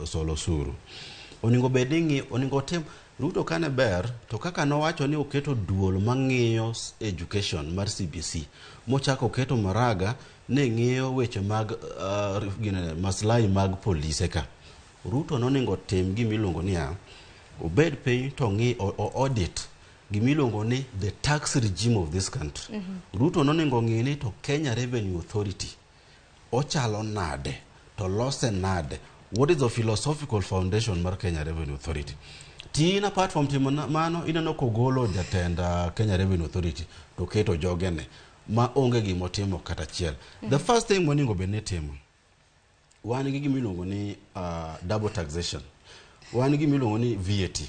Solo osuru. Onego bed ni ng'i, onego otim Ruto kane ber to kaka nowacho ni oketo duol mang'iyo education mar CBC mochako oketo Maraga ne ng'iyo weche mag ginene, maslahi mag polise ka. Ruto nonego otim gima iluongo niya, obed piny to ng'i o audit gima iluongo ni the tax regime of this country. Ruto nonego ng'i ni to Kenya Revenue Authority ochalo nade to lose nade, what is the philosophical foundation mar Kenya Revenue Authority. Tin apart from timo mano, ineno kogolo jatend Kenya Revenue Authority to keto jogene ma onge gimotimo kata achiel. The first thing monego bed ni itimo, wan gi gima iluongo ni double taxation, wan gi gima iluongo ni VAT,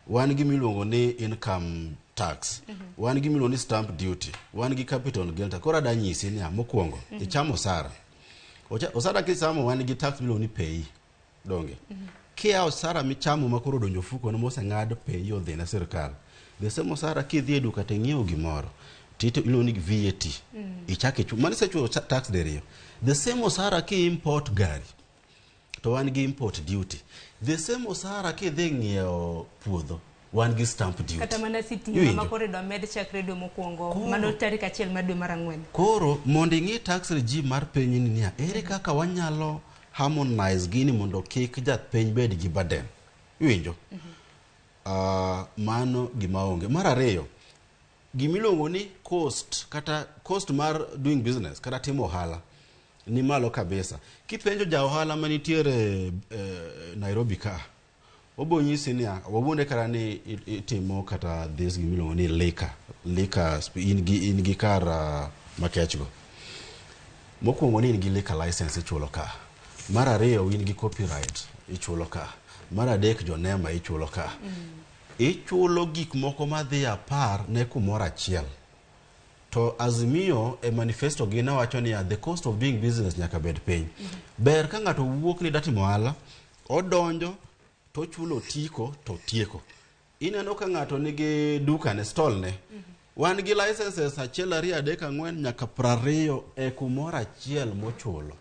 wan gi gima iluongo ni income tax, wan gi gima iluongo ni stamp duty, wan gi capital gain tax. Koro ada nyisi niya, mokwongo ichamo osara. Osara kichamo, wan gi tax miluongo ni PAYE, donge? Kia osara michamo ma koro odonjo ofuko no moseng'ad PAYE odhi ne sirkal, the same osara kidhi e duka to ing'iewo gimoro to iluongo ni VAT, ichako ichulo mano, isechulo tax diriyo. The same osara ki import gari to wan gi import duty. The same osara kidhi ng'iewo puodho, wan gi stamp duty. Kata mana sitima. Iwinjo? Ma koro idwa med chakre dwe mokwongo. Koro- Mano tarik 1 mar dwe mar ang'wen. Koro mondo ing'i tax regime mar piny ni niya, ere kaka wanyalo harmonize gini mondo kik japiny bed gi burden, iwinjo? Mano gima onge. Mar ariyo, gimiluongo ni cost kata cost mar doing business kata timo ohala ni malo kabisa. Kipenjo ja ohala manitiere Nairobi ka, obo nyisi niya, wawuonde kata ni itimo kata this gimiluongo ni liquor, in gi kar makech go. Mokwongo ni in gi liquor license ichulo ka. Mar ariyo, in gi copyright ichulo ka. Mar adek, jonema ichulo ka. Ichulo gik moko madhi 10 ne kumoro achiel. To Azimio e manifesto gi ne wacho niya, the cost of doing business nyaka bed piny. Ber ka ng'ato wuok ni datimo ohala, odonjo to ochulo otiko to tieko. Ineno ka ng'ato nigi duka ne, stall ne, wan gi licenses achiel, ariyo, adek, ang'wen nyaka 20 e kumoro achiel mochulo,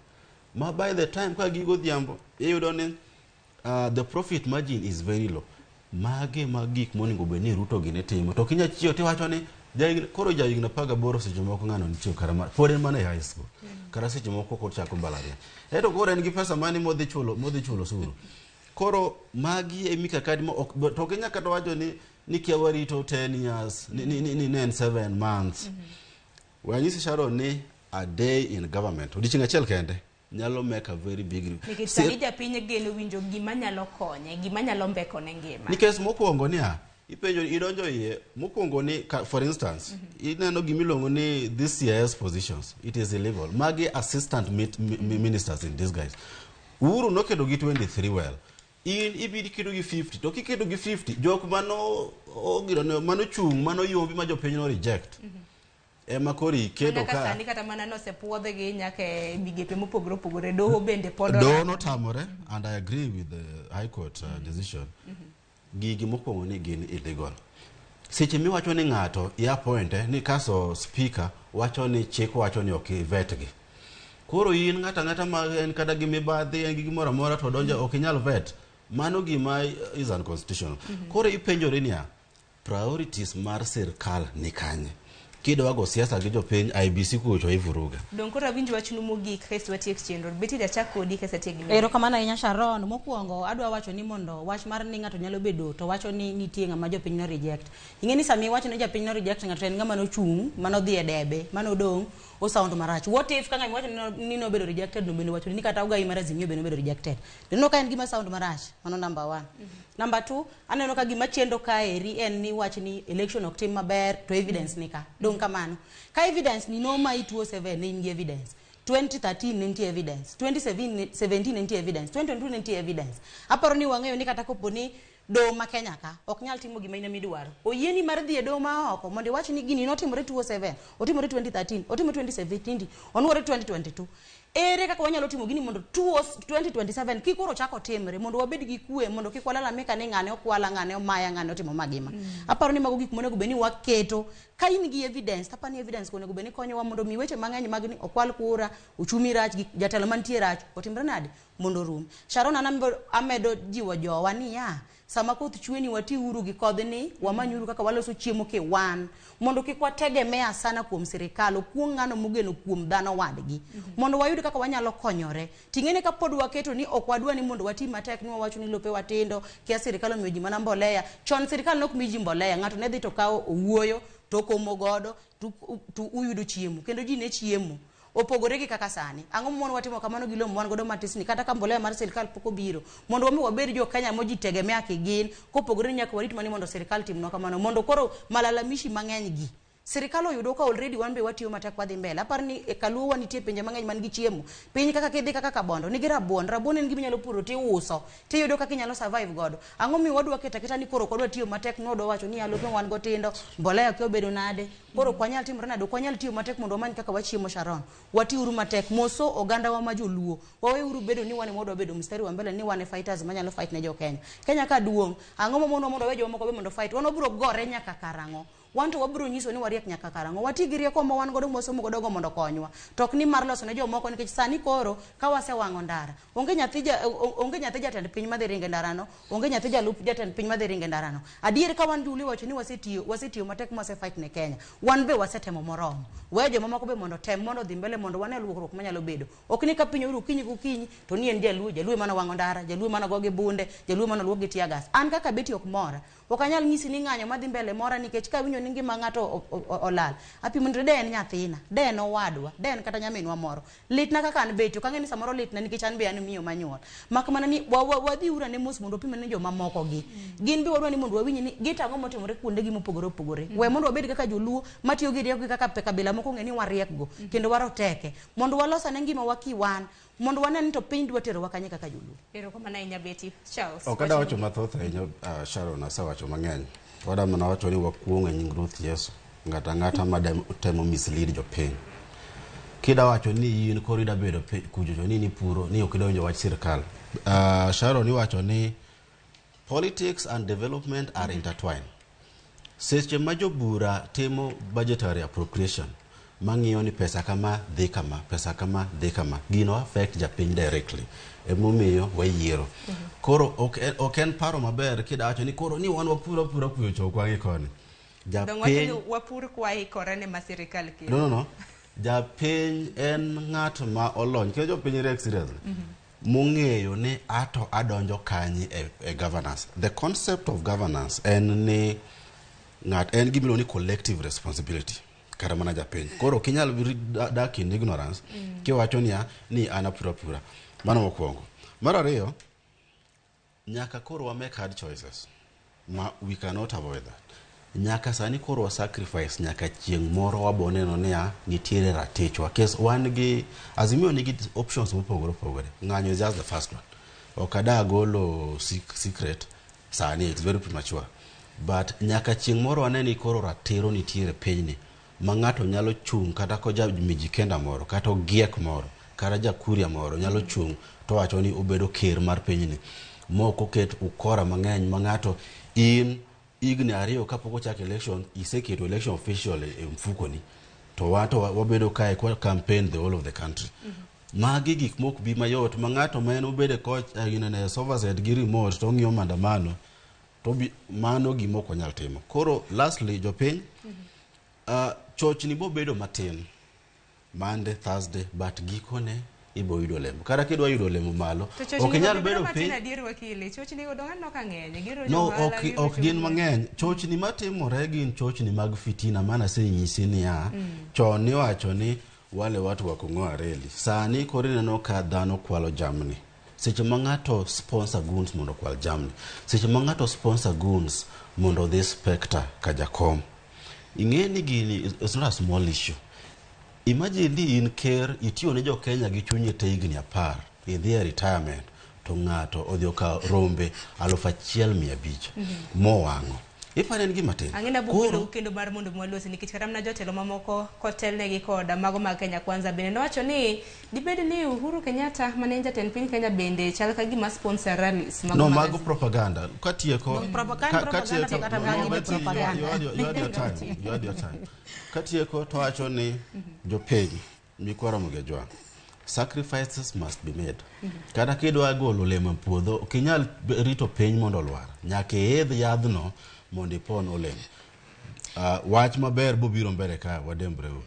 ma by the time ka gigo odhiambo iyudo ni the profit margin is very low. Magi ma gik monego bed ni Ruto gini timo to kinya chiewo tiwacho ni koro jahigni 18, seche moko ng'ano nitie kara pod en mana e high school kata seche moko pok ochako mbalariany, ento koro en gi pesa mane modhi chulo osuru? Koro magi e mikakati ma ok to ok inyal kata wacho ni kia warito 10 years ni en 7 months. Wanyisi Sharon ni a day in government, odiochieng' achiel kende nyalo make a very big Nikech sani japiny geno winjo gima nyalo konye, gima nyalo mbekone ngima. Nikech mokwongo niya, ipenjo idonjo iye mokwongo ni for instance, ineno gimiluongo ni this CIS positions, it is illegal. Magi assistant ministers in disguise. Uhuru noketo gi 23. Well, in ibiro keto gi 50, to kiketo gi 50, jok mano ogirone mano chung' mano yombi ma jopiny no reject ema koro iketo. Mana ka Ka sani kata mana nosepuodhgi nyaka e migepe mopogore opogore, doho bende pod doho orango. Notamore, and I agree with the High Court decision. Gigi mokwongo ni gin illegal. Seche miwacho ni ng'ato i appoint ni kaso speaker wacho ni chik wacho ni ok ivet gi, koro in ng'ato ang'ata ma en kata gi mibadhi, en gi gimoro amora to donjo, ok inyal vet. Mano gima is unconstitutional. Koro ipenjori niya, priorities mar sirkal ni kanye? Kidwa go siasa gi jopiny, IEBC kucho ivuruga. Dong' koro awinj wachnu mogik kaeto watiek chenro. Betty, achak kodi kasatiek gi Erokamano ahinya, Sharon. Mokwongo adwa wacho ni mondo wach mar ni ng'ato nyalo bedo to wacho ni nitie ng'ama jopiny no reject. Ing'e ni sama iwacho ni japiny no reject ng'ato, en ng'ama nochung', manodhi e debe, manodong', o sound marach. What if ka ng'ama iwacho ni nobedo rejected no bende wacho ni kata ogai mar Azimio bende nobedo rejected? Ineno ka en gima sound marach. Mano number one. Number two, aneno ka gima chendo kaeri en ni wach ni election ok tim maber to evidence ni ka. Dong' kamano. Ka evidence ni nomayi 2007, ne in gi evidence. 2013 ne nitie evidence, 2017 ne nitie evidence, 2022 ne nitie evidence. Aparo ni wang'eyo ni kata kopo ni doho ma Kenya ka ok nyal timo gima in emidwaro, oyieni mar dhi e doho ma oko mondo iwach ni gini notimore 2007, otimore 2013, otimore 2017, onuore 2022. Ere kaka wanyalo timo gini mondo 2027 kik koro chak otimre, mondo wabed gi kwe, mondo kik walalamika ni ng'ane okwala, ng'ane omaya, ng'ane otimo magima? Aparo ni mago gik monego bed ni waketo. Ka in gi evidence, tapani evidence onego bed ni konyowa mondo mi weche mang'eny mag ni okwal kura, uchumi rach, gi jatelo mantie rach otimre nade. Mondo orum. Sharon, an amedo jiwo jowa niya, sama koth chwe ni watiuru gi kodhni, wamanyuru kaka waloso chiemo kiwan, mondo kik wategemea sana kuom sirikal, okuong' ng'ano mogeno kuom dhano wadgi, mondo wayud kaka wanyalo konyore. Ting'eni kapod waketo ni ok wadwa ni mondo wati matek ni wawacho ni lope watindo, kia sirikal omiyo ji mana mbolea. Chon sirikal nok mi ji mbolea, ng'ato ne dhi to kawo owuoyo, to komo godo, to uyudo chiemo, kendo ji ne chiemo. Opogore gi kaka sani. Ang'o momono watimo kamano gi lowo wan godo matis ni kata ka mbolea mar sirikal pok obiro, mondo wami wabed jo Kenya mo ji tegemea kigin, kopogore ni nyaka warit mani mondo sirikal timnwa kamano, mondo koro malalamishi mang'eny gi sirikal oyudo ka already wan be watiyo matek wadhi mbele. Aparo ni e kaluo wa nitie pinje mang'eny man gi chiemo. Piny kaka kidhi kaka Kabondo nigi rabuon, rabuon en gima inyalo puro tiuso, tiyudo kaka inyalo survive godo. Ang'o miyo wadwa keto aketa ni koro ok wadwa tiyo matek ni wadwa wacho ni lope wan go tindo, mbolea kia obedo nade, koro ok wanyal timore nade, ok wanyal tiyo matek mondo wamany kaka wachiemo Sharon. Watiuru matek, moso oganda wa ma joluo, waweuru bedo ni wan ema wadwa bedo mstari wa mbele ni wan e fighters manyalo fight ne jo Kenya. Kenya ka duong', ang'o mamonowa mondo wawe jomamoko be mondo fight? Wan wabiro gore nyaka karang'o? Wan to wabiro nyiso ni wariek nyaka karang'o? Wati gi rieko ma wan godo mwasomo godo go mondo okonywa. To ok ni mar loso ne jomoko nikech sani koro ka wasewang'o ndara, onge nyathi jatend piny madhi ringo e ndarano, onge nyathi jalup jatend piny madhi ringo e ndarano. Adier ka wan joluo wacho ni wasetiyo matek mwase fight ne Kenya. Wan be wasetemo moromo. We jomamoko be mondo tem mondo odhi mbele mondo wane lokruok manyalo bedo. Ok ni ka piny oru okinyi gokinyi to ni en jaluo, jaluo ema nowang'o ndara, jaluo ema nogo gi bunde, jaluo ema noluok gi tear gas. An kaka Betty ok mora. Ok anyal nyisi ni ng'anyo madhi mbele mora nikech kawinjo ni ngima ng'ato olal. Apimo ni de en nyathina, de en owadwa, de en kata nyaminwa moro. Litna kaka an Betty, ok ang'e ni samoro litna nikech an be an miyo manyuol. Mak mana ni wadhi uru ane mos mondo wapim ane jomamoko gi. Gin be wadwa ni mondo wawinj ni gitang'o motimore kuondegi mopogore opogore. We mondo wabed kaka joluo matiyo gi rieko gi kaka kabila moko ong'e ni wariek go, kendo waroteke. Mondo walos ane ngimawa kiwan, mondo wane ni to piny dwa terowa kanye kaka joluo. Erokamano ahinya Betty. Charles. Ok adwa wacho mathoth ahinya, Sharon asewacho mang'eny. Wada mana wacho ni wakuong' e nying Ruoth Yesu. Ng'ato ang'ata ma temo mislead jopiny. Kida wacho ni in koro ida bedo kucho to ni nipuro ni ok idonjo wach sirkal. Sharon iwacho ni politics and development are intertwined. Seche ma jobura timo budgetary appropriation mang'iyo ni pesa kama dhi kama, pesa kama dhi kama, gino affect japiny directly. Emomiyo wayiero. Koro ok en paro maber kida wacho ni koro ni wan wapuro apura kuyo chokwa gi koni. Dong' wacho ni wapur kwaikore ne ma sirikal kelo. No, no, no. Japiny en ng'at ma olony. Kendo jopiny riek seriously. Mong'eyo ni ato adonjo kanye e governance. The concept of governance en ni ng'at en gima iluongo ni collective responsibility. Kata mana japiny. Koro ok inyal dak in ignorance kiwacho niya ni an apura pura. Mano mokwongo. Mar ariyo, nyaka koro wa make hard choices. Ma we cannot avoid that. Nyaka sani koro wa sacrifice nyaka chieng' moro wabo neno niya nitiere ratichwa. Kes wan gi Azimio nigi options mopogore opogore. Ng'anyo is just the first one. Ok ada golo secret sani, it's very premature. But nyaka chieng' moro wane ni koro ratiro nitiere pinyni ma ng'ato nyalo chung' kata koja Mijikenda moro, kata Ogiek moro, kata Jakuria moro nyalo chung' to wacho ni obedo ker mar pinyni. Mok oket ukora mang'eny ma ng'ato in higni ariyo kapok ochak election iseketo election official e mfukoni to wan to wabedo kae kwa campaign the whole of the country. Magi gik mok bi mayot ma ng'ato ma en obedo e koch ginene sofa set gi remote to ong'iyo maandamano to mano gima ok wanyal timo. Koro lastly jopiny, chochni bobedo matin Monday, Thursday, but gikone ibo yudo olemo. Kata kidwa yudo olemo malo, ok inyal bedo piny. Adier wakili, chochni go dong' aneno ka ng'eny. Giro No, johala, giro ok gin chochni. mang'eny. Chochni matimore gin chochni mag fitina mana asenyisi niya, chon niwacho ni wale watu wa kung'oa reli. Sani koro ineno ka dhano kwalo jamni. Seche ma ng'ato sponsor goons mondo okwal jamni. Seche ma ng'ato sponsor goons mondo odhi specter ka jakom. Ing'e ni gini is not a small issue. Imagine ni in ker itiyo ne jo Kenya gi chunyi te higni 10, idhi e retirement to ng'ato odhi okawo rombe 1500 mowang'o. Iparo en gima tin. Ang'e na bukelo kendo mar mondo mwalosi nikech kata mana jotelo mamoko kotelnegi kod mago mag Kenya Kwanza bende nowacho ni dibed ni Uhuru Kenyatta mane en jatend piny Kenya bende chal ka gima sponsor rallies mago. No, mago propaganda. Katieko katieko no, Betty, you had your time. You had your time. Katieko to wacho ni jopiny mikwara Mugejwa. Sacrifices must be made. Kata kidwa golo olemo e puodho, ok inyal rito piny mondo olwar. Nyaka iidh yadhno mondo ipon olemo. Wach maber bobiro mbele ka wadembreuru.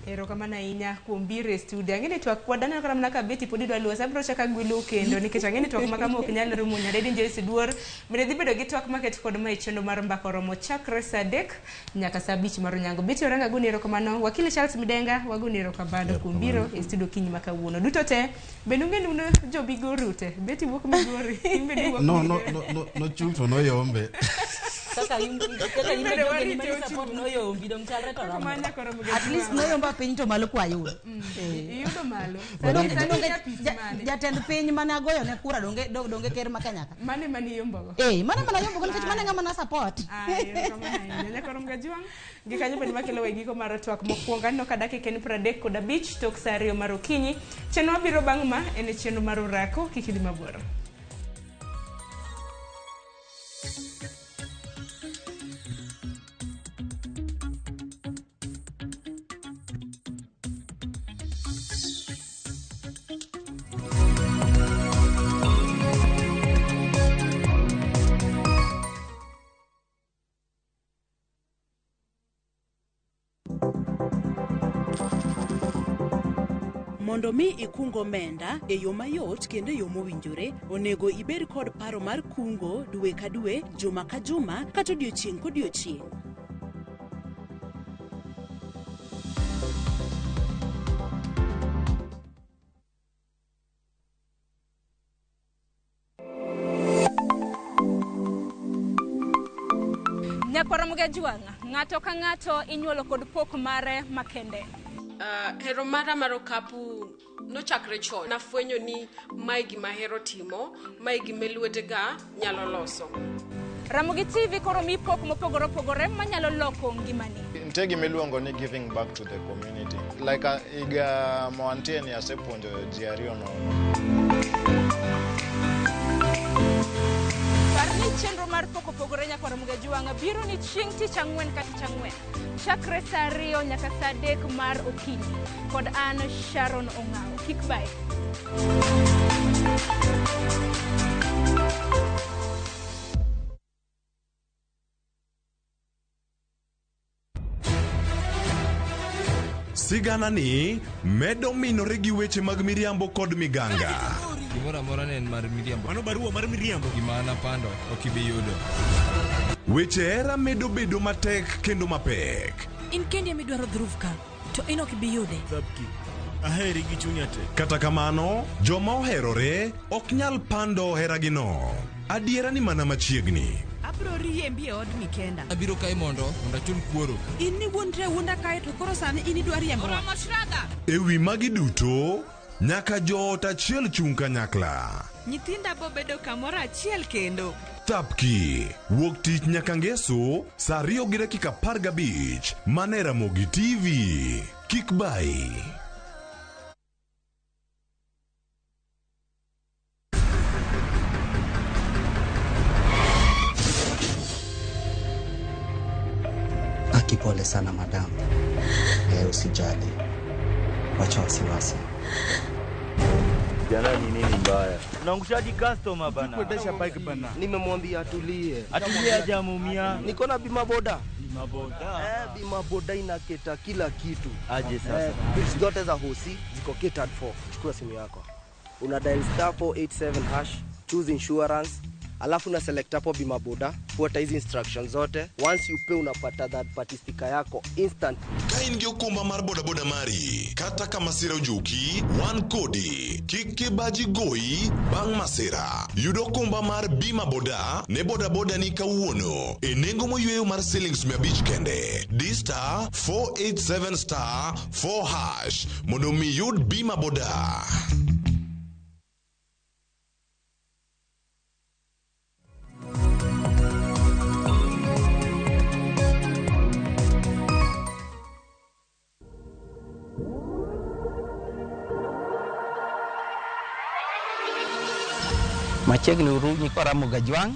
Erokamano ahinya kuom biro e studio. Ang'e ni twak wadaneno kata mana ka Betty pod idwa luwo. Abiro chako agwelo kendo nikech ang'e ni twak ma kama ok nyal rumo. Nyadedi Joyce Duor bende dhi bedo gi twak maket kod ma e chenro mar mbaka oromo chakre saa 3 nyaka saa 5 mar onyango. Betty Oranga agoni erokamano. Wakili Charles Midenga wagoni erokamano kuom biro e studio kinyi ma kawuono. Duto te bende ung'e ni un jo Migori ute. Betty wuok Migori. In bende iwuok No, no, Migori. no, no, nochung' to noyombe. Kaka in kaka in Bende joge warite ni ochung'. support noyombi dong chalre to Koko romre. mana koro At least noyomba piny to malo kwa yudo. Iyudo malo. Donge- Sani donge japith mane? jatend piny mane agoyo ne kura donge donge ker ma Kenya ka. Mane mane iyombogo? Eh, mano mana yombo nikech mano e ng'ama na support. Erokamano ahinya. Nyakoro Mgajwang' gi kanyo bende makelo e giko mar twak mokwongo. Aneno ka dakika en 35 tok saa 2 mar okinyi. Chenro mabiro bang' ma en chenro mar orako. Kik idhi mabor. Mondo mi ikung omenda e yo mayot kendo e yo mowinjore, onego ibed kod paro mar kungo dwe ka dwe, juma ka juma, kata odiochieng' kodiochieng'. Nyakwara Mgajwang', ng'ato ka ng'ato inyuolo kod pok mare makende. Hero mara mar okapu nochakre chon. Nafwenyo ni mae gima ahero timo, mae gima lwetega nyalo loso. Ramogi TV koro mi pok mopogore opogore manyalo loko ngimani. Nitie gima iluongo ni giving back to the community. Like higa mawantie ni asepuonjo ji ariyo nono. Par ni chenro mar pok opogore Nyakwar Mgajwang' biro ni chieng' tich ang'wen ka tich ang'wen. Chakre saa 2 nyaka saa 3 mar okinyi. Kod an Sharon Ong'awo. Kik bae. Sigana ni medo minore gi weche mag miriambo kod miganga. Gimoro amora ne en mar miriambo. Mano barua mar miriambo. Gima an apando ok ibi yudo. Weche hera medo bedo matek kendo mapek. In kendi ema idwaro dhruv ka, to in ok ibi yude. Thabki, aheri gi chunya te. Kata kamano, joma oherore ok nyal pando heragino. Adiera ni mana machiegni. Abro riembi e odni kenda. Abiro kae mondo achul kuoro. In ni wuondri awuonda kae to koro sani in idwa riembowa. E wi magi duto, nyaka joot achiel chung' kanyakla. Nyithinda bo bedo kamoro achiel kendo. Thapki, wuok tich nyaka ngeso, saa 2:15, mana e Ramogi TV. Kik bayi. Aki, pole sana madam. Usijali, wacha wasiwasi. Jana ni nini mbaya? Unaangushaji customer bana. Kuendesha bike bana. Nimemwambia atulie. Atulie hajamuumia. Niko na bima boda. Bima boda. Bima boda inaketa kila kitu. Aje sasa. Bills zote za hosi ziko catered for. Chukua simu yako. Una dial star 487 hash, choose insurance, alafu una select hapo bima boda, fuata hizi instructions zote. Once you pay unapata third party sticker yako instant. Ka in gi okumba mar bodaboda mari, kata ka masira ojuki, wan kodi. Kik kibaji goyi bang' masira. Yud okumba mar bima boda ne bodaboda ni kawuono e nengo moyweyo mar silings 500 kende. Di star 487 star 4 hash mondo mi yud bima boda. Machiegni uru nyikwa Ramogi Ajwang'.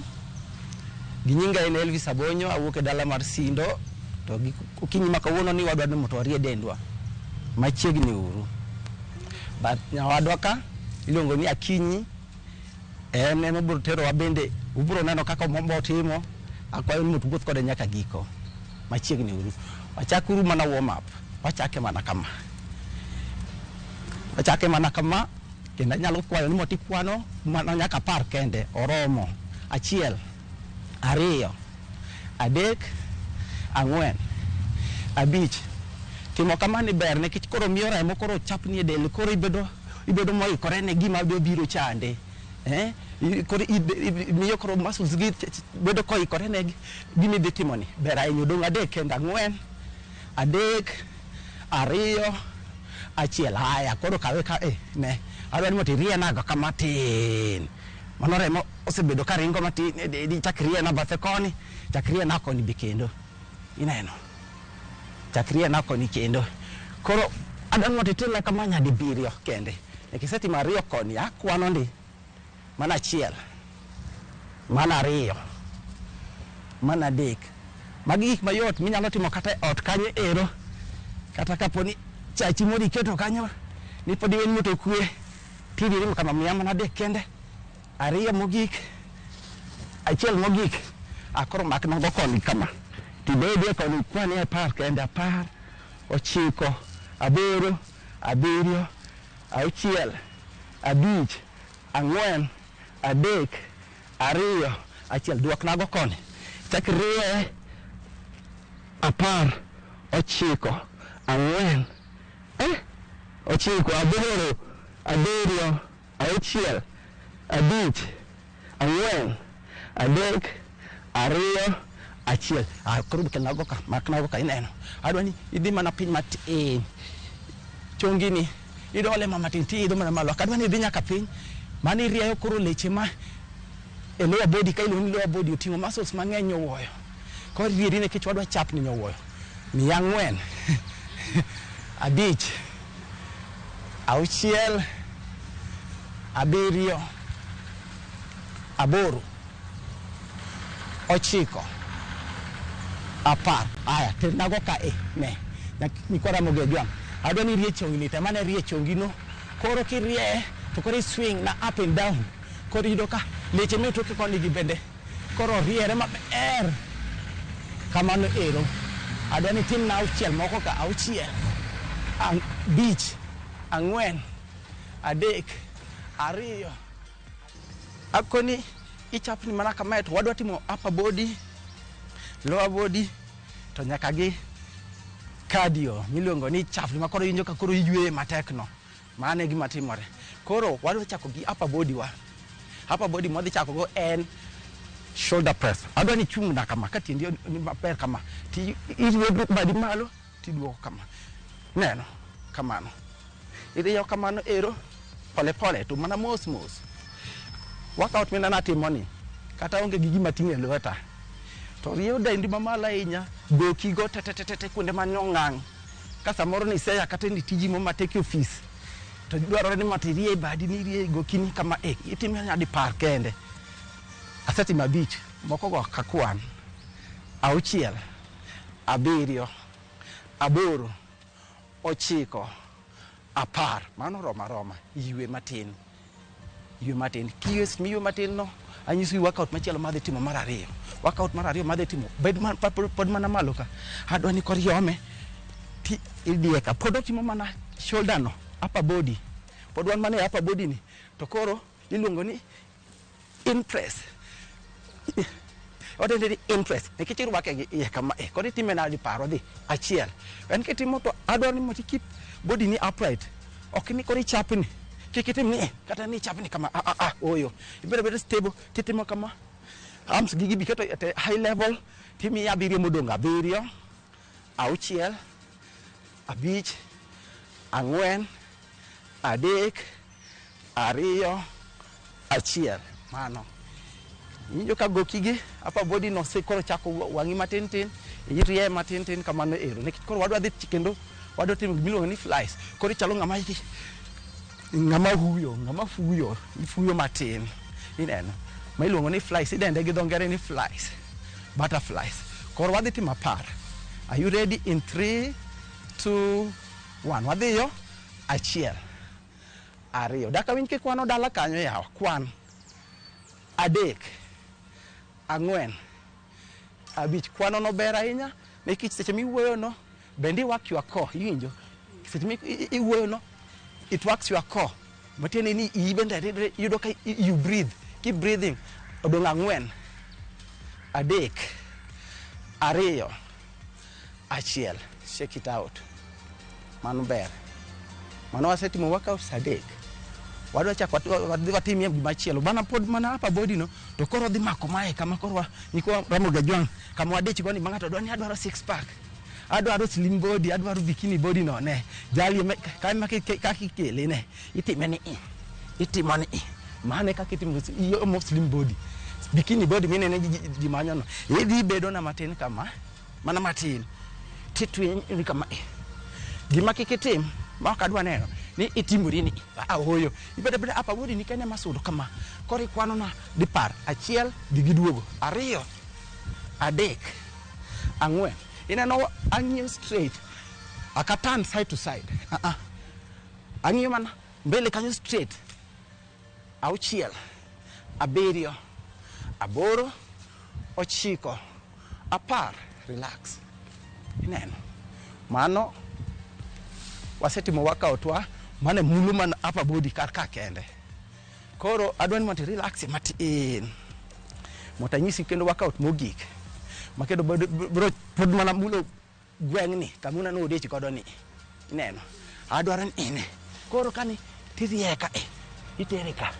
Gi nyinga en Elvis Abonyo, awuok e dala mar Sindo. To okinyi ma kawuono ni wadwa ni mondo warie dendwa. Machiegni uru. But nyawadwa ka iluongo ni Akinyi, en ema obiro terowa bende ubiro neno kaka Omomba otimo. Akwayo ni mondo uwuoth kode nyaka giko. Machiegni uru. Wachakuru mana warm up. Wachake mana kama. Wachake mana kama kendo anyalo kwayo ni mondo ikwano mana nyaka 10 kende oromo. 1, 2, 3, 4, 5. Timo kama ni ber nikech koro miyo remo koro chapni e del, koro ibedo moikore ne gima biro chande. Koro miyo koro muscles gi bedo koikore ne gima idhi timo ni. Ber ahinya. Odong' 3 kende, 4, 3, 2, 1. Haya, koro kawe ka ne. Adwa ni mondo irienago kama tin. Mano remo osebedo ka ringo matin e dendi, chak riena bathe koni, chak riena koni be kendo. Ineno? Chak riena koni kendo. Koro adwa ni mondo itimna kama nyadibiriyo kende. Nikech isetimo 2 koni, akwano ndi. Mana 1, mana 2, mana 3. Magi gik mayot minyalo timo kata e ot kanyo ero. Kata kaponi chachi moro iketo kanyo, ni pod iweni mondo okwe, tidiri kama miya mana 3 kende. 2 mogik, 1 mogik. Akoro mak nogo koni kama. Tibedie koni kwane 10 kende, 10, 9, 8, 7, 6, 5, 4, 3, 2, 1. Duoknago koni. Chak rie 10, 9, 4, 9, 8, 7, 6, 5, 4, 3, 2, 1. Koro kelnago ka, maknago ka ineno. Adwa ni idhi mana piny matin. Chongi ni idole ma matin ti idho mana malo. Adwa ni idhi nyaka piny. Mano irieyo koro leche ma e lower body, ka iluongo ni lower body oting'o muscles mang'eny nyowuoyo. Koro rieri nikech wadwa chapni nyowuoyo. Miya 4, 5, 6, 7, 8, 9, 10. Aya, ternago ka ne. Nyikwa Ramogi Ojwang'. Adwa ni irie chongni te, mane rie chongi no. Koro kirie to koro i swing na up and down. Koro iyudo ka leche me toke koni gi bende koro riere maber. Kamano ero. Adwa ni itimna 6 moko ka, 6, 5, 4, 3, 2. Akoni ichapni mana kamae to wadwa timo upper body, lower body, to nyaka gi cardio miluongo ni chapni ma koro iwinjo ka koro iyweyo matek no. Mano e gima timore. Koro wadwa chako gi upper body wa. Upper body mwadhi chako go en shoulder press. Adwa ni ichung' na kama, ka tiendi ni maber kama, ti iriedo badi malo, tiduoko kama. Neno, kamano. Irieyo kamano ero, pole pole, to mana mos mos. Workout mineno atimo ni, kata onge gi gima ting'o e lweta, to rieyo dendi mamalo ahinya, goki go te te te te kuonde mane ong'ang'. Ka samoro niseya kata ni tiji mo matek e ofis, to dwarore ni mondo irie badi ni irie goki ni kama, itime nyadi 10 kende. Asetimo 5, moko go ok akwan. 6, 7, 8, 9, 10. Mano oromo aroma. Ywe matin. Ywe matin. Kiywe miywe matin no, anyisi workout machielo madhi timo mar 2. Workout mar 2 madhi timo, bed pod mana malo ka. Adwa ni koro iome, ti idie ka. Pod otimo mana shoulder no, upper body. Pod wan mana e upper body ni. To koro iluongo ni in press. Odende ni in press. Nikech irwake gi iye kama, koro itime nadi paro dhi 1. En kitimo to adwa ni mondo i keep body ni upright. Ok ni koro ichapni. Kik itim ni kata ni ichapni kama, oyo. Ibedo bedo stable, titimo kama. Arms gi gibi keto at a high level, timiya 7 modong', 7, 6, 5, 4, 3, 2, 1. Mano. Iwinjo ka goki gi upper body no se koro chako wang'i matin tin, irie matin tin kamano ero. Nikech koro wadwa dhi kendo wadwa timo gimiluongo ni flies. Koro ichalo ng'ama huyo, ng'ama fuyo, ifuyo matin. Ineno? Ma iluongo ni flies, idende gi dho ngere ni flies, butterflies. Koro wadhi timo 10. Are you ready? In 3, 2, 1. Wadhiyo 1, 2. Dak awinj kikwano dala kanyo yawa. Kwan. 3, 4, 5. Kwano no ber ahinya nikech seche miwuoyo no bende i work your core, iwinjo? Seche mi iwuoyo no it works your core. Matiende ni iyi bende iyudo ka you breathe. Keep breathing. Odong' 4, 3, 2, 1. Shake it out. Mano ber. Mano wasetimo workouts 3. Wadwa chako wadhi watimie gimachielo. Bana pod mana upper body no to koro dhi mako mae kama koro nyikwa Ramogi Ajwang' kama wadich go ni ma ng'ato dwa ni adwaro six pack. Adwaro slim body, adwaro bikini body no ne. Jali kama kaka ikele ne. Itime ni i. Itimo ni i. Mano e kaka itimo mo slim body. Bikini body minene ji manyo no. Idhi bedo na matin kama, mana matin. Titwe kama i. Gima kik itim, ma ok adwa neno, ni itimori ni ahoyo. Ibedo abeda upper body ni kende masudo kama. Koro ikwano na dipar, 1 dhi gi duogo, 2, 3, 4. Ineno ang'iyo straight. Aka turn side to side. Ang'iyo mana mbele kanyo straight. 6, 7, 8, 9, 10. Relax. Ineno. Mano wasetimo workout wa mane mulo mana upper body kar ka kende. Koro adwa ni mondo relax matin. Mondo anyisi kendo workout mogik. Ma kendo bro pod mana mulo gweng'ni kama uneno odich godo ni. Ineno. Adwaro ni ine. Koro kani tirie ka e. Itere ka.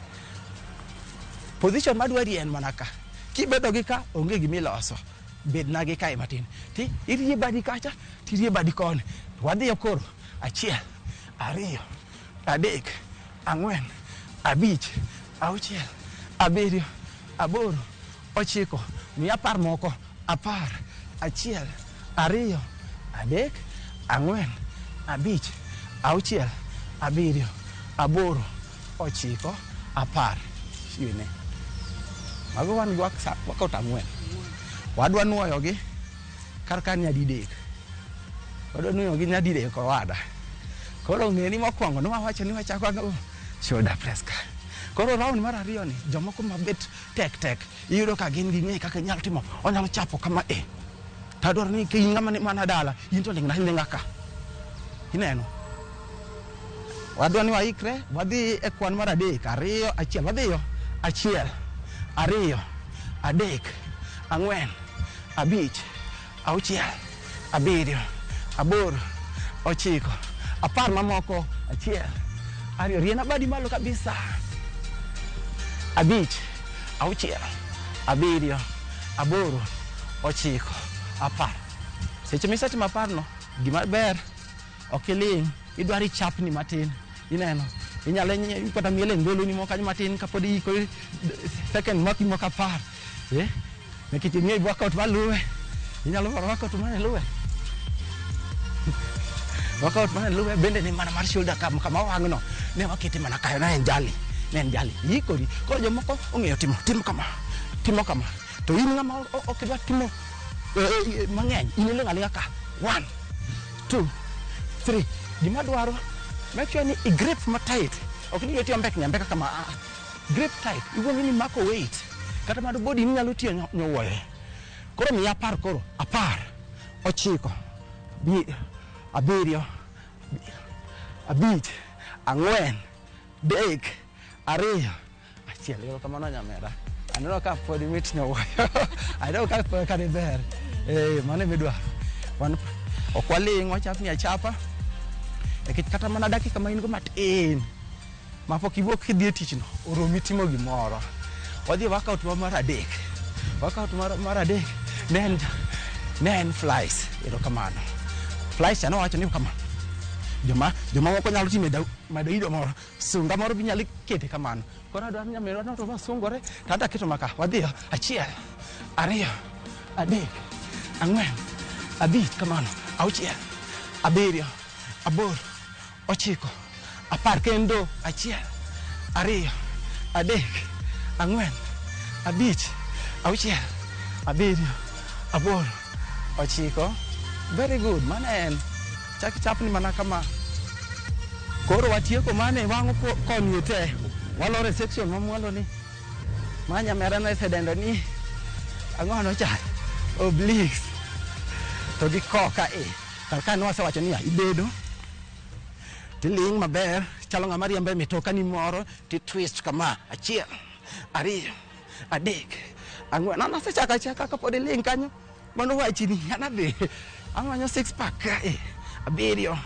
Position madwari en mana ka. Kibedo gi ka onge gimiloso. Bedna gi kae matin. Ti irie badi kacha, tirie badi koni. Wadhiyo koro. 1, 2, 3, 4, 5, 6, 7, 8, 9, miya 10 moko. 10, 1, 2, 3, 4, 5, 6, 7, 8, 9, 10. Shiene. Mago wan gi workout 4. Wadwa nuoyogi kar ka nyadidek. Wadwa nuoyogi nyadidek owada. Koro ng'e ni mokwongo ne wawacho ni wachako ang'o? Shoulder press ka. Koro round mar 2 ni jomoko mabet tek tek iyudo ka gin ging'e kaka inyalo timo, onyalo chapo kama e. To adwaro ni ka in ng'ama ni mana dala, in to ling'na ling'a ka. Ineno? Wadwa ni waikre, wadhi e kwan mar 3, 2, 1, wadhiyo. 1, 2, 3, 4, 5, 6, 7, 8, 9, 10 mamoko. 1, 2, riena badi malo kabisa. 5, 6, 7, 8, 9, 10. Seche misetimo 10 no, gima ber ok iling', idwaro ichapni matin. Ineno? Inyalo kata miel e ngoloni moko kanyo matin kapod iikori second maki moko 10. Nikech ing'eyo workout maluwe. Inyalo paro workout mane luwe. Workout mane luwe bende ni mana mar shoulder kama wang'no. Ne wakete mana kayo, ne en jali. Ne en jali. Iikori. Koro jomoko ong'eyo timo, timo kama, timo kama. To in ng'ama ok idwa timo mang'eny, in iling' aling'a ka. 1, 2, 3. Gima dwaro, make sure ni i grip ma tight. Ok ni lweti ombekni ambeka kama. Grip tight. Iwuongo ni mako weight. Kata mana body ni nyalo tiyo nyowuoyo. Koro miya 10 koro. 10, 9, 7, 5, 4, 3, 2, 1. Erokamano nyamera. Aneno ka pod mit nyowuoyo. Aneno ka pod ka ber. Mano emidwaro. Wan ok waling', wachapni achapa. Nikech kata mana dakika ma in go matin mapok iwuok kidhi e tich no, oromi timo gimoro. Wadhi e workout wa mar 3. Workout mar 3 ne en flies. Erokamano. Flies cha nowacho ni kama. Joma moko nyalo timo madaido moro. Sunga moro be inyalo kete kamano. Koro adwaro ni nyaminwa no to wasungore, to adwa keto maka. Wadhiyo. 1, 2, 3, 4, 5 kamano. 6, 7, 8, 9, 10 kendo. 1, 2, 3, 4, 5, 6, 7, 8, 9. Very good. Mano en. Chak chapni mana kama. Koro watieko mane wang'o koni te. Waloro e section mamwalo ni. Ma nyamera ne osedendo ni ang'o cha? Obliques. To gi koka e. Kar ka ne wasewacho niya, ibedo tiling' maber, chalo ng'ama riembo e mitoka ni moro, ti twist kama, 1, 2, 3, 4. An asechako achaka kapod iling' kanyo, mano wachni, an adhi. Amanyo 6 pack ka e, 7,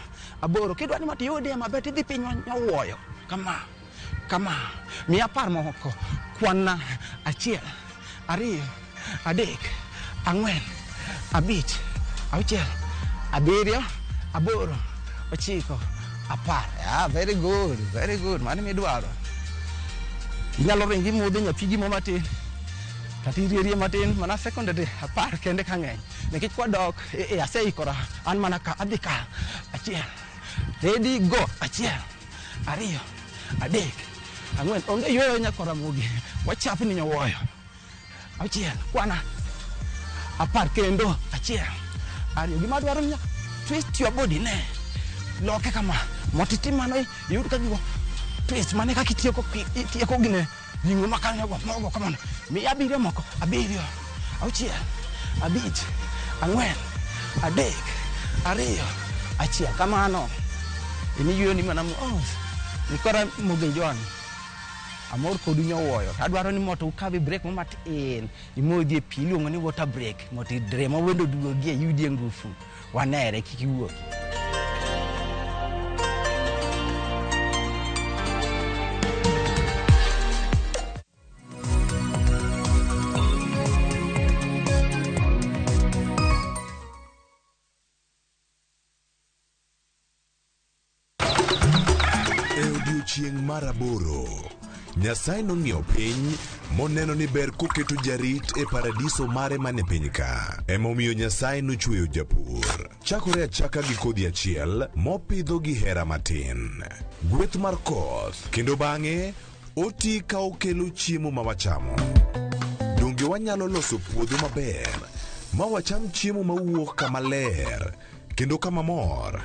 8. Kidwa ni mondo iyudie maber, tidhi piny nyowuoyo. Kama, kama. Miya par moko. Kwan na 1, 2, 3, 4, 5, 6, 7, 8, 9, 10. Ah, very good, very good. Mano midwaro. Inyalo ringo imodho nyathi gimo matin. Kata irierie matin, mana secondary 10 kende ka ng'eny. Nikech kwadok, aseikora, an mana ka, adhi ka. 1, ready, go. 1, 2, 3, 4. Onge yweyo nyakora Ramogi. Wachapni nyowuoyo. 6, kwana. 10 kendo. 1, 2. Gima dwaro ni twist your body ne. Loke kama. Mondo itim mano, iyud ka gigo twist mane kaka itieko gine ring'o makanyo go mogo kamano. Miya 7 moko. 7, 6, 5, 4, 3, 2, 1. Kamano. Iniyweyo ni mana mos. Nikora Mogi John. Amor kodu nyowuoyo. Adwaro ni mondo ukaw break mo matin. Imodhie pi iluongo ni water break. Mondo remo wendo oduogie iyudie ngufu. Wanere kik iwuogi. E odiechieng' mar 8, Nyasaye nong'iyo piny moneno ni ber koketo jarit e paradiso mare mane piny ka. Emomiyo Nyasaye nochweyo japur. Chakore achaka gi kodhi achiel mopidho gi hera matin. Gweth mar koth, kendo bang'e oti ka okelo chiemo ma wachamo. Donge wanyalo loso puodho maber ma wacham chiemo mawuok kama ler kendo kama mor?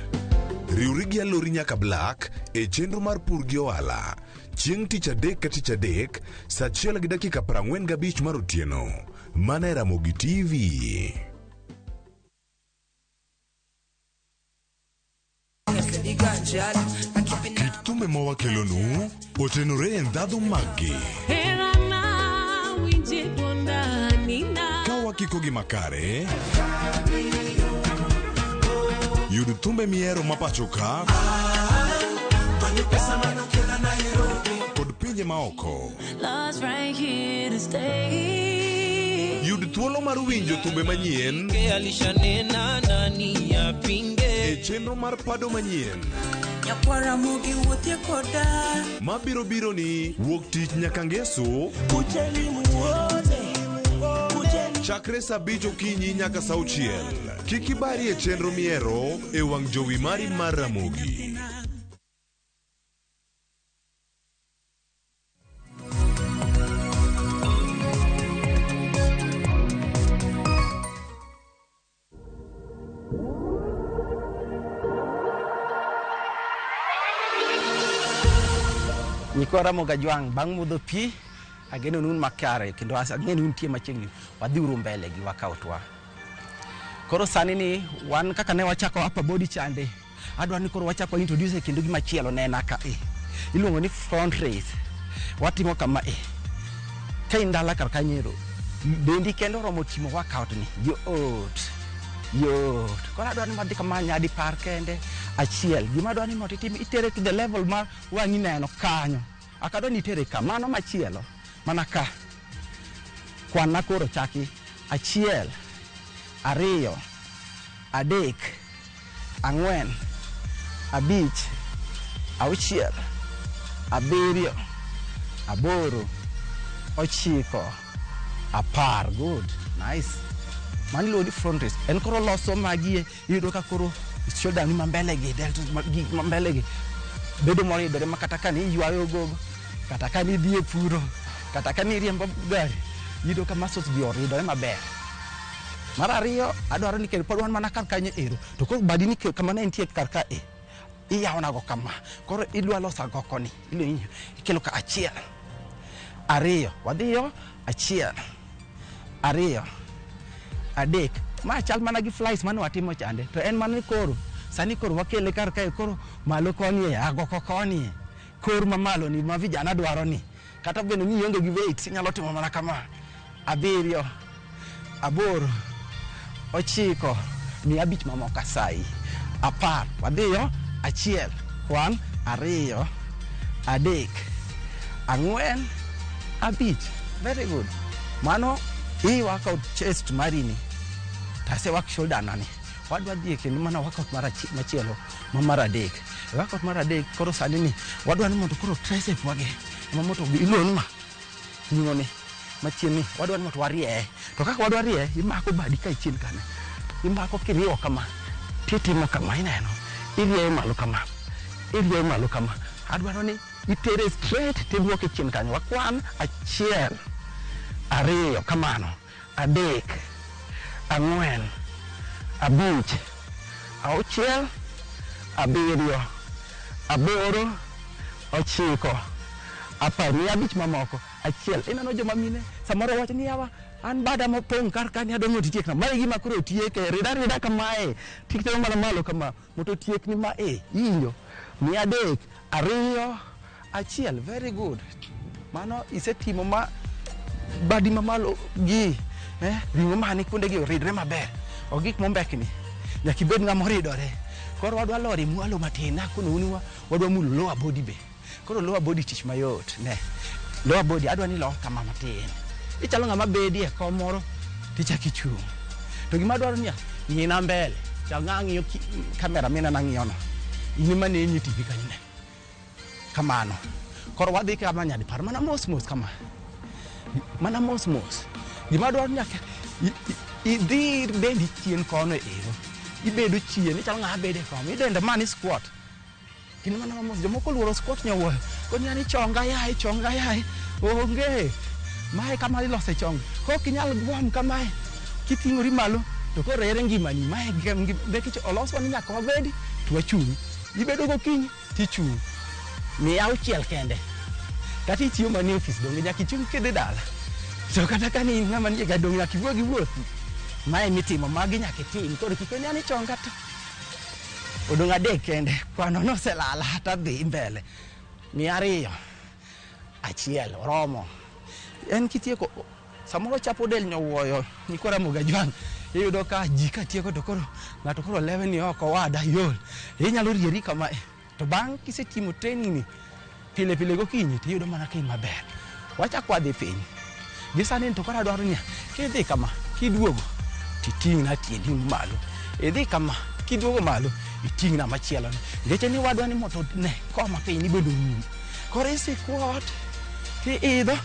Riwri gi Alori nyaka Black e chenro mar pur gi ohala. Chieng' tich adek ka tich adek, saa 1:45 mar otieno. Mana e Ramogi TV. Kit thumbe ma wakelonu otenore e ndhadhu maggi. Ka wakiko gi makare, yud thumbe mihero ma pacho ka kod pinje maoko. Yud thuolo mar winjo thumbe manyien e chenro mar pado manyien mabiro biro ni wuok tich nyaka ngeso chakre saa 5 okinyi nyaka saa 6. Kik ibari e chenro mihero e wang' jowi mari mar Ramogi. Nyikwa Ramogi Ajwang' bang' modho pi ageno ni un makare kendo ang'e ni untie machiegni. Wadhiuru mbele gi workout wa. Koro sani ni wan kaka ne wachako upper body chande, adwa ni koro wachako introduce kendo gimachielo nena ka e. Iluongo ni front raise. Watimo kama e. Ka in dala kar kanyo, dendi kendo oromo timo workout ni. Yot. Yot. Koro adwa ni wadhi kama nyadi par kende achiel. Gima adwa ni mondo itim itere to the level mar wang'i neno kanyo. Ok adwa ni itere ka, mano machielo. Mana ka. Kwan na koro chaki. 1, 2, 3, 4, 5, 6, 7, 8, 9, 10. Good. Nice. Mano iluongo ni front raise. En koro loso magi iyudo ka koro shoulder ni mambele gi, deltoids gik mambele gi bedo moridore ma kata ka ni iywayo gogo, kata ka ni idhi e puro, kata ka ni iriembo gari, iyudo ka muscles gi oridore maber. Mar ariyo, adwaro ni kendo pod wan mana kar kanyo ero. To koro badi ni kama ne entie kar ka e. Iyawonago kama. Koro idwa loso agoko ni. Ikelo ka 1, 2, wadhiyo 1, 2, 3. Ma chal mana gi flies mane watimo chande. To en mana ni koro sani koro wakele kar kae koro malo koni e agoko koni. Kor mamalo ni ma vijana dwaro ni. Kata bende ni ionge gi weights inyalo timo mana kama. 7, 8, 9, 5 mamoko asai. 10, wadhiyo 1, 1, 2, 3, 4, 5. Very good. Mano i workout chest marini. Tase work shoulder nani. Wadwa dhi kendo mana workout mar machielo ma mar 3. Workout mar 3 koro sani ni wadwa ni mondo koro tricep wage ema mondo iluon ma nyingone machien ni wadwa ni mondo warie. To kaka wadwa rie imako badi ka ichien kana. Imako kiriwo kama. Titimo kama ineno. Irieyo malo kama. Irieyo malo kama. Adwaro ni itere straight tiduoke chien kanyo. Wakwan 1, 2 kamano. 3, 4, 5, 6, 7, 8, 9, 10. Miya 5 mamoko. 1. Ineno joma mine samoro wacho ni yawa an bada mopong' kar kani adwa mondo itiekna. Mae gima koro otieke. Rida rida kamae. Tikitemo mana malo kama. Mondo otiekni ma e. Iwinjo? 3, 2, 1. Very good. Mano isetimo ma badi mamalo gi ring'o mani kuonde gi oridre maber. Ok gik mombekni. Nyaka ibed ng'ama oridore. Koro wadwa lori mwalo matin. Akono ni wadwa mulo lower body be. Koro lower body tich mayot. Ne. Lower body adwa ni lor kama matin. Ichalo ng'ama bedi e kom moro tichako ichung'. To gima adwaro niya, ng'ina mbele. Chal ng'a ng'iyo kamera minena ng'iyono. In ema neni e TV kanyo ne. Kamano. Koro wadhi kama nyadipar mana mos mos kama. Mana mos mos. Gima adwaro nyaka idhi dendi chien kono ero. Ibedo chien, ichalo ng'ama bedo e kom. Idendo ma ni squat. Kendo mana mos jomoko oluoro squat nyowuoyo. Koni ani chonga yaye, chonga yaye. Onge. Mae kama ilose chong. Kok inyal gwom kamae. Kiting'ori malo to koro ere ngimani. Mae nikech oloswa ni nyaka wabedi to wachung'. Ibedo gokinyi tichung'. 600 kende. Kata itiyo mana e ofis donge nyaka ichung' kidhi dala. To kata ka ni in ng'ama nie gari donge nyaka iwuog iwuothi. Mae mitimo magi nyaka itim. Koro kik ni ani chonga to. Odong' 3 kende. Kwano noselala tadhi mbele. 200, 1 oromo. En kitieko samoro chapo del nyowuoyo nyikwa Ramogi Ajwang'. Iyudo ka ji katieko to koro ng'ato koro lewe ni oko wada yol. Inyalo rieri kama. To bang' kisetimo training ni pile pile gokinyi tiyudo mana ka in maber. Wachak wadhi piny. Gi sani to koro adwaro niya, kidhi kama kiduogo titing'na tiendi malo. Idhi kama kiduogo malo iting'na machielo ni. Nikech ni wadwa ni mondo ne koma piny ni bende orum. Koro isikuot tiidho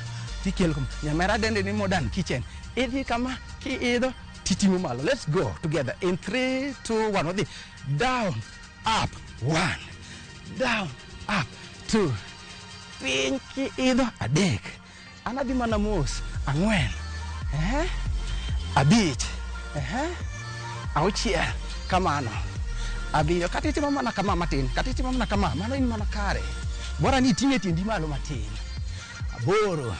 tikelo kama. Nyamera dende ni modern kitchen. Idhi kama kiidho titing'o malo. Let's go together in 3, 2, 1. Wadhi down, up, 1, down, up, 2, piny kiidho 3. An adhi mana mos 4, 5, 6 kamano. 7. Kata itimo mana kama matin, kata itimo mana kama, mano in mana kare. Bora ni iting'e tiendi malo matin. 8,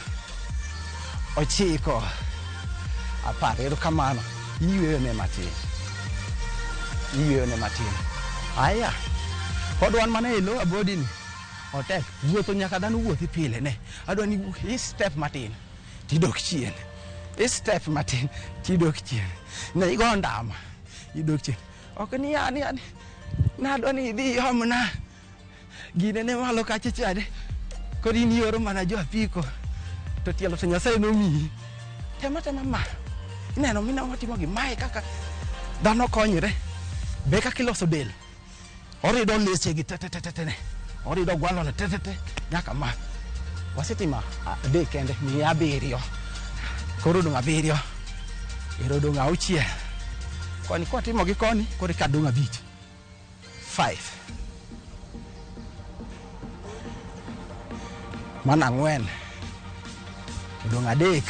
9, 10. Erokamano. Iyweyo ne matin. Iyweyo ne matin. Aya. Pod wan mana e lower body ni. Otek. Wuotho nyaka dhano wuothi pile ne. Adwa ni i step matin tidok chien. I step matin tidok chien. Ne igo ndama idok chien. Ok ni ya ni ya nadwa ni idhi iomna gine ne malo kacha chande. Koro in ioro mana jo apiko to tielo to Nyasaye nomiyi. Tema tema ma. Ineno mina watimo gi mae kaka dhano konyre. Be kaka iloso del. Orido leche gi te te te te ne. Orido gwalo ne te te te nyaka ma. Wasetimo 3 kende, 7. Koro odong' 7. Ero odong' 6. Koni kwatimo gi koni, koro eka dong' 5. 5. Mano 4. Odong' 3.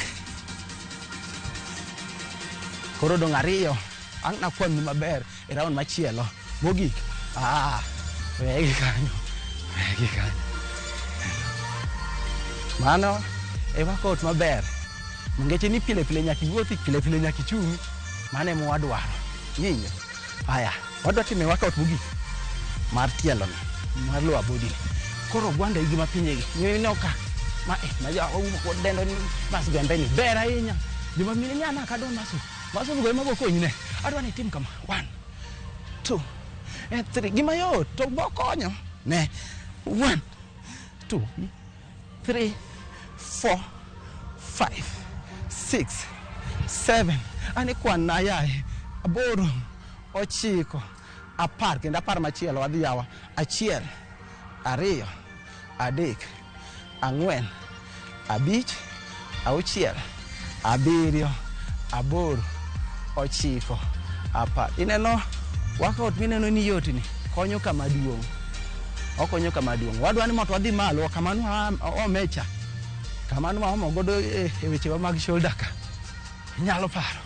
Koro odong' 2. Ang' nakwani maber e round machielo. Mogik. Wegi kanyo. Wegi kanyo. Mano e workout maber. Ningeche ni pile pile nyaka iwuothi, pile pile nyaka ichung'. Mano ema wadwaro. Iwinjo? Aya, wadwa timo workout mogik mar tielo ni, mar lower body ni. Koro gwanda igi mapiny gi. Ineno ka ma ma ja dendo ni mas gembe ni ber ahinya. Joma mine ni an ok adwa muscle. Muscle go ema bokonyi ne. Adwa ni itim kama. 1 2 3. Gima yot to bokonyo. Ne. 1 2 3 4 5 6 7. Ane kwan na yaye. 8 9 10 kendo 10 machielo wadhi yawa. 1 2 3 4 5 6 7 8 9 10. Ineno workout mineno ni yot ni konyo kama duong'. Okonyo kama duong'. Wadwa ni mondo wadhi malo kama nwa omecha. Kama nwaomo godo e wechewa mag shoulder ka. Inyalo paro.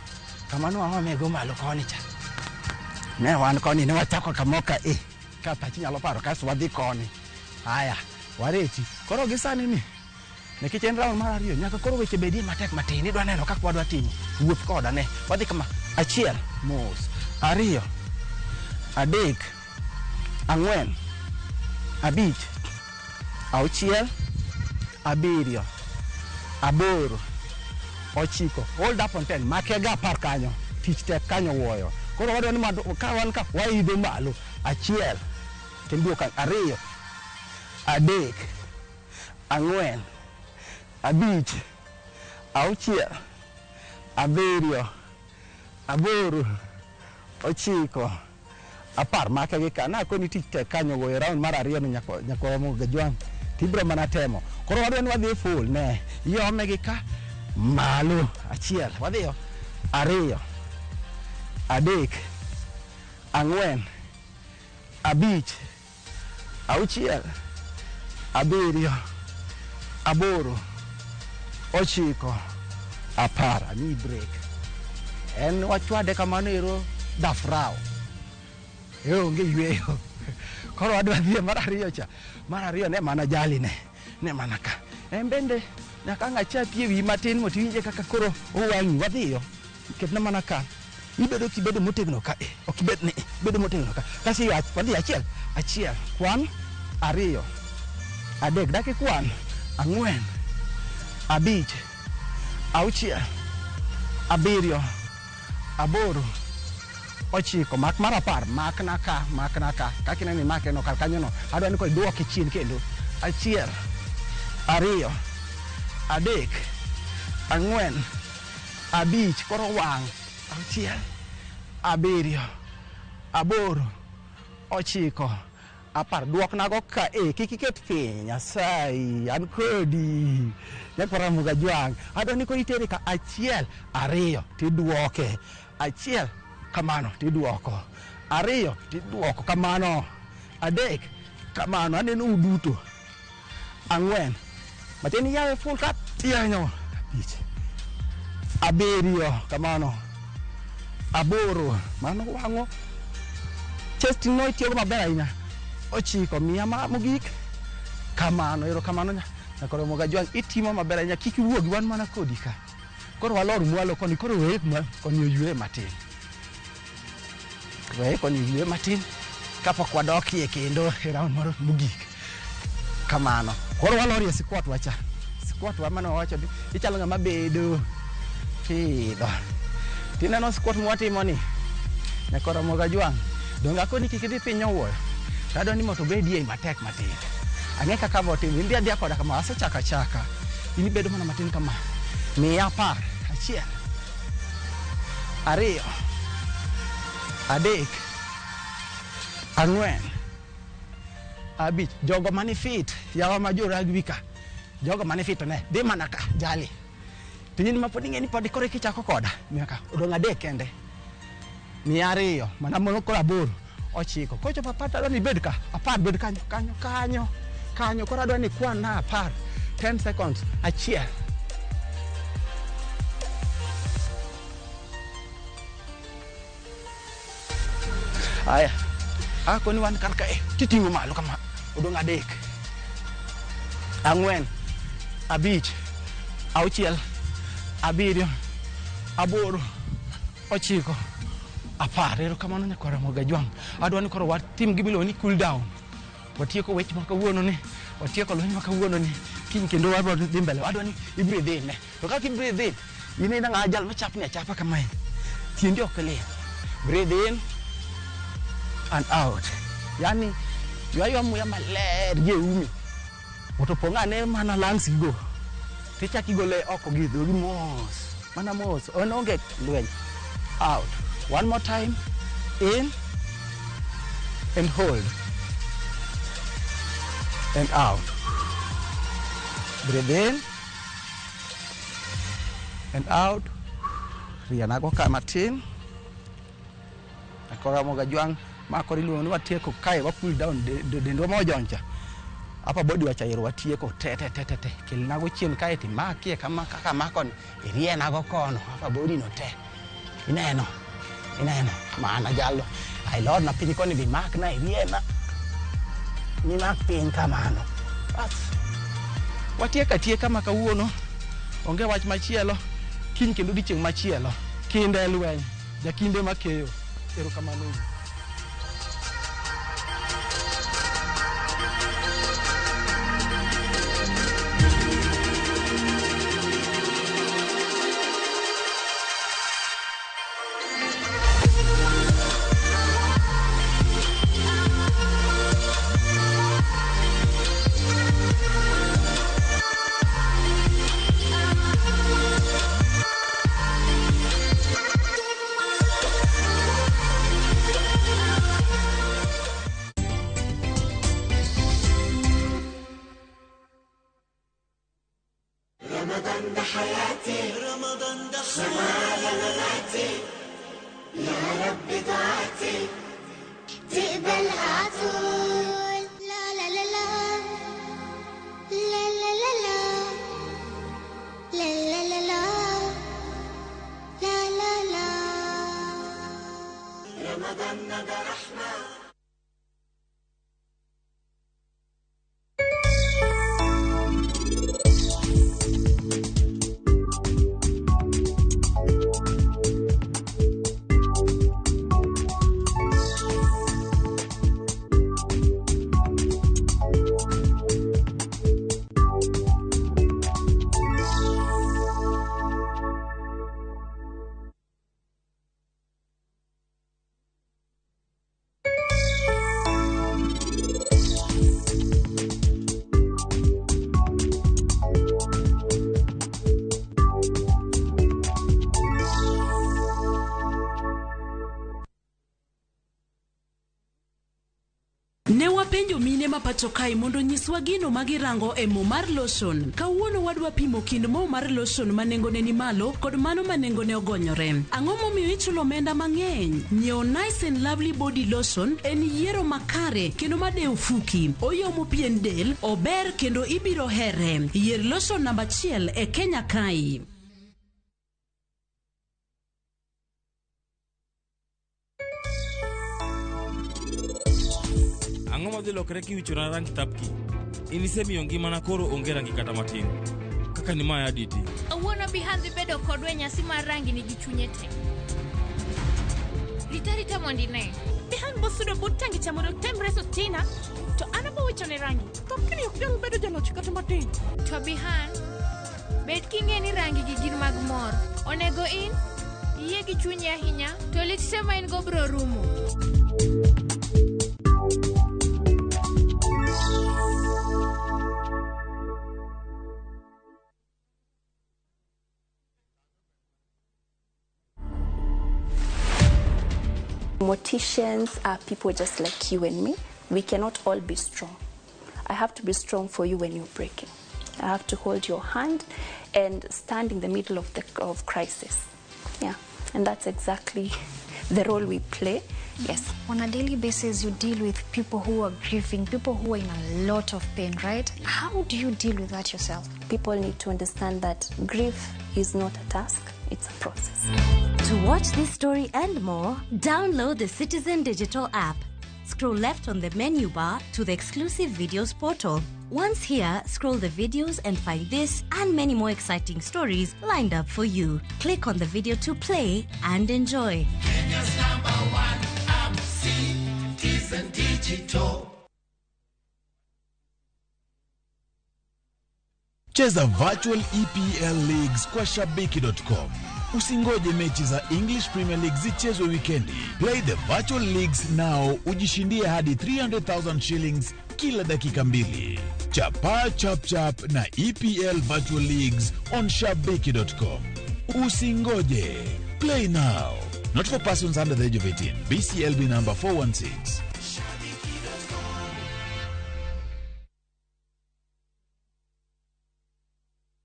Kama nwaome go malo koni cha. Ne wan koni ne wachako kamoka e. Ka pachi nyalo paro kasto wadhi koni. Haya, wareti. Koro gi sani ni nikech en round mar 2 nyaka koro weche bedie matek matin. Idwa neno kaka wadwa timo. Wuoth koda ne. Wadhi kama. 1 mos. 2 3 4 5 6 7 8 9. Hold up on 10. Make ga 10 kanyo. Tich tek kanyo wuoyo. Koro wadwa ni mondo ka wan ka waidho malo. 1 kendo 2 3 4 5 6 7 8 9 10. Make gi ka. Nakoni tich tek kanyo wuoyo. Round mar 2 ni nyaka romo ga jwang'. Tibiro mana temo. Koro wadwa ni wadhi full ne. Iome gi ka malo. 1 wadhiyo. 2 3 4 5 6 7 8 9 10. Amiyi break. En wachwade kamano ero dafrao. E onge yweyo. Koro wadwa dhi e mar 2 cha. Mar 2 ne mana jali ne. Ne mana ka. En bende nyaka ang' achapie wiyi matin mondo iwinje kaka koro owang'i. Wadhiyo. Ketna mana ka. Ibedo kibedo motegno ka. Ok ibed ni bedo motegno ka. Kasto wadhi 1 1 kwan 2 3 dak ikwan 4 5 6 7 8 9. Mak mar 10. Makna ka, makna ka. Kaka ineno imake no kar kanyo no. Adwa ni koro iduoke chien kendo. 1 2 3 4 5 koro wang' 6 7 8 9 10. Duoknago ka e kik iket piny. Nyasaye an kodi. Nyakwar Ramogi Ajwang'. Adwa ni koro itere ka 1 2 tiduoke. 1 kamano tiduoko. 2 tiduoko kamano. 3 kamano. Aneno uduto. 4 matin iyawe full ka tienyo. 5 7 kamano. 8 mano wang'o chest no itiyogo maber ahinya. 9 miya mogik kamano. Erokamano nyakwar Ramogi Ajwang'. Itimo maber ahinya. Kik iwuogi, wan mana kodi ka. Koro walor mwalo koni. Koro weye koni oywe matin. Weye koni oywe matin kapok wadokie kendo e round moro mogik. Kamano. Koro walorie squat wacha. Squat wa mane wawacho ni ichalo ng'ama bedo tidho. Tineno squat mwatimo ni. Nyakwar Ramogi Ajwang'. Donge akoni kik idhi piny owuoyo. Tadwa ni mondo obedie matek matin. Ang'e kaka botimo. In dhi adhiya koda kama. Asechako achaka. In ibedo mana matin kama. Miya 10. 1 2 3 4 5. Jogo mani fit. Yawa ma jo rugby ka. Jogo mani fit to ne. Dhi mana ka. Jali. To in ma pod ing'e ni pod koro kichako koda. Miya ka. Odong' 3 kende. Miya 2. Mana mono koro 8. 9. Kochopo 10 tadwa ni ibed ka. 10 bed kanyo, kanyo, kanyo. Kanyo. Koro adwa ni ikwan na 10. 10 seconds. 1. Aya. Akoni wan kar kae titing'o malo kama odong' 3 4 5 6 7 8 9 10. Erokamano nyakwara Mogajwang'. Adwa ni koro watim gimiluongo ni cool down. Watieko weche ma kawuono ni, watieko lweny ma kawuono ni, kiny kendo wabiro dhi mbele. Adwa ni i breathe in ne. To kaka i breathe in, in ina ng'a jal machapni achapa kamae. Tiendi ok ling. Breathe in and out. Yani ywa muya maler gi e umi. Mondo opong' ane mana lungs gigo. Tichako igole oko gi dhogi mos. Mana mos. En onge lweny. Out. One more time. In and hold. And out. Breathe in and out. Rianago ka matin. Akora Mogajwang' ma koro iluongo ni watieko kae wa pull down dendwa mojoncha. Apa body wacha ero watieko te te te te te. Kelnago chien kae timakie kama kaka makoni. Irienago kono. Apa body no te. Ineno. Ineno. Mana jalo. Ai lord na piny koni bimakna iriena. Nimak piny kamano. Bas. Watieko atieka ma kawuono. Onge wach machielo. Kiny kendo odiechieng' machielo. Kinde lweny. Jakinde makeyo. Erokamano. رمضان ده حياتي، رمضان ده حياتي، مماتي، يا رب دعاتي تقبلها عطول. لا لا لا لا لا لا لا لا لا لا لا لا لا لا. رمضان ده رحمة. Ne wapenjo mine ma pacho kae mondo nyiswa gino ma girango e mo mar lotion. Kawuono wadwa pimo kind mo mar lotion ma nengone ni malo kod mano ma nengone ogonyore. Ang'o momiyo ichulo omenda mang'eny? Nyiewo Nice and Lovely Body Lotion en yiero makare kendo madewo fuki. Oyomo pien del, ober kendo ibiro here. Yier lotion namba 1 e Kenya kae. Ang'o madhi lokore kiwichona rangi tapki? In isemiyo ngimana koro onge rangi kata matin. Kaka ni maya diti. Awuono Bihan dhi bedo kodwa e nyasi mar rangi nigi chunye te. Rita rita mondo ine. Bihan bosudo but tangi cha mondo tem reso Tina, to an abo wichone rangi. Tapkini ok nyal bedo jaloch kata matin. To Bihan, bed king'e ni rangi gi gin mag mor. Onego in, iyie gi chunyi ahinya, to lit te ma in go bro rumo. Morticians are people just like you and me. We cannot all be strong. I have to be strong for you when you're breaking. I have to hold your hand and stand in the middle of the crisis. Yeah, and that's exactly the role we play. Yes. On a daily basis, you deal with people who are grieving, people who are in a lot of pain, right? How do you deal with that yourself? People need to understand that grief is not a task, it's a process. To watch this story and more, download the Citizen Digital app. Scroll left on the menu bar to the exclusive videos portal. Once here, scroll the videos and find this and many more exciting stories lined up for you. Click on the video to play and enjoy. Kenya's number one app, Citizen Digital. Cheza virtual EPL leagues kwa shabiki.com. Usingoje mechi za English Premier League zichezwe wikendi. Play the virtual leagues now, ujishindie hadi 300,000 shillings kila dakika mbili. Chapa chap chap na EPL virtual leagues on shabiki.com. Usingoje. Play now. Not for persons under the age of 18. BCLB number 416.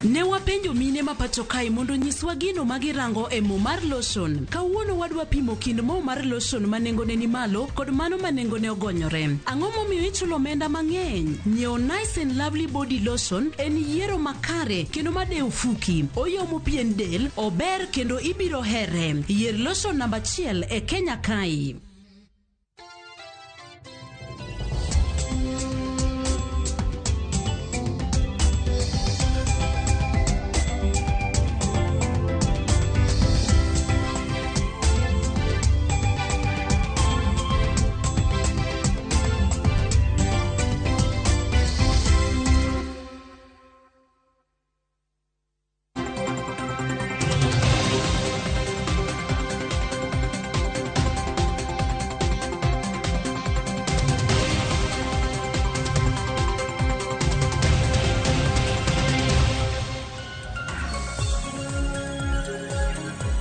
Ne wapenjo mine ma pacho kae mondo onyiswa gino ma girango e mo mar lotion. Kawuono wadwa pimo kind mo mar lotion ma nengone ni malo kod mano ma nengone ogonyore. Ang'o momiyo ichulo omenda mang'eny? Nyiewo Nice and Lovely Body Lotion en yiero makare kendo madewo fuki. Oyomo pien del, ober kendo ibiro here. Yier lotion namba achiel e Kenya kae.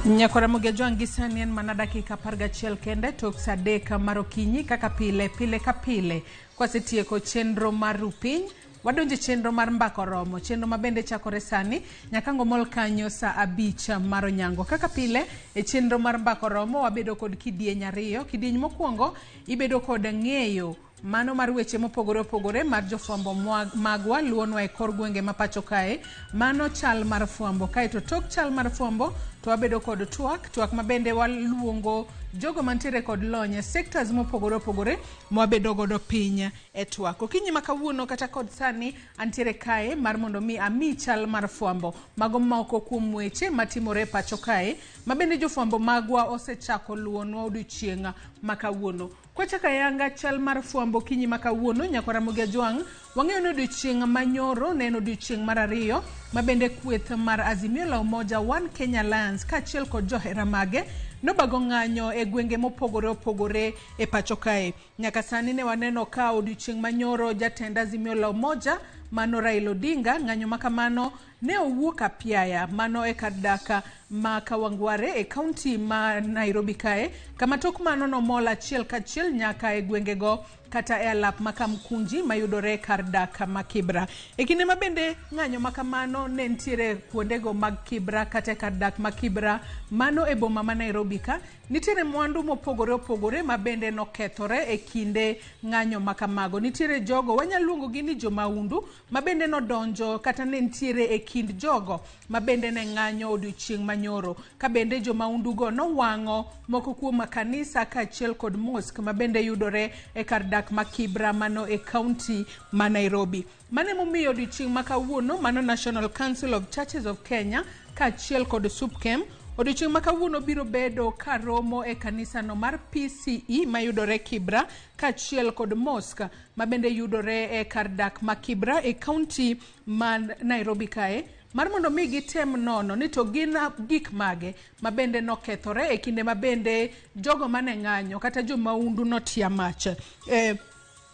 Nyakwara Mogejwang' gi sani en mana dakika 11 kende tok sa 3 mar okinyi kaka pile pile ka pile. Kwasetieko chenro mar rupiny, wadonjo e chenro mar mbaka oromo, chenro ma bende chakore sani nyaka ngomol kanyo sa 5 mar onyango. Kaka pile e chenro mar mbaka oromo wabedo kod kidieny ariyo. Kidieny mokwongo ibedo kod ng'eyo mano mar weche mopogore opogore mar jofwambo magwa luonwa e kor gwenge ma pacho kae, mano chal mar fwambo. Kaeto tok chal mar fwambo to wabedo kod twak, twak ma bende waluongo jogo mantiere kod lony e sectors mopogore opogore mwabedo godo piny e twak. Okinyi ma kawuono kata kod sani antiere kae mar mondo mi ami chal mar fwambo mago moko kuom weche matimore e pacho kae ma bende jofwambo magwa osechako luonwa odiochieng' ma kawuono. Kwachako ayanga chal mar fwambo kinyi ma kawuono, nyakwara Mogejwang', wang'eyo ni odiochieng' manyoro ne en odiochieng' mar ariyo ma bende kweth mar Azimio la Umoja One Kenya Alliance kaachiel kod johera mage nobago ng'anyo e gwenge mopogore opogore e pacho kae. Nyaka sani ne waneno ka odiochieng' manyoro jatend Azimio la Umoja mano Raila Odinga, ng'anyo makamano ne owuok apiaya mano e kar dak ma Kawangware e kaunti ma Nairobi kae, kama tok mano nomol achiel kachiel nyaka e gwengego kata e alap ma Kamkunji mayudore e kar dak ma Kibra. E kinde ma bende ng'anyo makamano ne nitiere kuondego mag Kibra kata e kar dak ma Kibra mano e boma ma Nairobi ka, nitiere mwandu mopogore opogore ma bende nokethore e kinde ng'anyo makamago. Nitiere jogo wanyalo luongogi ni jomaundu ma bende nodonjo kata ne nitiere e kind jogo ma bende ne ng'anyo odiochieng' manyoro, ka bende jomaundugo nowang'o moko kuom kanisa kaachiel kod mosque ma bende yudore e kar dak ma Kibra mano e kaunti ma Nairobi. Mano emomiyo odiochieng' ma kawuono mano National Council of Churches of Kenya kaachiel kod SUPKEM odiochieng' ma kawuono biro bedo ka romo e kanisano mar PCE mayudore Kibra kaachiel kod mosque ma bende yudore e kar dak ma Kibra e kaunti ma Nairobi kae, mar mondo mi gitem nono ni to gin gik mage ma bende nokethore e kinde ma bende jogo mane ng'anyo kata jomaundu notia mach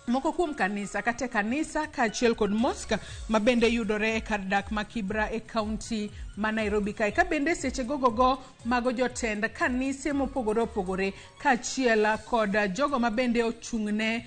moko kuom kanisa kata kanisa kaachiel kod mosque ma bende yudore e kar dak ma Kibra e kaunti ma Nairobi kae. Ka bende seche gogogo mago jotend kanise mopogore opogore kaachiel kod jogo ma bende ochung'ne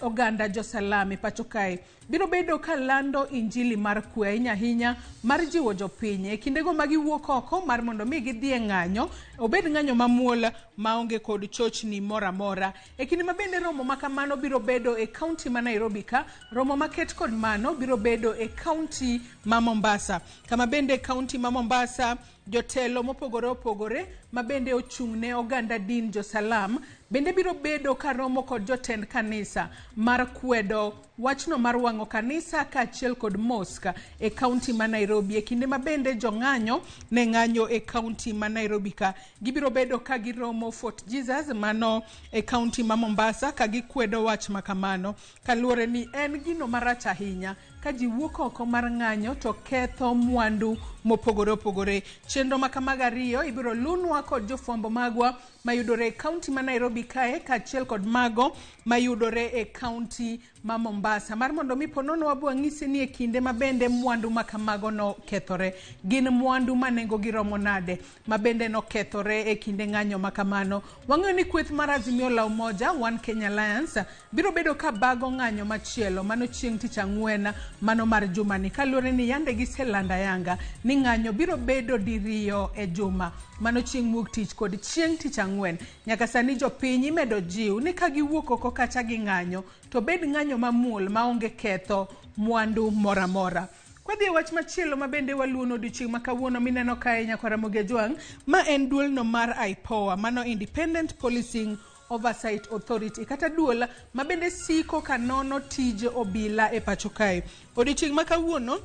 oganda josalam e pacho kae biro bedo ka lando injili mar kwe ahinya ahinya mar jiwo jopiny e kindego ma giwuok oko mar mondo mi gidhi e ng'anyo, obed ng'anyo mamuol maonge kod chochni moro amora. E kinde ma bende romo ma kamano biro bedo e kaunti ma Nairobi ka, romo maket kod mano biro bedo e kaunti ma Mombasa, kama bende kaunti ma Mombasa jotelo mopogore opogore ma bende ochung' ne oganda din josalam Bende biro bedo ka romo kod jotend kanisa mar kwedo wachno mar wang'o kanisa kaachiel kod mosque e kaunti ma Nairobi. E kinde ma bende jong'anyo ne ng'anyo e kaunti ma Nairobi ka. Gibiro bedo ka giromo Fort Jesus mano e kaunti ma Mombasa ka gikwedo wach ma kamano. Kaluwore ni en gino marach ahinya ka ji wuok oko mar ng'anyo to ketho mwandu mopogore opogore. Chenro ma kamago ariyo ibiro lunwa kod jofwambo magwa mayudore e kaunti ma Nairobi kae kaachiel kod mago mayudore e kaunti ma Mombasa. Mar mondo mi ponono wabo wang'isi ni e kinde ma bende mwandu ma kamago nokethore, gin mwandu ma nengogi romo nade ma bende nokethore e kinde ng'anyo ma kamano. Wang'eyo ni kweth mar Azimio la Umoja One Kenya Alliance biro bedo ka bago ng'anyo machielo mano chieng' tich ang'wen mano mar jumani, kaluwore ni yande giselando ayanga ni ng'anyo biro bedo diriyo e juma mano chieng' wuok tich kod chieng' tich ang'wen. Nyaka sani jopiny imedo jiw ni ka giwuok oko kacha ging'anyo to bed ng'anyo mamuol maonge ketho mwandu moro amora. Kwadhi e wach machielo ma bende waluwo odiochieng' ma kawuono mineno kae nyakwar Ramogi Ajwang', ma en duolno mar IPOA, mano Independent Policing Oversight Authority, kata duol ma bende siko ka nono tij obila e pacho kae. Odiochieng' ma kawuono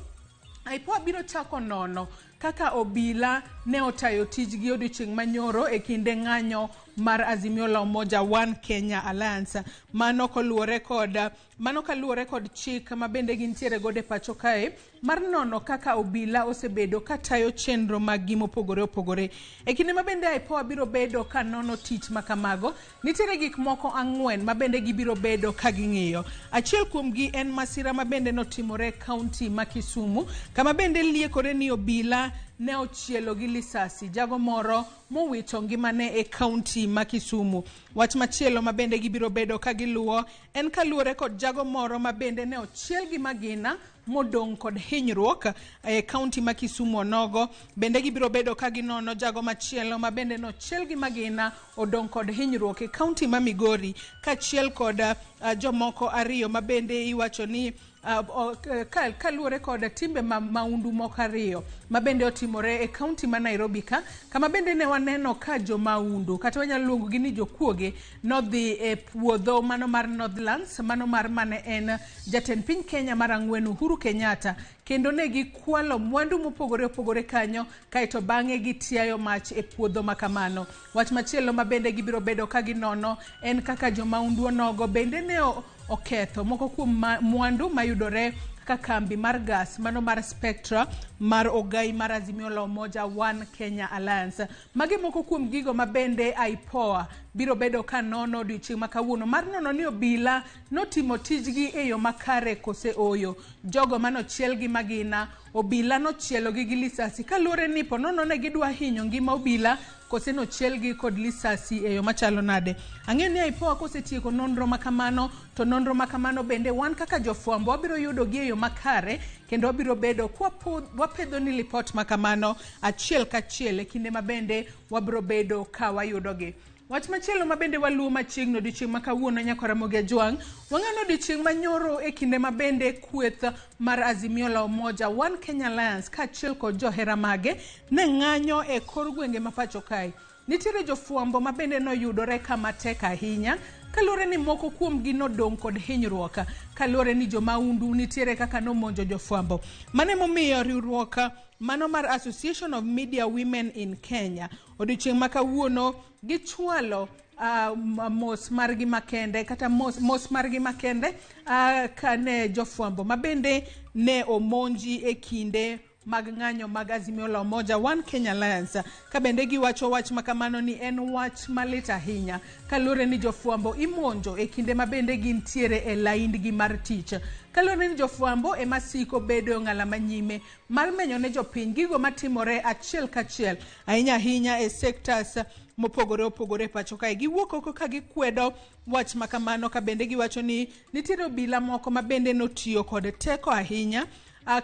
IPOA biro chako nono kaka obila ne otayo tijgi odiochieng' manyoro e kinde ng'anyo mar Azimio la Umoja One Kenya Alliance. Mano kaluwore kod chik ma bende gintiere godo e pacho kae mar nono kaka obila osebedo katayo chenro maggi mopogore opogore. E kinde ma bende IPOA biro bedo ka nono tich ma kamago, nitiere gik moko ang'wen ma bende gibiro bedo ka ging'iyo. Achiel kuomgi en masira ma bende notimore e kaunti ma Kisumu, kama bende liekore ni obila ne ochielo gi lisasi jago moro mowito ngimane e kaunti ma Kisumu. Wach machielo ma bende gibiro bedo ka giluwo en kaluwore kod jago moro ma bende ne ochiel gi magina modong' kod hinyruok e kaunti ma Kisumu onogo. Bende gibiro bedo ka ginono jago machielo ma bende nochiel gi magina odong' kod hinyruok e kaunti ma Migori, kaachiel kod jomoko ariyo ma bende iwacho ni kaluwore kod timbe maundu moko ariyo ma bende otimore e kaunti ma Nairobi ka, kama bende ne waneno ka jomaundu kata wanyalo luongo gi ni jokuoge nodhi e puodho mano mar Northlands, mano mar mane en jatend piny Kenya mar ang'wen Uhuru Kenyatta, kendo ne gikwalo mwandu mopogore opogore kanyo, kaeto bang'e gitiayo mach e puodho ma kamano. Wach machielo ma bende gibiro bedo ka ginono en kaka jomaundu onogo bende ne oketho moko kuom mwandu mayudore kaka kambi mar gas mano mar Spectra mar ogai mar Azimio la Umoja One Kenya Alliance. Magi moko kuom gigo ma bende IPOA biro bedo ka nono odiochieng' ma kawuono mar nono ni obila notimo tijgi e yo makare kose oyo. Jogo manochiel gi magina, obila nochielogi gi lisasi kaluwore ni ponono ne gidwa hinyo ngima obila kose nochielgi kod lisasi e yo machalo nade. Ang'eyo ni IPOA kosetieko nonro makamano, to nonro makamano bende wan kaka jofwambo wabiro yudo gi e yo makare, kendo wabiro bedo wapedho ni lipot makamano achiel kachiel e kinde ma bende wabiro bedo ka wayudogi. Wach machielo ma bende waluwo machiegni odiochieng' ma kawuono nyakwar Ramogi Ajwang', wang'eyo odiochieng' manyoro e kinde ma bende kweth mar Azimio la Umoja One Kenya Alliance kaachiel kod johera mage ne ng'anyo e kor gwenge ma pacho kae. Nitiere jofwambo ma bende noyudore kama tek ahinya, kaluwore ni moko kuomgi nodong' kod hinyruok, kaluwore ni jomaundu nitiere kaka nomonjo jofwambo. Mano emomiyo riwruok mano mar Association of Media Women in Kenya odiochieng' ma kawuono gichwalo mos margi makende kata mos margi makende kane jofwambo ma bende ne omonji e kinde mag ng'anyo mag Azimio la Umoja One Kenya Alliance, ka bende giwacho wach makamano ni en wach malit ahinya kaluwore ni jofwambo imonjo e kinde ma bende gintiere e laindgi mar tich, kaluwore ni jofwambo ema siko bedo e ong'ala manyime mar menyo ne jopiny gigo matimore achiel kachiel ahinya ahinya e sectors mopogore opogore pacho kae. Giwuok oko ka gikwedo wach makamano, ka bende giwacho ni nitiere obila moko ma bende notiyo kod teko ahinya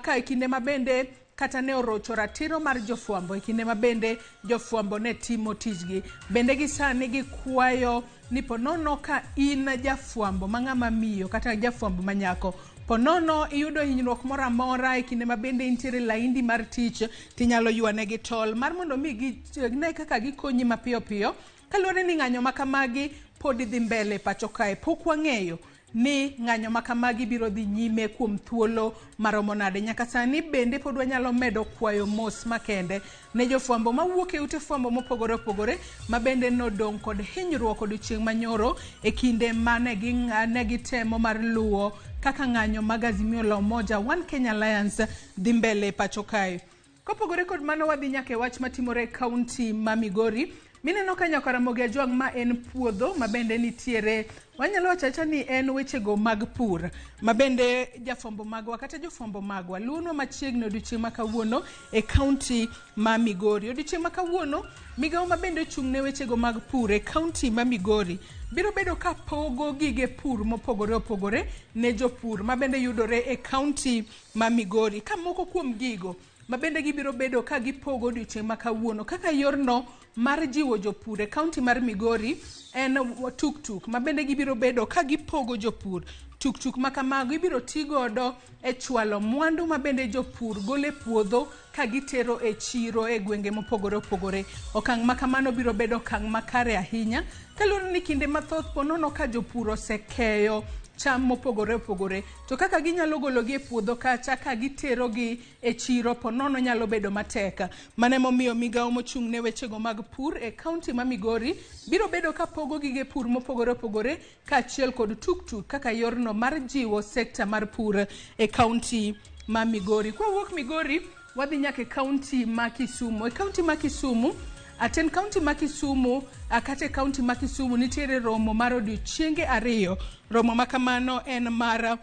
ka e kinde ma bende kata ne orocho ratiro mar jofwambo e kinde ma bende jofwambo ne timo tijgi. Bende gi sani gikwayo ni ponono ka in jafwambo ma ng'ama miyo kata jafwambo ma nyako, ponono iyudo hinyruok moro amora e kinde ma bende intiere laindi mar tich, tinyalo ywanegi tol mar mondo mi gine kaka gikonyi mapiyo piyo, kaluwore ni ng'anyo makamagi pod dhi mbele pacho kae. Pok wang'eyo ni ng'anyo ma kamagi biro dhi nyime kuom thuolo maromo nade. Nyaka sani bende pod wanyalo medo kwayo mos makende ne jofwambo mawuok e ute fwambo mopogore opogore ma bende nodong' kod hinyruok odiochieng' manyoro e kinde mane gitemo mar luwo kaka ng'anyo mag Azimio la Umoja One Kenya Alliance dhi mbele pacho kae. Kopogore kod mano wadhi nyaka e wach matimore e kaunti ma Migori. Mineno ka Nyakaramogi Ajwang' ma en puodho ma bende nitiere, wanyalo wacho awacha ni en wechego mag pur ma bende jafwambo magwa kata jofwambo magwa luwonwa machiegni odiochieng' ma kawuono e kaunti ma Migori. Odiochieng' ma kawuono migawo ma bende ochung' ne wechego mag pur e kaunti ma Migori biro bedo ka pogo gige pur mopogore opogore ne jopur ma bende yudore e kaunti ma Migori. Ka moko kuom gigo ma bende gibiro bedo ka gipogo odiochieng' ma kawuono kaka yorno mar jiwo jopur e kaunti mar Migori en tuktuk ma bende gibiro bedo ka gipogo jopur. Tuktuk ma kamago ibiro ti godo e chwalo mwandu ma bende jopur golo e puodho ka gitero e chiro e gwenge mopogore opogore. Okang' ma kamano biro bedo okang' makare ahinya kaluwore ni kinde mathoth ponono ka jopur osekeyo cham mopogore opogore to kaka ginyalo gologi e puodho kacha ka giterogi e chiro ponono nyalo bedo matek. Mano emomiyo migawo mochung' ne wechego mag pur e kaunti ma Migori biro bedo ka pogo gige pur mopogore opogore kaachiel kod tuktuk kaka yorno mar jiwo sekta mar pur e kaunti ma Migori. Kwawuok Migori wadhi nyaka e kaunti ma Kisumu. E kaunti ma Kisumu, atend kaunti ma Kisumu kata e kaunti ma Kisumu nitiere romo mar odiochienge ariyo. Romo ma kamano en mar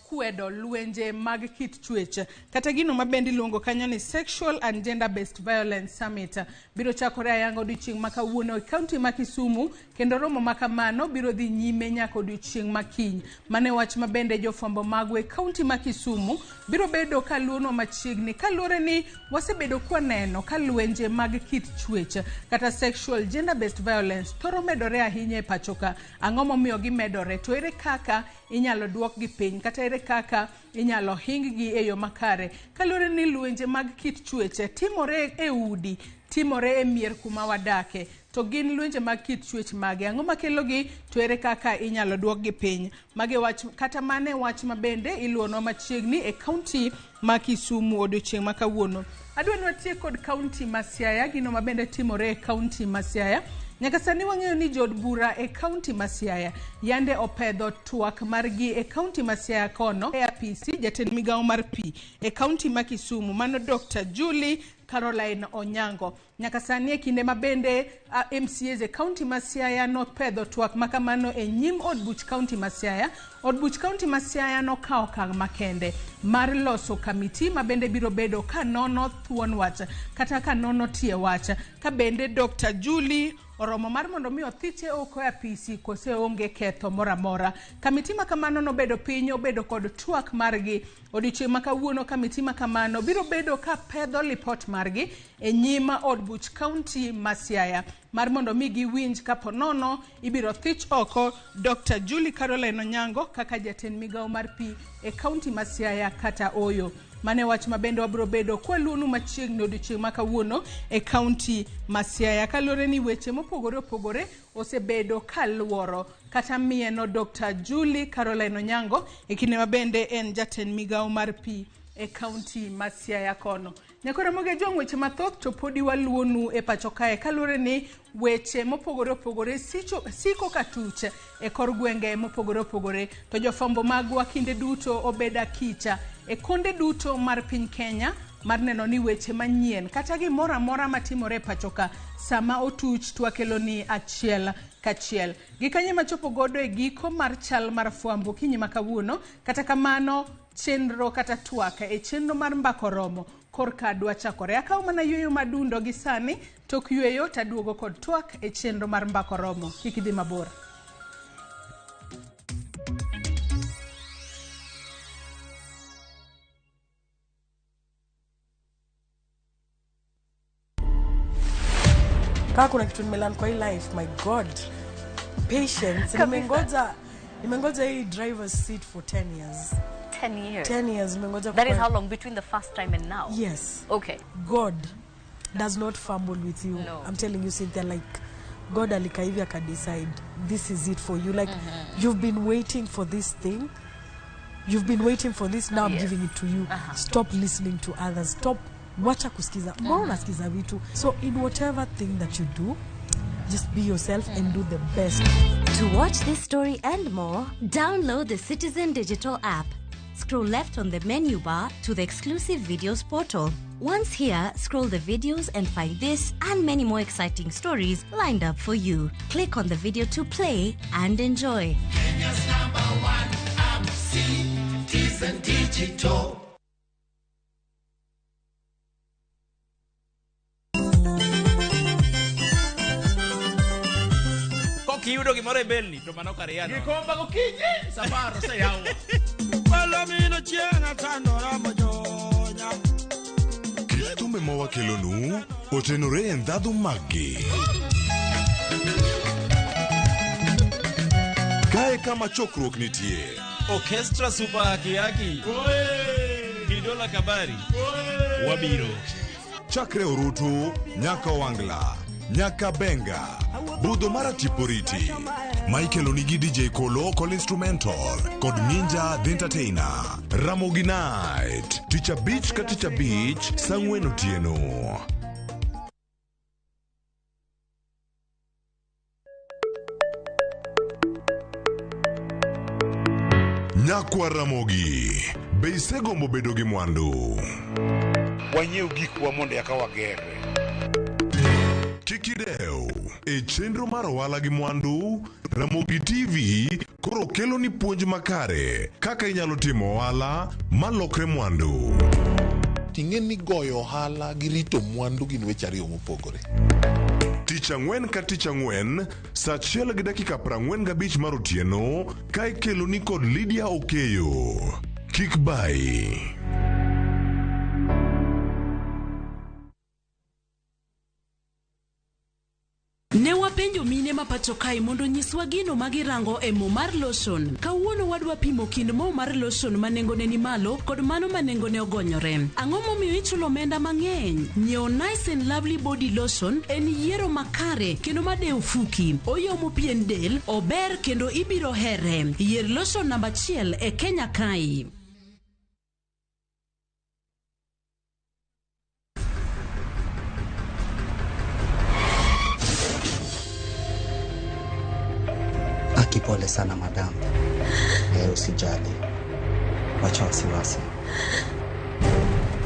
kwedo lwenje mag kit chwech kata gino ma bende iluongo kanyo ni Sexual and Gender Based Violence Summit biro chakore ayanga odiochieng' ma kawuono e kaunti ma Kisumu kendo romo ma kamano biro dhi nyime nyaka odiochieng' ma kiny. Mane wach ma bende jofwambo magwa e kaunti ma Kisumu biro bedo kaluonwa machiegni kaluwore ni wasebedo kwaneno ka lwenje mag kit chwech kata sexual gender based violence thoro medore ahinya e pacho ka. Ang'o momiyo gimedore to ere kaka inyalo duokgi piny kata ere kaka inyalo hing-gi e yo makare kaluwore ni lwenje mag kit chwech timore e udi, timore e mier kuma wadake. To gin lwenje mag kit chwech mage? Ang'o makelogi to ere kaka inyalo duokgi piny? Mage wach kata mane wach ma bende iluonwa machiegni e kaunti ma Kisumu odiochieng' ma kawuono. Adwa ni watiek kod kaunti ma Siaya, gino ma bende timore e kaunti ma Siaya. Nyaka sani wang'eyo ni jood bura e kaunti ma Siaya yande opedho twak margi e kaunti ma Siaya kono e apisi jatend migawo mar pi e kaunti ma Kisumu mano Dr. Julie Caroline Onyango. Nyaka sani e kinde ma bende MCAs e kaunti ma Siaya nopedho twak ma kamano e nyim od buch kaunti ma Siaya. Od buch kaunti ma Siaya nokawo okang' makende mar loso kamiti ma bende biro bedo ka nono thuon wach kata ka nono tie wach ka bende Dr. Julie oromo mar mondo mi othiche oko e apisi kose onge ketho moro amora. Kamiti ma kamano nobedo piny obedo kod twak margi odiochieng' ma kawuono. Kamiti ma kamano biro bedo ka pedho lipot margi e nyim od buch kaunti ma Siaya mar mondo mi giwinj kapo nono ibiro thich oko Dr. Julie Caroline Onyango kaka jatend migawo mar pi e kaunti ma Siaya kata oyo. Mane wach ma bende wabiro bedo kwaluonu machiegni odiochieng' ma kawuono e kaunti ma Siaya kaluwore ni weche mopogore opogore osebedo kaluoro kata mieno Dr. Julie Caroline Onyango e kinde ma bende en jatend migawo mar pi e kaunti ma Siaya kono. Nyakora Ramogi Ajwang' weche mathoth to podi waluonu e pacho kae kaluwore ni weche mopogore opogore siko katuch e kor gwenge mopogore opogore to jofwambo magwa kinde duto obedo akicha e konde duto mar piny Kenya mar neno ni weche manyien kata gimoro amora matimore e pacho ka sama otuch twakelo ni achiel kachiel. Gikanye machopo godo e giko mar chal mar fwambo kinyi ma kawuono. Kata kamano chenro kata twak e chenro mar mbako romo korka dwa chakore. Akawo mana yueyo madundo gi sani tok yueyo taduogo kod twak e chenro mar mbako romo. Kik idhi mabor. Kama kuna kitu nimelearn kwa hii life, my God, patience. Nimengoja hii driver's seat for 10 years. 10 years. 10 years nimengoja. That is how long between the first time and now? Yes. Okay. God does not fumble with you. No. I'm telling you, Cynthia, like God alikaa hivi akadecide this is it for you, like you've been waiting for this thing, you've been waiting for this, now I'm giving it to you. Stop listening to others, stop, wacha kusikiza, mbona unasikiza vitu? So in whatever thing that you do, just be yourself and do the best. To watch this story and more, download the Citizen Digital app. Scroll left on the menu bar to the exclusive videos portal. Once here, scroll the videos and find this and many more exciting stories lined up for you. Click on the video to play and enjoy. Kenya's number one app, Citizen Digital. Kiyudo gimoro e belni to mano kar yano. Gikomba gokinyi safar oseyawo. Palomino chieng' atandora mojonya. Kit thumbe ma wakelonu otenore e ndhadhu maggi. Kae kama chokruok nitie. Orchestra Super Haki Haki. Gidola Kabari. Wabiro. Chakre Orutu, nyaka Wangla, nyaka Benga, Budho mara Tiporiti. Michael Onigi DJ Kolo Kol Instrumental kod Ninja The Entertainer. Ramogi Night, tich abich ka tich abich, saa ang'wen otieno. Nyakwa Ramogi, be isegombo bedo gi mwandu? Wanyiew gikwa mondo eka wagerre. Kik idew, e chenro mar ohala gi mwandu, Ramogi TV koro kelo ni puonj makare kaka inyalo timo ohala malokre mwandu. Ting'e ni goyo ohala gi rito mwandu gin weche ariyo mopogore. Tich ang'wen ka tich ang'wen, saa 1:45 mar otieno, ka ikelo ni kod Lydia Okeyo. Kik bai. Ne wapenjo mine ma pacho kae mondo nyiswa gino ma girango e mo mar lotion. Kawuono wadwa pimo kind mo mar lotion ma nengone ni malo kod mano ma nengone ogonyore. Ang'o momiyo ichulo omenda mang'eny? Nyiewo Nice and Lovely Body Lotion en yiero makare kendo madewo fuki. Oyomo pien del, ober kendo ibiro here. Yier lotion namba 1 e Kenya kae. Pole sana madam. Usijali. Wacha wasiwasi.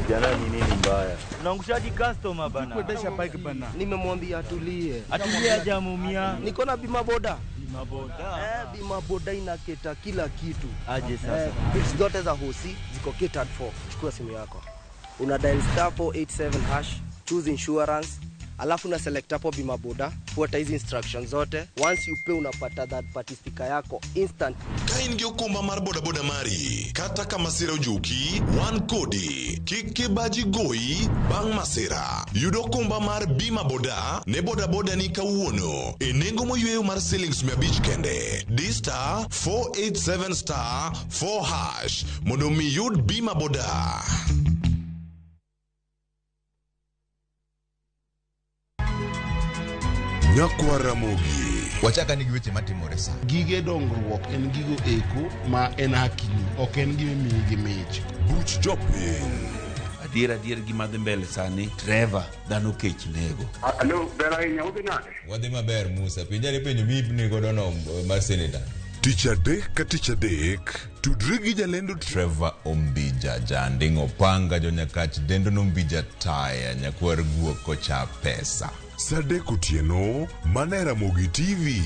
Jana ni nini mbaya? Unaangushaji customer bana. Kuendesha bike bana. Nimemwambia atulie. Atulie hajamumia. Niko na bima boda. Bima boda. Bima boda inaketa kila kitu. Aje sasa. Bills zote za hosi ziko catered for. Chukua simu yako. Una dial star 487 hash, choose insurance, alafu una select hapo bima boda, fuata hizi instructions zote. Once you pay unapata third party sticker yako instant. Ka in gi okumba mar bodaboda mari, kata ka masira ojuki, wan kodi. Kik kibaji goyi bang' masira. Yud okumba mar bima boda ne bodaboda ni kawuono e nengo moyweyo mar silings 500 kende. Di star 487 star 4 hash mondo mi yud bima boda. Nyakwa Ramogi. Wachaka ni gi weche matimore sa. Gige dongruok en gigo eko ma en hakini, ok en gima imiyi gi mich. Buch jopiny. Adier gima dhi mbele sani, Trevor, dhano kech nego. Alo, ber ahinya, udhi nade? Wadhi maber Musa, penjari penjo mipni godo no mar seneta. Tich adek ka tich adek, tudri gi jalendo Trevor Ombija, janding opanga jonyakach dendo nombija taya, nyakwar guok kocha pesa. Saa 3 otieno, mana e Ramogi TV.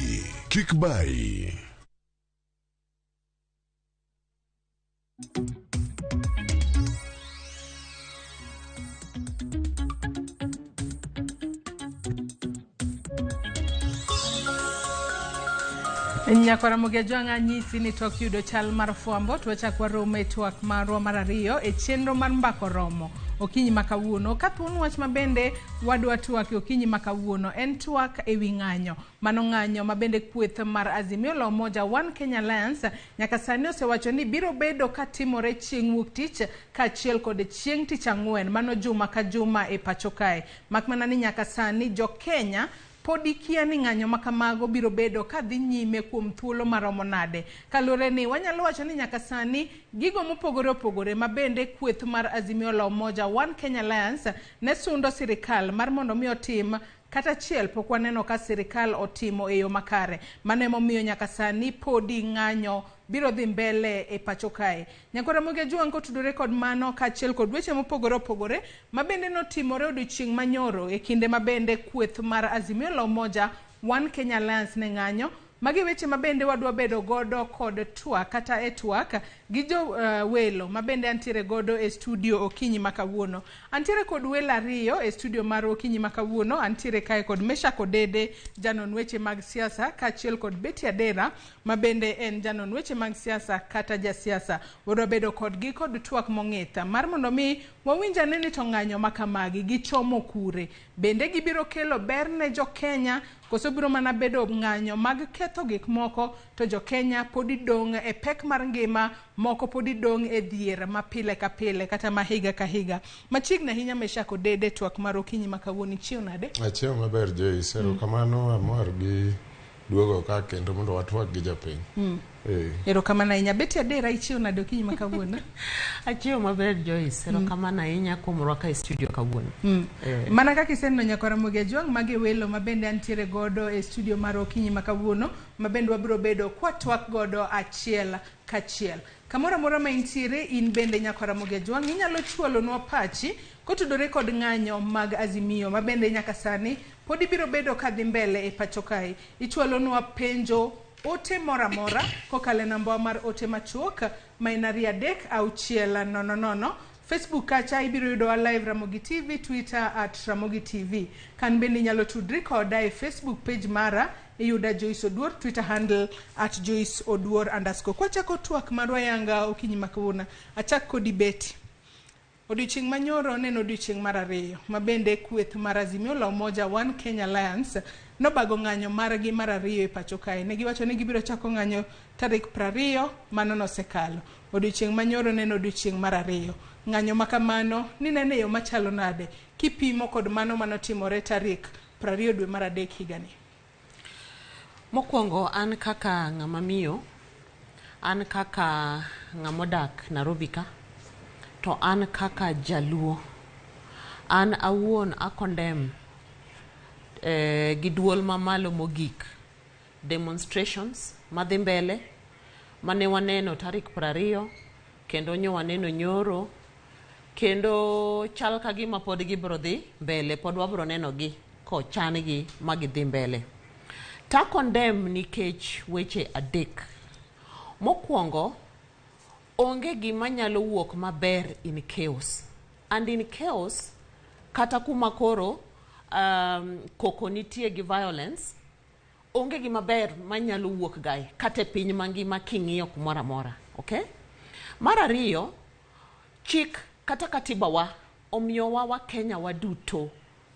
Kik bai. Nyakwara Ramogi Ajwang' anyisi ni tok yudo chal mar fwambo to wachak warom e twak marwa mar ariyo e chenro mar mbako romo okinyi ma kawuono. Ka thuon wach mabende wadwa twak e okinyi ma kawuono en twak ewi ng'anyo. Mano ng'anyo mabende kweth mar Azimio la Umoja One Kenya Alliance nyaka sani osewacho ni biro bedo katimore chieng' wuok tich kaachiel kod chieng' tich ang'wen, mano juma ka juma e pacho kae. Mak mana ni nyaka sani jo Kenya Pod ikia ni ng'anyo ma kamago biro bedo ka dhi nyime kuom thuolo maromo nade. Kaluwore ni wanyalo wacho ni nyaka sani gigo mopogore opogore ma bende kweth mar Azimio la Umoja One Kenya Alliance ne sundo sirikal mar mondo mi otim kata achiel pok waneno ka sirikal otimo e yo makare. Mano emomiyo nyaka sani podi ng'anyo biro dhi mbele e pacho kae. Nyakwar Ramogi Ajwang' kotudore kod mano kaachiel kod weche mopogore opogore ma bende notimore odiochieng' manyoro e kinde ma bende kweth mar Azimio la Umoja One Kenya Alliance ne ng'anyo. Magi weche ma bende wadwa bedo godo kod twak kata e twak gi jo welo ma bende antiere godo e studio okinyi ma kawuono. Antiere kod welo ariyo e studio mar okinyi ma kawuono. Antiere kae kod Meshack Odede, janon weche mag siasa, kaachiel kod Betty Adera ma bende en janon weche mag siasa kata jasiasa. Wadwa bedo kodgi kod twak mong'ith mar mondo mi wawinj ane ni to ng'anyo ma kamagi gichomo kure. Bende gibiro kelo ber ne jo Kenya koso biro mana bedo ng'anyo mag ketho gik moko to jo Kenya podi dong' e pek mar ngima, moko podi dong' e dhier ma pile ka pile kata ma higa ka higa. Machiegni ahinya Meshack Odede, twak mar okinyi ma kawuono, ichiew nade? Achiew maber Joyce, erokamano, amor gi duogo ka kendo mondo watwak gi jopiny. Erokamano ahinya. Betty Adera, ichiew nade okinyi ma kawuono? Achiew maber Joyce, erokamano ahinya kuom rwaka e studio kawuono. Mana kaka iseneno nyakwar Ramogi Ajwang', magi welo ma bende antiere godo e studio mar okinyi ma kawuono, ma bende wabiro bedo kwatwak godo achiel kachiel. Kamoro amora ma intiere, in bende nyakwar Ramogi Ajwang', inyalo chwalonwa pachi kotudore kod ng'anyo mag Azimio ma bende nyaka sani pod ibiro bedo kadhi mbele e pacho kae. Ichwalonwa penjo, ote moro amora kokalo e namba mar ote machuok ma en 2 3 6 0 0. Facebook kacha ibiro yudowa live Ramogi TV, Twitter at Ramogi TV. Kan bende inyalo tudri koda e Facebook page mara, iyuda Joyce Oduor, Twitter handle at Joyce Oduor underscore. Kwachako twak marwa yanga okinyi ma kawuono, achak kodi Betty. Odiochieng' manyoro ne en odiochieng' mar ariyo ma bende kweth mar Azimio la Umoja One Kenya Alliance nobago ng'anyo margi mar ariyo e pacho kae. Ne giwacho ni gibiro chako ng'anyo tarik 20, mano nosekalo. Odiochieng' manyoro ne en odiochieng' mar ariyo. Ng'anyo ma kamano nineno e yo machalo nade kipimo kod mano manotimore tarik 20 dwe mar 3 higani? Mokwongo an kaka ng'ama miyo, an kaka ng'ama odak Nairobi ka, to an kaka jaluo, an awuon a condemn gi duol mamalo mogik demonstrations madhi mbele mane waneno tarik 20 kendo nyo waneno nyoro kendo chal ka gima pod gibiro dhi mbele, pod wabiro neno gi kochan gi ma gidhi mbele. Ta condemn nikech weche adek. Mokwongo, onge gima nyalo wuok maber in chaos. And in chaos, kata kuma koro koko nitie gi violence, onge gima ber manyalo wuok gae, kata e piny mangima king'iyo kumoro amora. Okay? Mar ariyo, chik kata katiba wa omiyowa wa Kenya waduto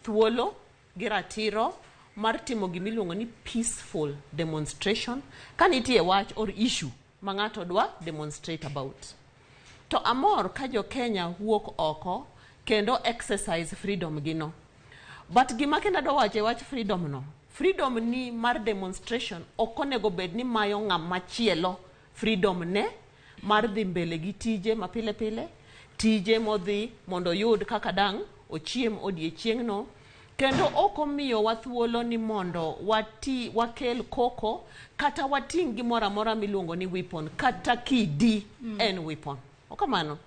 thuolo gi ratiro mar timo gimiluongo ni peaceful demonstration ka nitie wach or issue ma ng'ato dwa demonstrate about. To amor ka jo Kenya wuok oko kendo exercise freedom gino. But gima kendo adwa wacho e wach freedom no, freedom ni mar demonstration ok onego bed ni mayo ng'ama chielo freedom ne mar dhi mbele gi tije ma pile pile, tije modhi mondo oyud kaka dang' ochiem odiechieng'no, kendo ok omiyowa thuolo ni mondo wati wakel koko kata wating' gimoro amora miluongo ni weapon kata kidi en weapon. Okamano.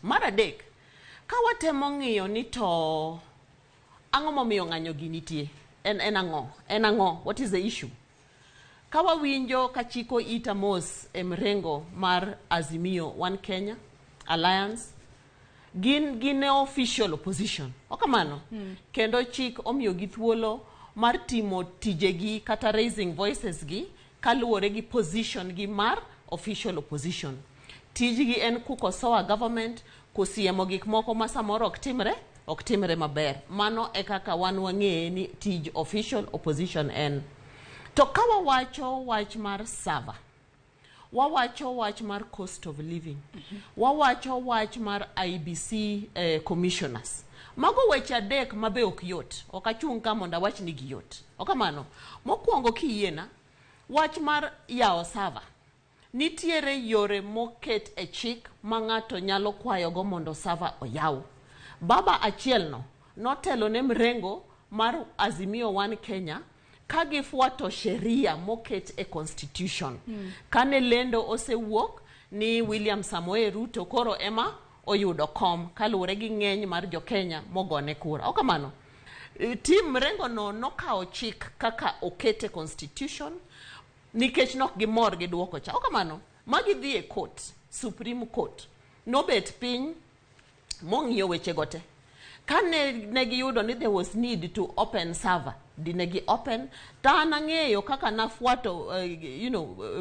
Mar adek, ka watemo ng'iyo ni to ang'o momiyo ng'anyo gi nitie? En ang'o? En ang'o? What is the issue? Ka wawinjo ka chiko ita mos e mrengo mar Azimio One Kenya Alliance, gin e official opposition. Okamano. Kendo chik omiyogi thuolo mar timo tijegi kata raising voices gi kaluwore gi position gi mar official opposition. Tijgi en kukosoa government, kusiemo gik moko ma samoro ok timre maber. Mano e kaka wan wang'eye ni tij official opposition en. To ka wawacho wach mar server, wawacho wach mar cost of living, wawacho wach mar IBC commissioners, Mago weche adek ma be ok yot. Ok achung' ka mondo awach ni giyot. Ok kamano. Mokwongo kiyiena, wach mar yawo server. Nitiere yore moket e chik ma ng'ato nyalo kwayogo mondo server oyaw. Baba achiel no notelo ne mrengo mar Azimio One Kenya ka gifuato sheria moket e constitution. Kane lendo osewuok ni William Samoei Ruto koro ema oyudo kom kaluwore gi ng'eny mar jo-Kenya mogone kura. Ok kamano? Tim mrengo no nokawo chik kaka okete constitution nikech nok gimor gi duoko cha. Ok kamano? Ma gidhi e court, Supreme Court. Nobet piny mong'iyo weche go te. Kane ne giyudo ni there was need to open server, dine gi open, to an ang'eyo kaka nafuato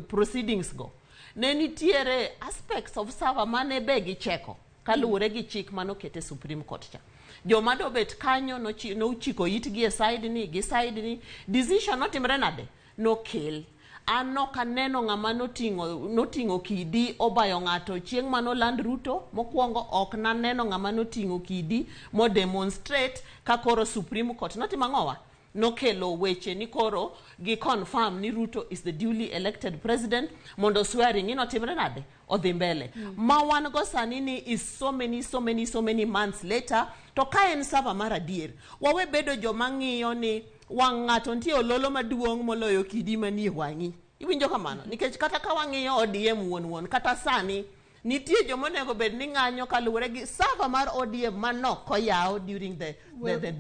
proceedings go. Ne nitiere aspects of server mane be gicheko kaluwore gi chik manokete Supreme Court cha. Joma dobet kanyo nochiko itgi e side ni gi side ni, decision notimre nade? Nokel. An nok aneno ng'ama noting'o kidi obayo ng'ato chieng' manoland Ruto mokwongo, ok naneno ng'ama noting'o kidi mo demonstrate ka koro Supreme Court notimo ang'owa? Nokelo weche ni koro gi confirm ni Ruto is the duly elected president mondo swearing in otimre nade? Odhi mbele. Ma wan go sani ni is so many, so many, so many months later, to ka en server mar adier, wawe bedo joma ng'iyo ni wang' ng'ato nitie ololo maduong' moloyo kidi manie wang'i. Iwinjo kamano? Nikech kata ka wang'iyo ODM wuon wuon, kata sani, nitie joma onego bed ni ng'anyo kaluwore gi server mar ODM manok oyaw during the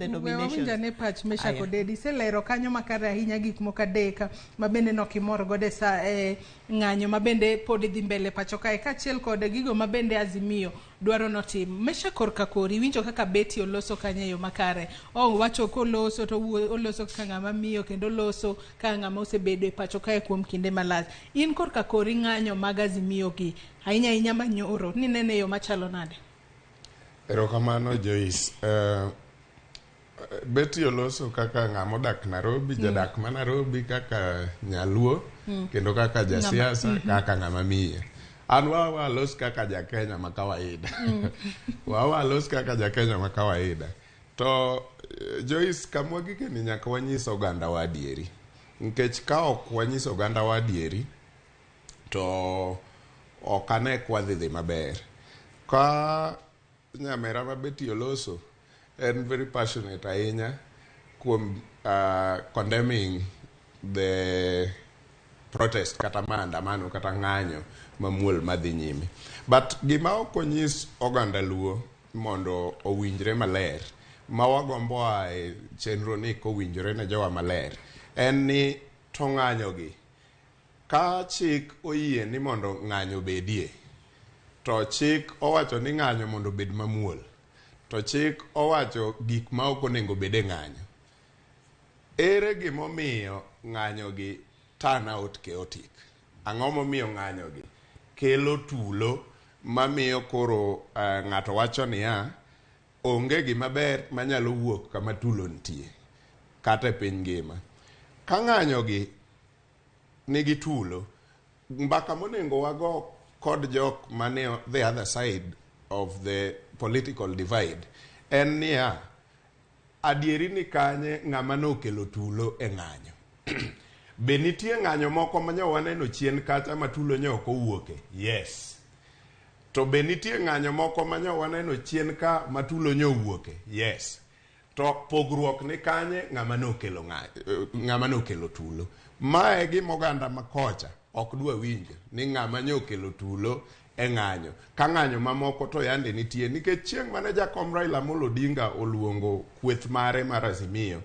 nominations. Wawinj ane pach Meshack Aya. Odedi. Iselero kanyo makare ahinya gik moko adek ma bende nok imor godo e sa e ng'anyo ma bende pod dhi mbele pacho kae kaachiel kod gigo ma bende Azimio dwaro notim. Meshack korka kori iwinjo kaka Betty oloso kanyo e yo makare. Owacho koloso to oloso kaka ng'ama miyo kendo oloso kaka ng'ama osebedo e pacho kae kuom kinde malach. In korka kori ng'anyo mag Azimio gi ahinya ahinya manyoro ninene e yo machalo nade? Erokamano Joyce. Betty oloso kaka ng'ama odak Nairobi, jadak ma Nairobi kaka nyaluo, kendo kaka jasiasa, kaka ng'ama miyo. An wawa los kaka ja Kenya ma kawaida. Wawa los kaka ja Kenya ma kawaida. To Joyce, kamwa gike ni nyaka wanyis oganda wa adieri. Nikech ka ok wanyis oganda wa adieri, to ok ane kwa dhi maber. Ka nyamera ma Betty oloso en very passionate ahinya kuom condemning the protest kata maandamano kata ng'anyo mamuol madhi nyime. But gima ok onyis oganda luo mondo owinjre maler, ma wagombo a e chenro ni kowinjore ne jowa maler, en ni to ng'anyo gi ka chik oyie ni mondo ng'anyo bedie, to chik owacho ni ng'anyo mondo obed mamuol, to chik owacho gik ma ok onego bed e ng'anyo. Ere gimomiyo ng'anyo gi turn out chaotic? Ang'o momiyo ng'anyo gi kelo tulo mamiyo koro ng'ato wacho niya onge gima ber manyalo wuok kama tulo nitie kata e piny ngima. Ka ng'anyo gi nigi tulo, mbaka monego wago kod jok mane the other side of the political divide en niya adieri ni kanye ng'ama nokelo tulo e ng'anyo. Be nitie ng'anyo moko ma nyo waneno chien kacha ma tulo nyo ok owuoke? Yes. To be nitie ng'anyo moko ma nyo waneno chien ka ma tulo nyo owuoke? Yes. To pogruok ni kanye ng'ama nokelo ng'anyo, ng'ama nokelo tulo. Mae gima oganda ma kocha ok dwa winjo ni ng'ama nyo okelo tulo e ng'anyo. Ka ng'anyo mamoko to yande nitie nikech chieng' mane jakom Raila Amolo Odinga oluongo kweth mare mar Azimio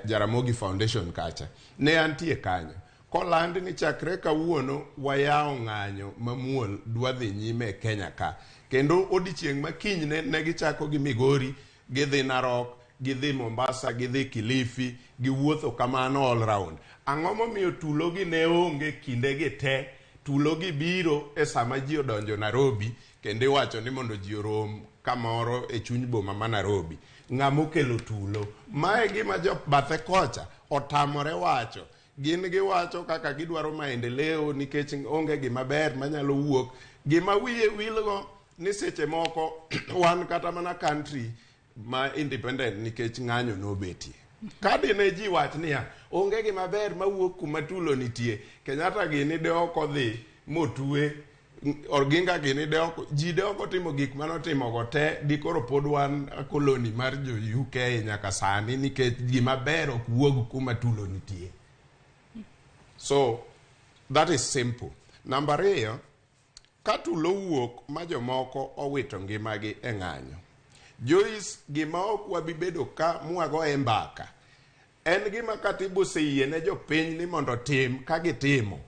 Jaramogi Foundation kacha, ne antie kanyo. Koland ni chakre kawuono wayawo ng'anyo mamuol dwa dhi nyime e Kenya ka. Kendo odiochieng' ma kinyne ne gichako gi Migori, gidhi Narok, gidhi Mombasa, gidhi Kilifi, giwuotho kamano all round. Ang'o momiyo tulo gi ne onge kinde gi te? Tulo gi biro e sama ji odonjo Nairobi kendo iwacho ni mondo ji orom kamoro e chuny boma ma Nairobi. Ng'ama okelo tulo? Mae gima jo bathe kocha otamore wacho. Gin giwacho kaka gidwaro maendeleo nikech onge gima ber manyalo wuok. Gima wiye wilgo ni seche moko wan kata mana country ma independent nikech ng'anyo nobetie. Ka dine ji wach niya, onge gima ber mawuok kuma tulo nitie, Kenyatta gini de ok odhi motwe, Oginga gini de ok, ji de ok otimo gik manotimogo te, dikoro pod wan koloni mar jo UK nyaka sani nikech gima ber ok wuog kuma tulo nitie. So, that is simple. Namba ariyo, ka tulo wuok ma jomoko owito ngimagi e ng'anyo, Joyce, gima ok wabi bedo ka mwagoye mbaka, en gima katiba oseyie ne jopiny ni mondo otim ka gitimo.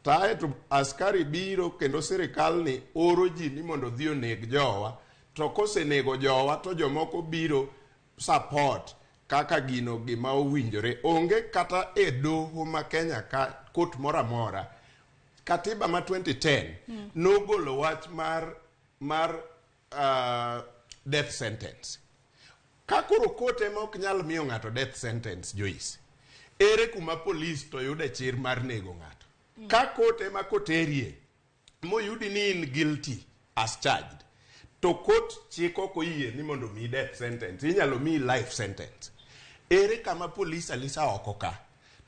To aeto askari biro kendo sirikal ni oro ji ni mondo odhi oneg jowa, to kosenego jowa to jomoko biro support kaka gino gima owinjore. Onge kata e doho ma Kenya ka kot moro amora. Katiba ma 2010 nogolo wach mar death sentence. Ka koro kot ema ok nyal miyo ng'ato death sentence, Joyce, ere kuma polis to yude chir mar nego ng'ato? Ka kot ema koterie moyudi ni in guilty as charged, to kot chik ok oyie ni mondo omiyi death sentence, inyalo miyi life sentence. Ere kama polis alisa oko ka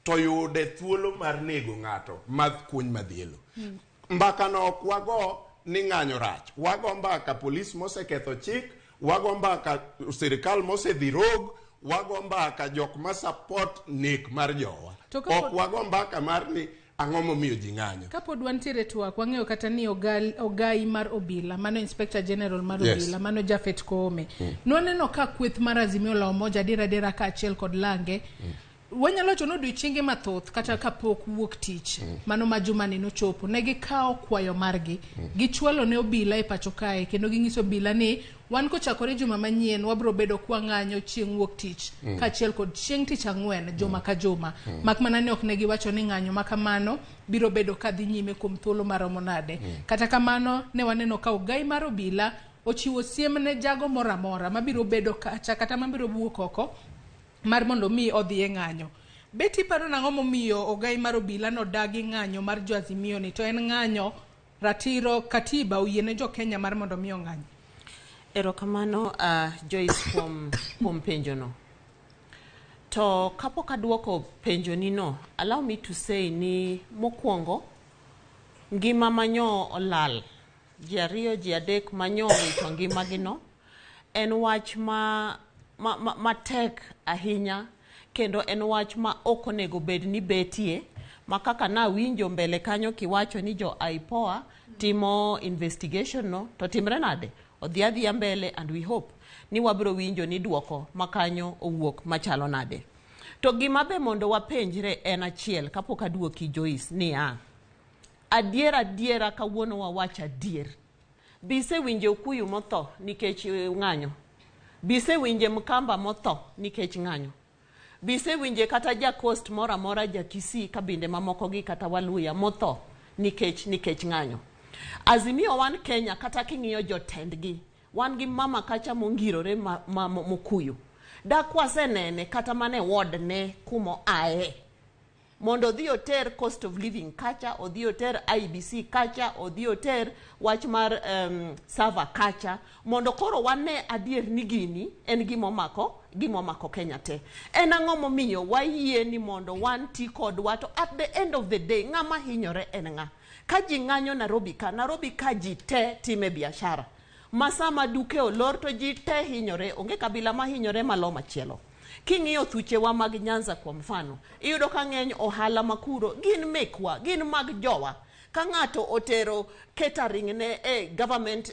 to yude thuolo mar nego ng'ato ma kuny madhielo? Mbaka no ok wago ni ng'anyo rach, wago mbaka polis moseketho chik, wago mbaka sirikal mosedhi rogue, wago mbaka jok ma support nek mar jowa. To kapod- Ok wago mbaka mar ni ang'o momiyo ji ng'anyo. Kapod wantiere twak, wang'eyo kata ni ogai mar obila, mano Inspector General mar obila, mano Japhet Koome. Nwaneno ka kweth mar Azimio la Umoja adier adiera kaachiel kod lange. Wanyalo wacho ni odiochienge mathoth kata kapok wuok tich, mano ma jumani nochopo, ne gikawo kwayo margi, gichwalo ne obila e pacho kae, kendo ging'iso obila ni wan kochakore juma manyien wabro bedo kwang'anyo chieng' wuok tich, kaachiel kod chieng' tich ang'wen juma ka juma. Mak mana ni ok ne giwacho ni ng'anyo ma kamano biro bedo ka dhi nyime kuom thuolo maromo nade. Kata kamano ne waneno ka ogai mar obila ochiwo siem ne jago moro amora mabiro bedo kacha kata mabiro wuok oko mar mondo mi odhi e ng'anyo. Betty, paro nang'o momiyo ogai mar obila nodagi ng'anyo mar jo Azimio ni, to en ng'anyo ratiro katiba oyie ne jo Kenya mar mondo mi ong'any? Erokamano Joyce kuom penjono. To kapok aduoko penjoni no, allow me to say ni mokwongo ngima manyo olal, ji ariyo ji adek manyo owito ngimagi no, en wach ma matek ahinya, kendo en wach ma ok onego bed ni betie, ma kaka nawinjo mbele kanyo kiwacho ni jo IPOA timo investigation no, to timre nade? Odhi adhiya mbele, and we hope ni wabiro winjo ni duoko makanyo owuok machalo nade. To gima be mondo wapenjre en achiel kapok aduoki Joyce niya, adier adiera kawuono wawach adier. Bisewinjo Okuyu motho nikech ng'anyo? Bisewinje Mkamba motho nikech ng'anyo? Bisewinje kata ja Coast moro amora, ja Kisii, kabinde mamoko gi kata Waluya motho nikech ng'anyo? Azimio One Kenya, kata king'iyo jotendgi, wan gi mama kacha mongirore ma Mokuyu. Dak wasenene kata mana e ward ne kumo aye mondo odhi oter cost of living kacha, odhi oter IEBC kacha, odhi oter wach mar server kacha, mondo koro wane adier ni gini en gima omako Kenya te. En ang'o momiyo wayie ni mondo wan ti kodwa, to at the end of the day ng'ama hinyore en ng'a? Ka ji ng'anyo Nairobi ka, Nairobi ka ji te time biashara. Ma sama duke olor to ji te hinyore, onge kabila ma hinyore malo machielo. King'iyo thuchewa mag Nyanza kuom mfano, iyudo ka ng'eny ohala makuro gin mekwa, gin mag jowa. Ka ng'ato otero catering ne e government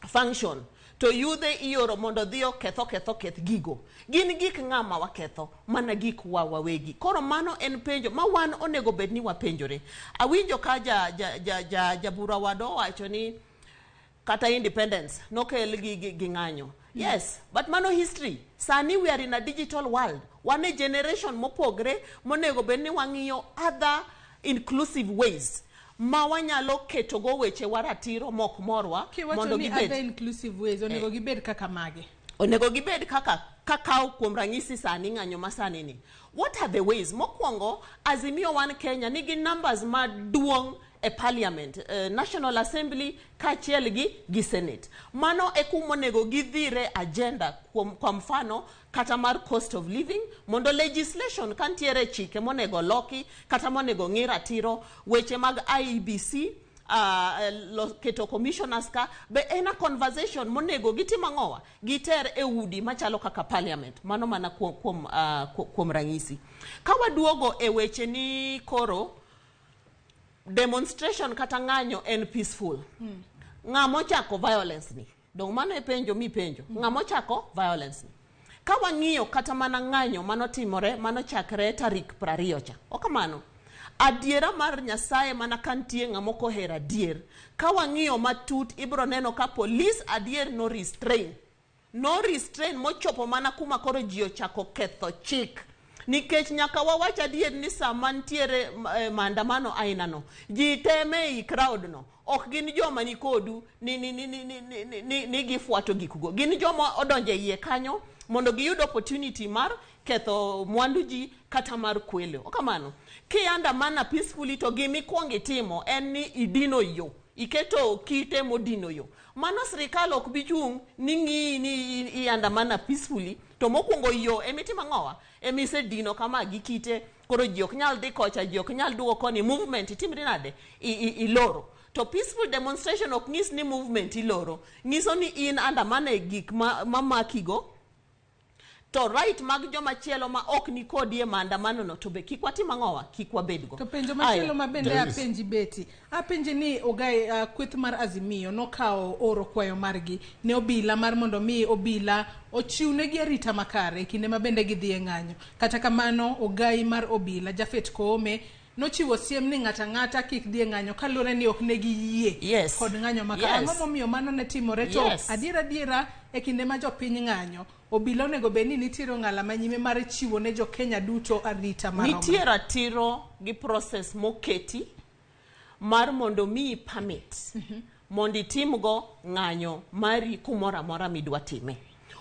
function, to yudhe ioro mondo odhi oketh oketh oketh gigo. Gin gik ng'ama waketho, mana gik wa wawegi. Koro mano en penjo ma wan onego bed ni wapenjore. Awinjo ka ja, ja, ja, ja, jabura wadwa owacho ni kata independence nokel gi ng'anyo. Yes, but mano history. Sani we are in a digital world. Wan e generation mopogre monego bed ni wang'iyo other inclusive ways ma wanyalo ketogo weche wa ratiro mok morwa Kiwacho mondo ni gibed other inclusive ways, onego gibed kaka mage? Onego gibed kaka kakaw kuom ranyisi sani ng'anyo masani ni, what are the ways? Mokwongo, Azimio One Kenya nigi numbers maduong' e parliament, National Assembly kaachiel gi Senate. Mano e kuma onego gidhire agenda kuom, kwa mfano kata mar cost of living, mondo legislation ka ntiere chike monego loki kata monego ng'i ratiro weche mag IEBC, keto commissioners ka be en a conversation monego gitim ang'owa giter e udi machalo kaka parliament. Mano mana kuom ranyisi. Ka waduogo e weche ni koro demonstration kata ng'anyo en peaceful, ng'ama ochako violence ni dong mano e penjo mipenjo, ng'ama ochako violence ni? Ka wang'iyo kata mana ng'anyo manotimore manochakre tarik 20 cha, okamano adiera mar Nyasaye mana ka nitie ng'ama ok ohero adier, ka wang'iyo matut ibro neno ka police adier no restrain mochopo mana kuma koro ji ochako ketho chik. Nikech nyaka wawach adier ni sama nitiere maandamano aina no, ji teme ei crowd no ok gin joma ni kodu ni gifuato gikgo, gin joma odonjo e iye kanyo mondo giyud opportunity mar ketho mwandu ji kata mar kwelo. Okamano kiandamana peacefully to gimikwongo itimo en ni idino yo, iketo kite modino yo. Mano sirikal ok bi chung' ni ng'iyi ni iandamana peacefully, to mokwongo yo emitimo ang'owa emisedino kama gi kite, koro ji ok nyal dhi kocha, ji ok nyal duogo koni, movement itimri nade, iloro. To peaceful demonstration ok nyis ni movement iloro, nyiso ni in andamana e gik mamakigo, to right mag joma chielo ma ok ni kodi e maandamano no to be kik watim ang'owa, kik wabedgo. To penjo machielo ma bende apenji Betty, apenji ni ogai kweth mar Azimio nokawo oro kwayo margi ne obila mar mondo mi obila ochiwnegi arita makare e kinde ma bende gidhi e ng'anyo. Kata kamano ogai mar obila Japhet Koome nochiwo siem ni ng'ata ng'ata kik dhi e ng'anyo kaluwore ni ok ne giyie kod ng'anyo makare. Ang'o momiyo mano ne timore? To adiera adiera e kinde ma jopiny ng'anyo, obila onego bed ni nitiere ong'ala manyime mar chiwo ne jo Kenya duto arita maromre. Nitie ratiro gi process moketi mar mondo miyi permit mondo itimgo ng'anyo mari kumoro amora midwa time.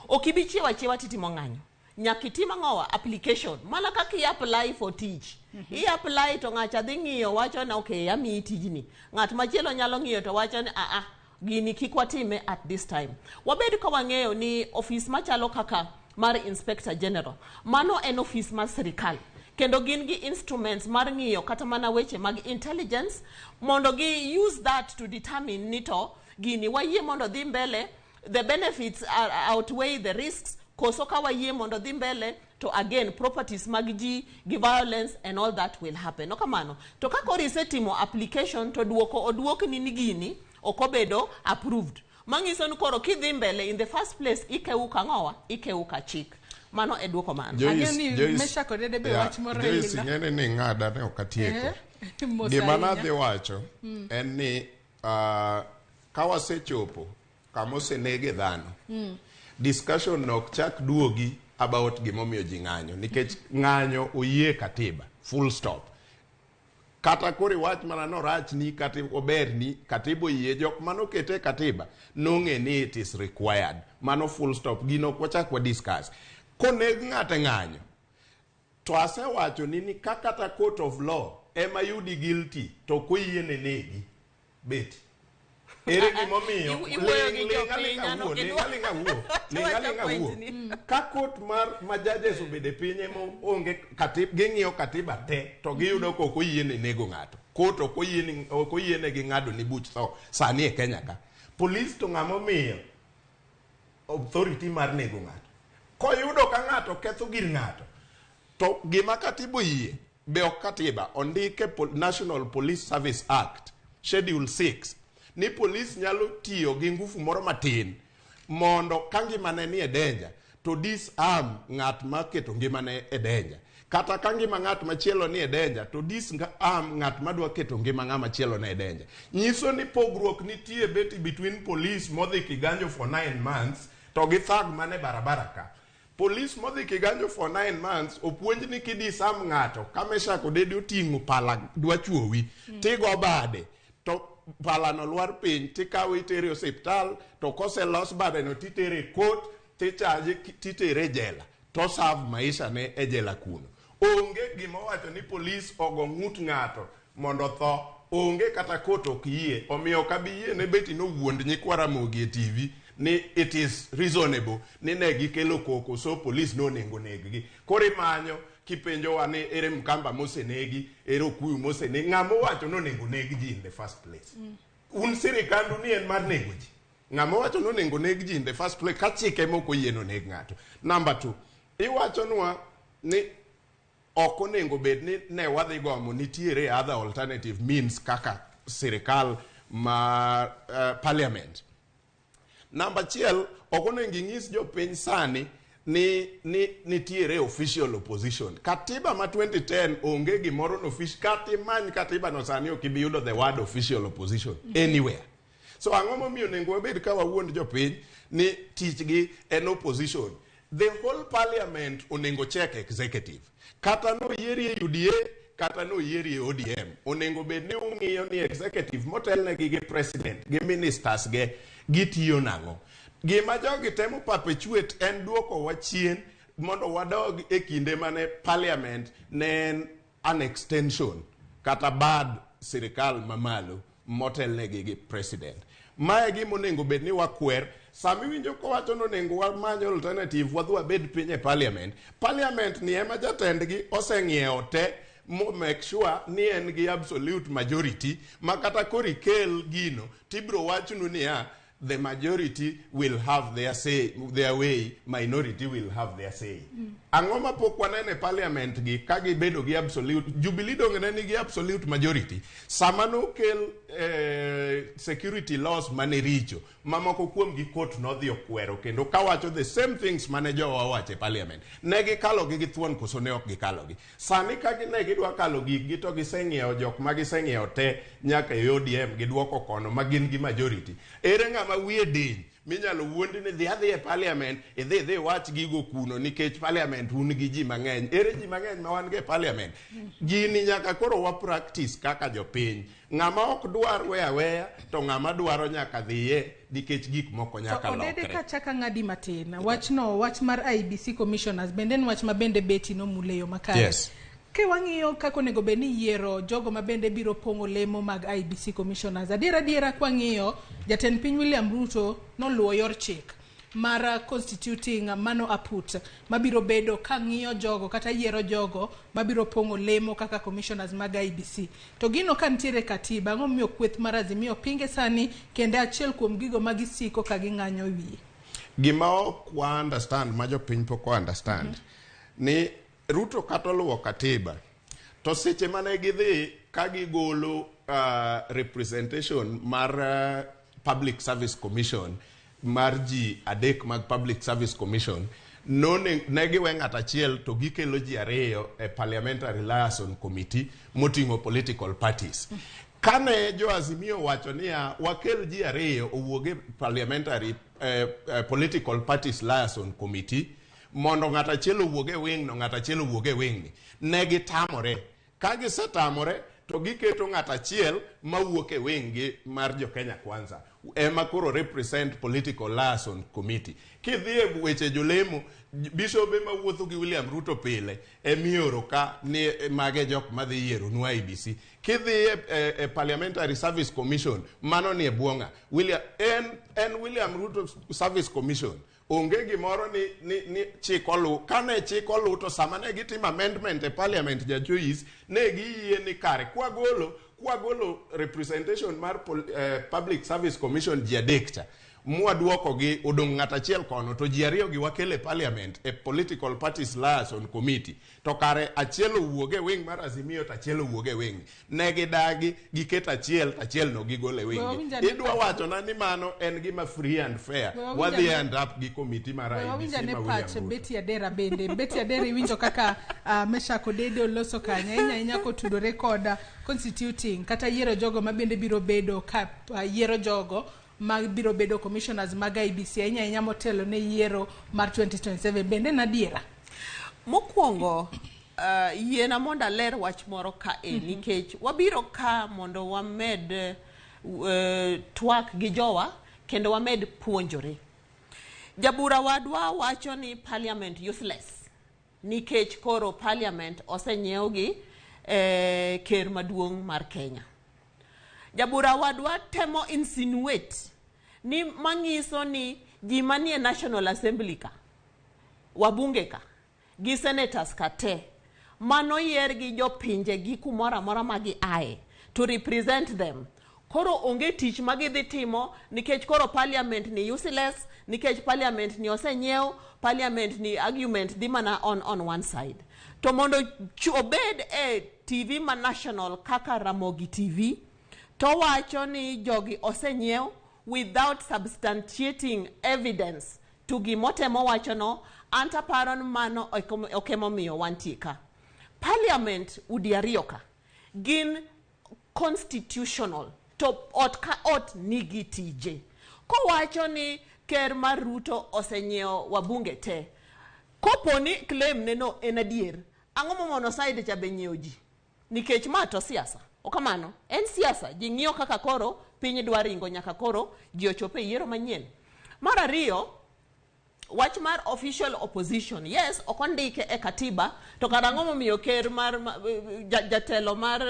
Ok ibi chiewo achiewa titimo ng'anyo. Nyaka itim ang'owa application mana kaka i apply for tich. I apply to ng'acha dhi ng'iyo wacho ni okay, amiyi tijni. Ng'at machielo nyalo ng'iyo to wacho ni a gini kik watime at this time. Wabed ka wang'eyo ni ofis machalo kaka mar Inspector General, mano en ofis mar sirikal, kendo gin gi instruments mar ng'iyo kata mana weche mag intelligence mondo gi use that to determine ni to gini wayie mondo dhi mbele, the benefits are outweigh the risks, koso ka wayie mondo dhi mbele to again properties mag ji gi violence and all that will happen. Okamano to ka koro isetimo application to duoko oduokni ni gini ok obedo approved, manyiso ni koro kidhi mbele in the first place ikeu kang'owa, ikeu ka chik. Mano e duoko mano. Joyce, ing'eni ni ng'ada ne ok atieko. Gima nadhi wacho en ni ka wasechopo kama osenege dhano, discussion no ok chak duogi about gimomiyo ji ng'anyo, nikech ng'anyo oyie katiba, full stop. Kata koro iwach mana norachni kata oberni, katiba oyie, jok manokete e katiba nong'e ni it is required. Mano full stop, gino ok wachak wa discuss. Koneg ng'ato e ng'anyo, to asewacho ni ka kata court of law ema yudi guilty to ok oyiene negi. Bet. Ere gimomiyo ling' wuo. Ka court mar ma judges obedo e piny ema onge katiba, ging'iyo katiba te to giyudo ka ok oyiene nego ng'ato. Court ok oyienegi ng'ado ni buch tho sani e Kenya ka. Police to ng'ama omiyo authority mar nego ng'ato. Koyudo ka ng'ato ketho gir ng'ato, to gima katiba oyie be ok katiba ondike National Police Service Act Schedule 6 ni police nyalo tiyo gi ngufu moro matin mondo ka ngimane ni e danger to disarm ng'at ma keto ngimane e danger, kata ka ngima ng'at machielo ni e danger to disarm ng'at madwa keto ngima ng'ama chielo ne e danger. Nyiso ni pogruok nitie beti between police modhi Kiganjo for 9 months to gi thug mane barabara ka. Police modhi Kiganjo for 9 months opuonj ni kidisarm ng'ato ka Meshak Odede oting'o pala dwa chuowi, tigo bade to pala no lwar piny tikawe itere osiptal, to koselos bade no titere e court tichaje titere e jela to serve maisha ne e jela kuno. Onge gima owacho ni police ogo ng'ut ng'ato mondo otho. onge kata court ok yie. Omiyo ok abi yie ne Betty nowuond nyikwa Ramogi e TV ni it is reasonable ni ne gikelo koko, so police nonego neggi. Koro imanyo kipenjowa ni ere Mkamba mosenegi, ere Okuyu mosenegi, ng'ama owacho nonego neg ji in the first place? Un sirikandu ni en mar nego ji. Ng'ama owacho nonego neg ji in the first place ka chike mok oyie noneg ng'ato? Number two, iwachonwa ni ok onego bed ni ne wadhi gomo nitiere other alternative means kaka sirikal ma parliament. Namba achiel, ok onego ing'is jopiny sani ni nitiere official opposition. Katiba ma 2010 onge gimoro no official. Kata imany katiba no sani, ok ibi yudo the word official opposition anywhere. So ang'o momiyo onego wabed ka wawuond jopiny ni tichgi en opposition? The whole parliament onego check executive. Kata noyierie UDA, kata noyierie ODM, onego bed ni ung'iyo ni executive motelnegi gi president gi ministers ge gitiyo nang'o. Gima jogi temo perpetuate en duoko wa chien mondo wadog e kinde mane parliament ne en an extension kata bad sirikal mamalo motelnegi gi president. Mae gima onego bed ni wakwer. Sama iwinjo kowacho ni onego wamany alternative, wadhi wabed piny e parliament. Parliament ni ema jatendgi oseng'iewo te mo make sure ni en gi absolute majority, ma kata koro ikel gino tibiro wachnu niya, the majority will have their say, their way, minority will have their say. Ang'o ma pok waneno e parliament gi ka gibedo gi absolute? Jubilee donge ne nigi absolute majority sama nokel security laws mane richo, mamoko kuom gi court nodhi okwero, kendo kawacho the same things mane jowa owacho e parliament. Ne gikalo gi githuon koso ne ok gikalo gi? Sani ka ne gidwa kalo gikgi to giseng'iewo jok ma giseng'iewo te nyaka e ODM, giduoko kono ma gin gi majority. Ere ng'ama wiye diny minyalo wuondi ni dhi adhi e parliament, idhi idhi wach gigo kuno nikech parliament un gi ji mang'eny? Ere ji mang'eny ma wan go e parliament? Gini nyaka koro wa practice kaka jopiny. Ng'ama ok dwar we aweya, to ng'ama dwaro nyaka dhiye nikech gik moko nyaka To Odede, lokre. Kachaka ng'adi matin, wachno, wach mar IEBC commissioners bende en wach ma bende Betty nomule e yo makare. Ka wang'iyo kaka onego bed ni yiero jogo ma bende biro pong'o lemo mag IEBC commissioners, adiera adiera kwang'iyo, jatend piny William Ruto noluwo yor chik mar constituting mano aput mabiro bedo ka ng'iyo jogo kata yiero jogo mabiro pong'o lemo kaka commissioners mag IEBC. To gino ka nitiere katiba, ang'o momiyo kweth mar Azimio pinge sani kendo achiel kuom gigo ma gisiko ka ging'anyo wiye? Gima ok wa understand, ma jopiny pok o understand, ni Ruto kata oluwo katiba, to seche mane gidhi ka gigolo representation mar Public Service Commission, mar ji adek mag Public Service Commission, none, ne giwe ng'at achiel to gikelo ji ariyo e Parliamentary Liaison Committee moting'o political parties. Kane jo Azimio wacho niya wakel ji ariyo owuog e parliamentary political parties liaison committee mondo ng'at achiel owuog e wing no, ng'at achiel owuog e wing ni, ne gitamore. Ka gisetamore to giketo ng'at achiel mawuok e wing gi mar jo Kenya Kwanza ema koro represent political liaison committee. Kidhi e weche jolemo, bishobe mawuotho gi William Ruto pile emioro ka ni mage jok madhi yiero nu IEBC. Kidhi e Parliamentary Service Commission, mano ni e bwong'a William, en William Ruto Service Commission. Onge gimoro ni chik olu. Kane chik olu, to sama ne gitimo amendment e parliament, ja Joyce, ne giyie ni kare kwagolo representation mar Public Service Commission ji adek cha mwaduokogi odong' ng'at achiel kono, to ji ariyo gi wakelo e parliament e political parties liaison committee, to kare achiel owuog e wing mar Azimio to achiel owuog e wing. Ne gidagi, giket achiel to achiel no gigolo e wing. Idwa wachona ni mano en gima free and fair? Wadhi end up gi committee mar IEBC ma William pache Ruto. Betty Adera bende, Betty Adera, iwinjo kaka Meshak Odede oloso kanyo ahinya ahinya kotudore kod constituting kata yiero jogo ma bende biro bedo ka yiero jogo ma biro bedo commissioners mag IEBC, ahinya ahinya motelo ne yiero mar 2027, bende en adiera? Mokwongo, yiena mondo aler wach moro ka e nikech wabiro ka mondo wamed twak gi jowa kendo wamed puonjore. Jabura wadwa wacho ni parliament useless nikech koro parliament osenyiew gi ker maduong' mar Kenya. Jabura wadwa temo insinuate ni manyiso ni ji manie National Assembly ka, wabunge ka, gi senators ka te, mano yier gi jopinje gi kumoro amora ma giaye to represent them. Koro onge tich ma gidhi timo nikech koro parliament ni useless, nikech parliament ni osenyiew, parliament ni argument dhi mana on one side. To mondo obed e TV ma national kaka Ramogi TV, to wacho ni jogi osenyiew without substantiating evidence to gimotemo wachono, anta paro ni mano ok emomiyo wantie ka. Parliament udi ariyo ka gin constitutional to ot ka ot nigi tije. Kowacho ni ker mar Ruto osenyiewo wabunge te, kopo ni claim ne no en adier, ang'o momono side cha be nyiewo ji? Nikech ma to siasa. Okamano, en siasa, ji ng'iyo kaka koro piny dwa ringo nyaka koro ji ochopo e yiero manyien. Mar ariyo, wach mar official opposition, yes, ok ondike e katiba, to kara ang'o momiyo ker mar jatelo mar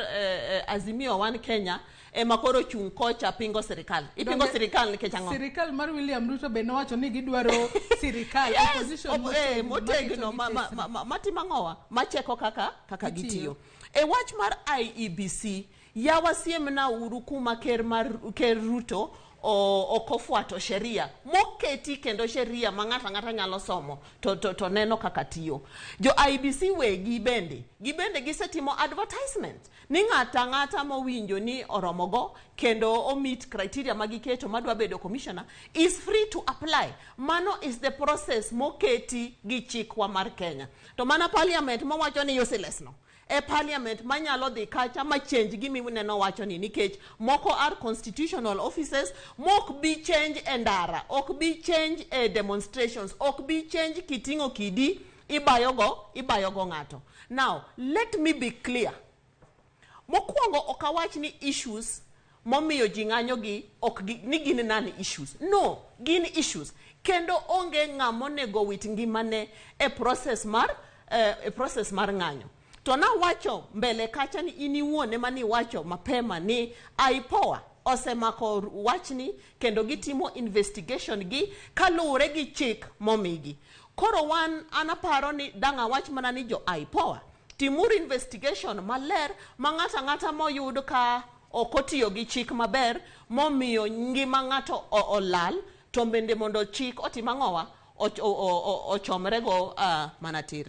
Azimio One Kenya ema koro chung' kocha pingo sirikal. Ipingo sirikal nikech ang'o? Sirikal mar William Ruto be nowacho ni gidwaro sirikal Yes, opposition motegno matimo ang'owa macheko kaka gitiyo. E wach mar IEBC, yawa siemna uru kuma ker mar ker Ruto ok ofuato sheria moketi, kendo sheria ma ng'ato ang'ata nyalo somo to neno kaka tiyo. Jo IEBC wegi bende gibende gisetimo advertisement ni ng'ato ang'ata mowinjo ni oromogo kendo o meet criteria magiketo madwa bedo commissioner is free to apply. Mano is the process moketi gi chikwa mar Kenya. To mana parliament mawacho ni useless no, e parliament manyalo dhi kacha ma change gimi neno wacho ni, nikech moko are constitutional offices mok bi change e ndara, ok bi change e demonstrations, ok bi change kiting'o kidi ibayogo ng'ato. Now let me be clear. Mokwongo ok awach ni issues momiyo ji ng'anyo gi ok ni gin non issues. No, gin issues. Kendo onge ng'ama onego wit ngimane e process mar ng'anyo. To nawacho mbele kacha ni in iwuon ema niwacho mapema ni IPOA osemako wachni kendo gitimo investigation gi kaluwore gi chik momigi. Koro wan an aparo ni dang' awach mana ni jo IPOA timuru investigation maler ma ng'ato ang'ata moyud ka ok otiyo gi chik maber momiyo ngima ng'ato olal, to bende mondo chik otim ang'owa ochomrego mana tir.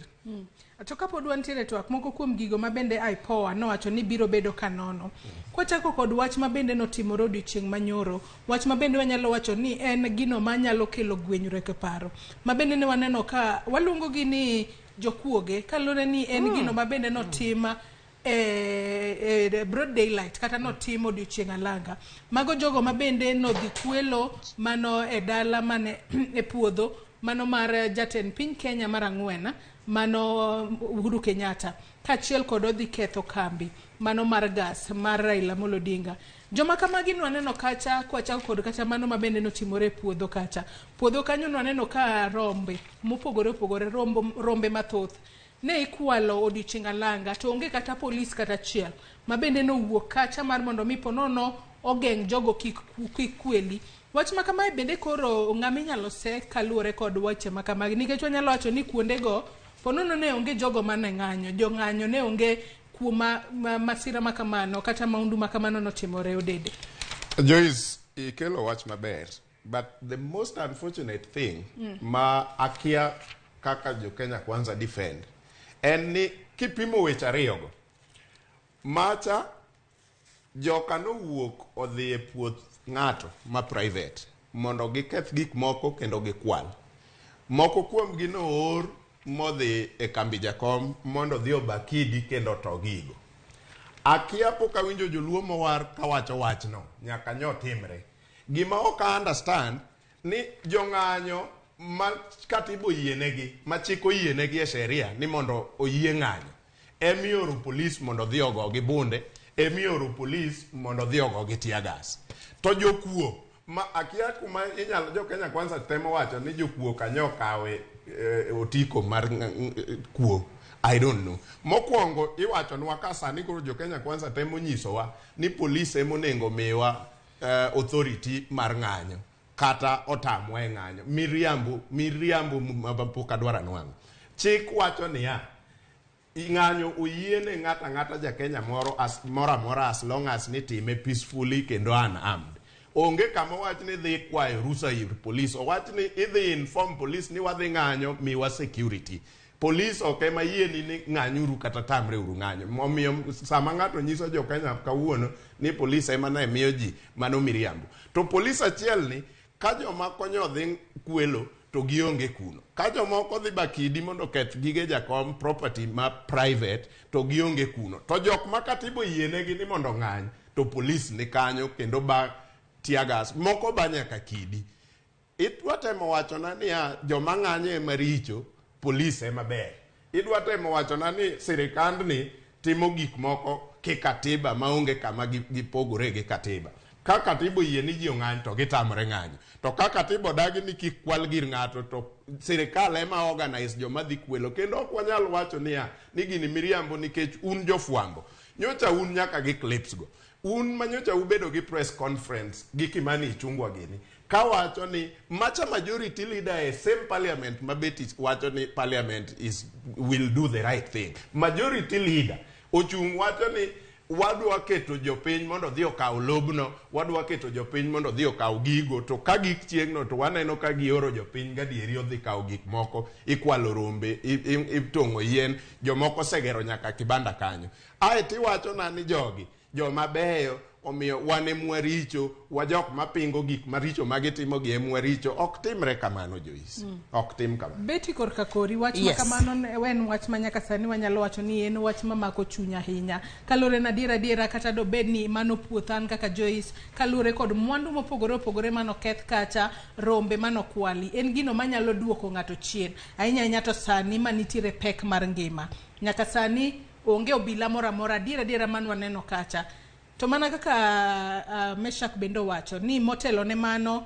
To kapod wantiere twak moko kuom gigo ma bende IPOA nowacho ni biro bedo kanono. Kwachako kod wach ma bende notimore odiochieng' manyoro, wach ma bende wanyalo wacho ni en gino manyalo kelo gwenyruok e paro. Ma bende ne waneno ka waluongo gi ni jokuoge, kaluwore ni en gino ma bende notim e broad daylight kata notim odiochieng' alanga. Mago jogo ma bende nodhi kwelo mano e dala mane e puodho mano mar jatend piny Kenya mar ang'wen mano Uhuru Kenyatta, kaachiel kod odhi ketho kambi mano mar gas mar Raila Amolo Odinga. Joma kamagi nwaneno kacha kwachako kod kata mano ma bende notimore e puodho kacha. Puodho kanyo nwaneno ka rombe mopogore opogore, rombe mathoth ne ikwalo odiochieng' alanga, to onge kata polis kata achiel ma bende nowuok kacha mar mondo mi ponono ogeng' jogo kik kweli. Wach ma kamae bende koro ng'ama inyalo se kaluwore kod weche ma kamagi, nikech wanyalo wacho ni kuondego ponono ne onge jogo mane ng'anyo, jong'anyo ne onge kuma masira ma kamano kata maundu ma kamano notimore Odede. Joyce, ikelo wach maber, but the most unfortunate thing ma akia kaka jo Kenya Kwanza defend en ni kipimo weche ariyogo, macha joka nowuok odhi e puoth ng'ato ma private mondo giketh gik moko kendo gikwal. Moko kuomgi noor modhi e kambi jakom mondo odhi obakidi kendo oto gigo. Akia pok awinjo joluo mowar kawacho wachno, nyaka nyo timre. Gima ok a understand ni jong'anyo ma katiba oyienegi, ma chik oyienegi e sheria ni mondo oyie ng'anyo, emioro polis mondo odhi ogo gi bunde, emioro polis mondo odhi ogo gi tear gas. To jokuo ma akia kuma inyalo jo Kenya Kwanza temo wacho ni jokuo kanyo kawe otiko mar kuo. I don't know. Mokwongo iwachonwa ka sani koro jo Kenya Kwanza temo nyisowa ni polis emonego miwa authority mar ng'anyo kata otamwa e ng'anyo. Miriambo, miriambo ma pok adwaro anwang'o. Chik wacho niya, ng'anyo oyiene ng'ato ang'ata ja Kenya moro as, moro amora as long as nitime peacefully kendo unarmed. Onge kama owach ni dhi kwayo rusa ir polis, owach ni idhi inform polis ni wadhi ng'anyo miwa security. Polis ok ema yieni ni ng'anyuru kata tamre uru ng'anyo. Omiyo sama ng'ato nyiso jo Kenya kawuono ni polis ema ne miyo ji, mano miriambo. To polis achiel ni ka joma konyo dhi kwelo to gionge kuno. Ka jomoko dhi bakidi mondo oketh gige jakom property ma private to gionge kuno. To jok ma katiba oyienegi ni mondo ng'any to polis ni kanyo kendo ba tear gas moko ba nyaka kidi. Idwa temo wachona niya joma ng'anyo ema richo, polis ema ber. Idwa temo wachona ni sirikandni timo gik moko ki katiba maonge kama gipogore gi katiba. Ka katiba oyie ni ji ong'any to gitamre ng'anyo. To ka katiba odagi ni kik kwal gir ng'ato to sirikal ema organize joma dhi kwelo. Kendo ok wanyal wacho niya ni gini miriambo nikech un jofwambo. Nyocha un nyaka gi clips go. Un manyocha ubedo gi press conference gi Kimani Ichung'wa gini kawacho ni macha majority leader e same parliament ma Betty wacho ni parliament is will do the right thing. Majority leader ochung' wacho ni wadwa keto jopiny mondo odhi okaw lobno, wadwa keto jopiny mondo odhi okaw gigo, to ka gik chieng'no to waneno ka gioro jopiny gadieri odhi kawo gik moko, ikwalo rombe, itong'o yien, jomoko osegero nyaka kibanda kanyo. Ae tiwachona ni jogi joma beyo omiyo wan emwaricho, wa jok mapingo gik maricho magitimo gi emwaricho. Ok timre kamano Joyce. Ok tim kamano. Betty korka kori wach Yes. ma kamano en wach ma nyaka sani wanyalo wacho ni en wach mamako chuny ahinya. Kaluwore na adiera adiera kata dobed ni mano puoth an kaka Joyce, kaluwore kod mwandu mopogore opogore manoketh kacha, rombe manokwali, en gino manyalo duoko ng'ato chien. Ahinya ahinya to sani manitiere pek mar ngima. Nyaka sani onge obila moro amora adiera adiera man waneno kacha. To mana kaka Meshak bende owacho ni motelo ne mano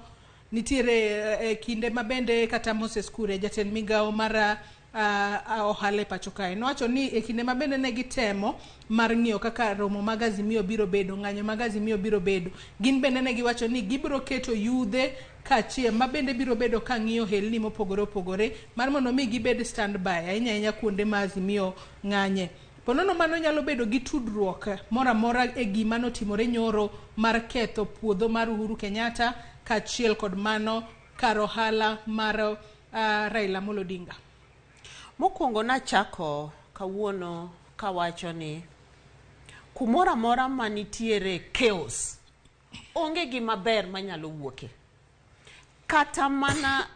nitiere kinde ma bende kata Moses Kuria jatend migawo mar ohala e pacho kae nowacho ni e kinde ma bende ne gitemo mar ng'iyo kaka romo mag Azimio biro bedo, ng'anyo mag Azimio biro bedo, gin bende ne giwacho ni gibiro keto yudhe kaachiel ma bende biro bedo ka ng'iyo helni mopogore opogore mar mondo mi gibed standby ahinya ahinya kuonde ma Azimio ng'anye. Ponono mano nyalo bedo gi tudruok moro amora e gima notimore nyoro mar ketho puodho mar Uhuru Kenyatta kaachiel kod mano kar ohala mar Raila Amolo Odinga. Mokwongo nachako kawuono kawacho ni kumoro amora manitiere chaos onge gima ber manyalo wuoke. Kata mana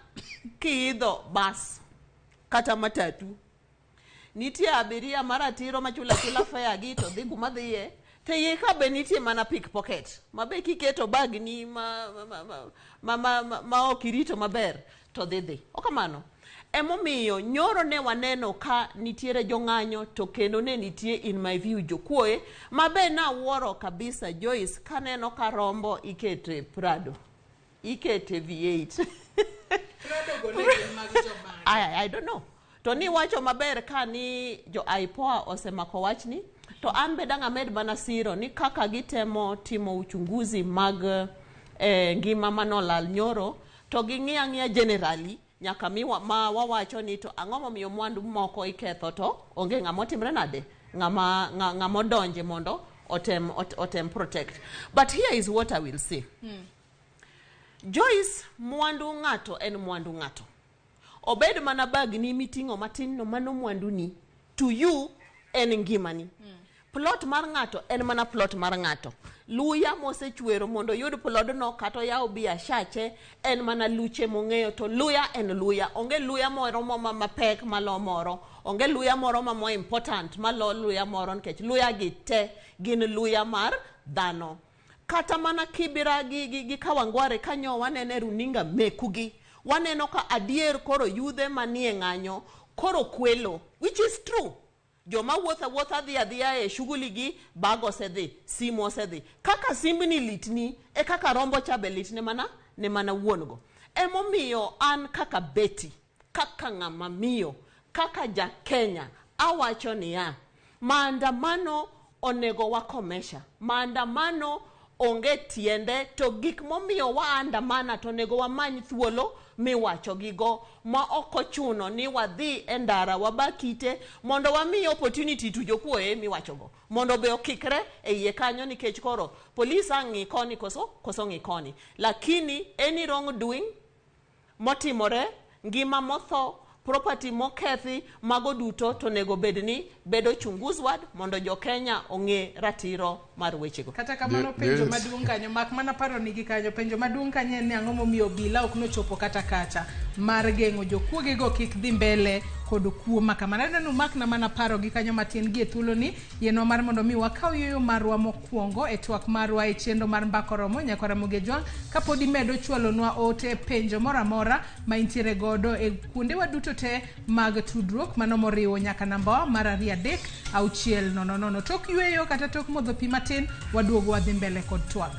kiidho bas kata matatu, nitie abiria maratiro machula chula fare gi to dhi kuma dhiye, to iye ka be nitie mana pickpocket ma be kiketo bagni ma ok irito maber to dhi dhi. Okamano. Emomiyo nyoro ne waneno ka nitiere jong'anyo to kendo ne nitie in my view jokuoe ma be nawuoro kabisa Joyce kaneno ka rombo ikete Prado, ikete V8. Prado go ne gin mag jomane? I don't know. To ni wacho maber ka ni jo IPOA osemako wachni, to an be dang' amed mana siro ni kaka gitemo timo uchunguzi mag ngima manolal nyoro, to ging'i ang'iya generally nyaka mi ma wawacho ni to ang'o momiyo mwandu moko iketho to onge ng'ama otimre nade, ng'ama odonje mondo otem protect. But here is what I will say. Joyce, mwandu ng'ato en mwandu ng'ato. Obed mana bagni miting'o matin no, mano mwanduni. To you en ngimani. Plot mar ng'ato en mana plot mar ng'ato. Luya mosechwero mondo oyud plodno kata oyaw biashache en mana luche mong'eyo, to luya en luya. Onge luya moro mapek malo moro. Onge luya moro ma more important malo luya moro, nikech luya gi te gin luya mar dhano. Kata mana Kibira gi Kawangware kanyo wanene runinga mekugi. Waneno ka adier koro yudhe manie ng'anyo koro kwelo, which is true. Joma wuotho awuotha dhi adhiya e shughuli gi, bag osedhi, simu osedhi. Kaka simbni litni, e kaka rombo cha be litne mana, ne mana wuon go. Emomiyo an kaka Betty, kaka ng'ama miyo, kaka ja Kenya, Awacho niya, maandamano onego wakomesha. Maandamano onge tiende to gik momiyo waandamana to onego wamany thuolo miwacho gigo ma ok ochuno ni wadhi e ndara waba kite mondo wami opportunity to jokuoye miwachogo mondo be okikre e iye kanyo nikech koro polis ang' ng'i koni koso ng'i koni. Lakini any wrong doing motimore, ngima motho, property mokethi, mago duto to onego bed ni bedo chunguzwa mondo jo Kenya ong'e ratiro mar wechego. Kata kamano penjo maduong' kanyo mak mana paro nigi kanyo penjo maduong' kanyo en ni ang'o momiyo obila ok nochopo kata kacha mar geng'o jokuogego kik dhi mbele kod kuo ma kamano. Aneno ni umakna mana paro gi kanyo matin gi e thuoloni yienwa mar mondo mi wakaw yueyo marwa mokwongo e twak marwa e chenro mar Mbaka Oromo nyaka Ramogi Ojwang' kapod imedo chwalonwa ote penjo moro amora ma intiere godo e kuondewa duto te mag tudruok mano moriwo nyaka namba mar 2 3 6 0 0. Tok yueyo kata tok modho pi matin waduogo wadhi mbele kod twak.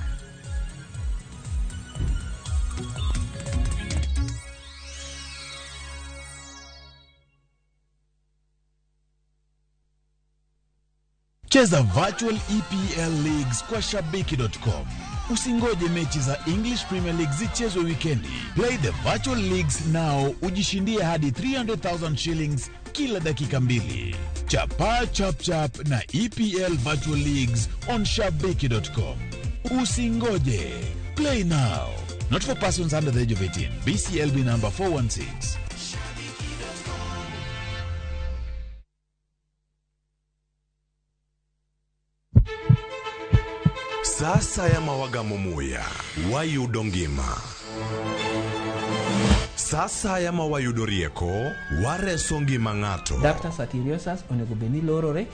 Cheza virtual EPL leagues kwa shabiki.com. Usingoje mechi za English Premier League zichezwe wikendi. Play the virtual leagues now, ujishindie hadi 300,000 shillings kila dakika mbili. Chapa chap chap na EPL virtual leagues on shabiki.com. Usingoje. Play now. Not for persons under the age of 18. BCLB number 416. Sasa ya mawagamo muya wayudo ngima. Sasa ya mawayudo rieko wareso ngima ng'ato. Ductus arteriosus onego bed ni lorore,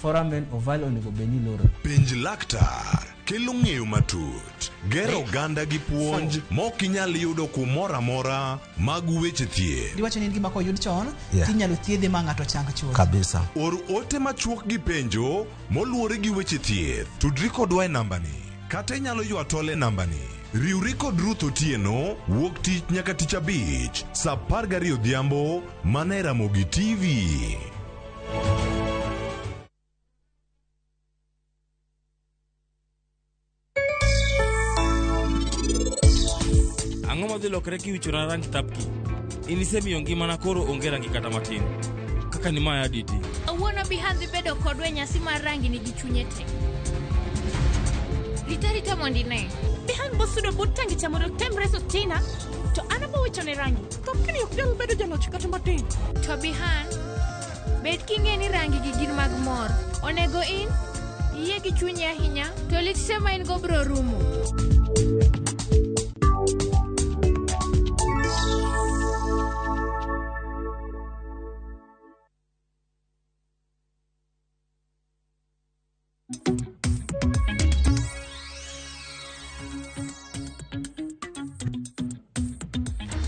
foramen ovale onego bed ni lorore. Penj laktar kelo ng'eyo matut, gero oganda gi puonj mok inyal yudo kumoro amora mag weche thieth. Diwacho ni en gima koyud chon Yeah. tinyalo thiedhe ma ng'ato chang chuth. Kabisa. Or ote machuok gi penjo moluwore gi weche thieth. Tudri kodwa e nambani kata inyalo ywa tol e nambani. Riwri kod Ruth Otieno wuok tich nyaka tich abich saa 12 odhiambo mana e Ramogi TV. Ang'o madhi lokore kiwichona rangi tapki? In isemiyo ngimana koro onge rangi kata matin. Kaka ni maya diti. Awuono Bihandhi bedo kodwa e nyasi mar rangi nigi chunye te. Rita rita mondo ine. Bihan bosudo but tangi cha mondo tem reso Tina to an abo wichone rangi. Tapkini ok nyal bedo jaloch kata matin. To Bihan, bed king'e ni rangi gi gin mag mor. Onego in iyie gi chunyi ahinya to lit te ma in go biro rumo.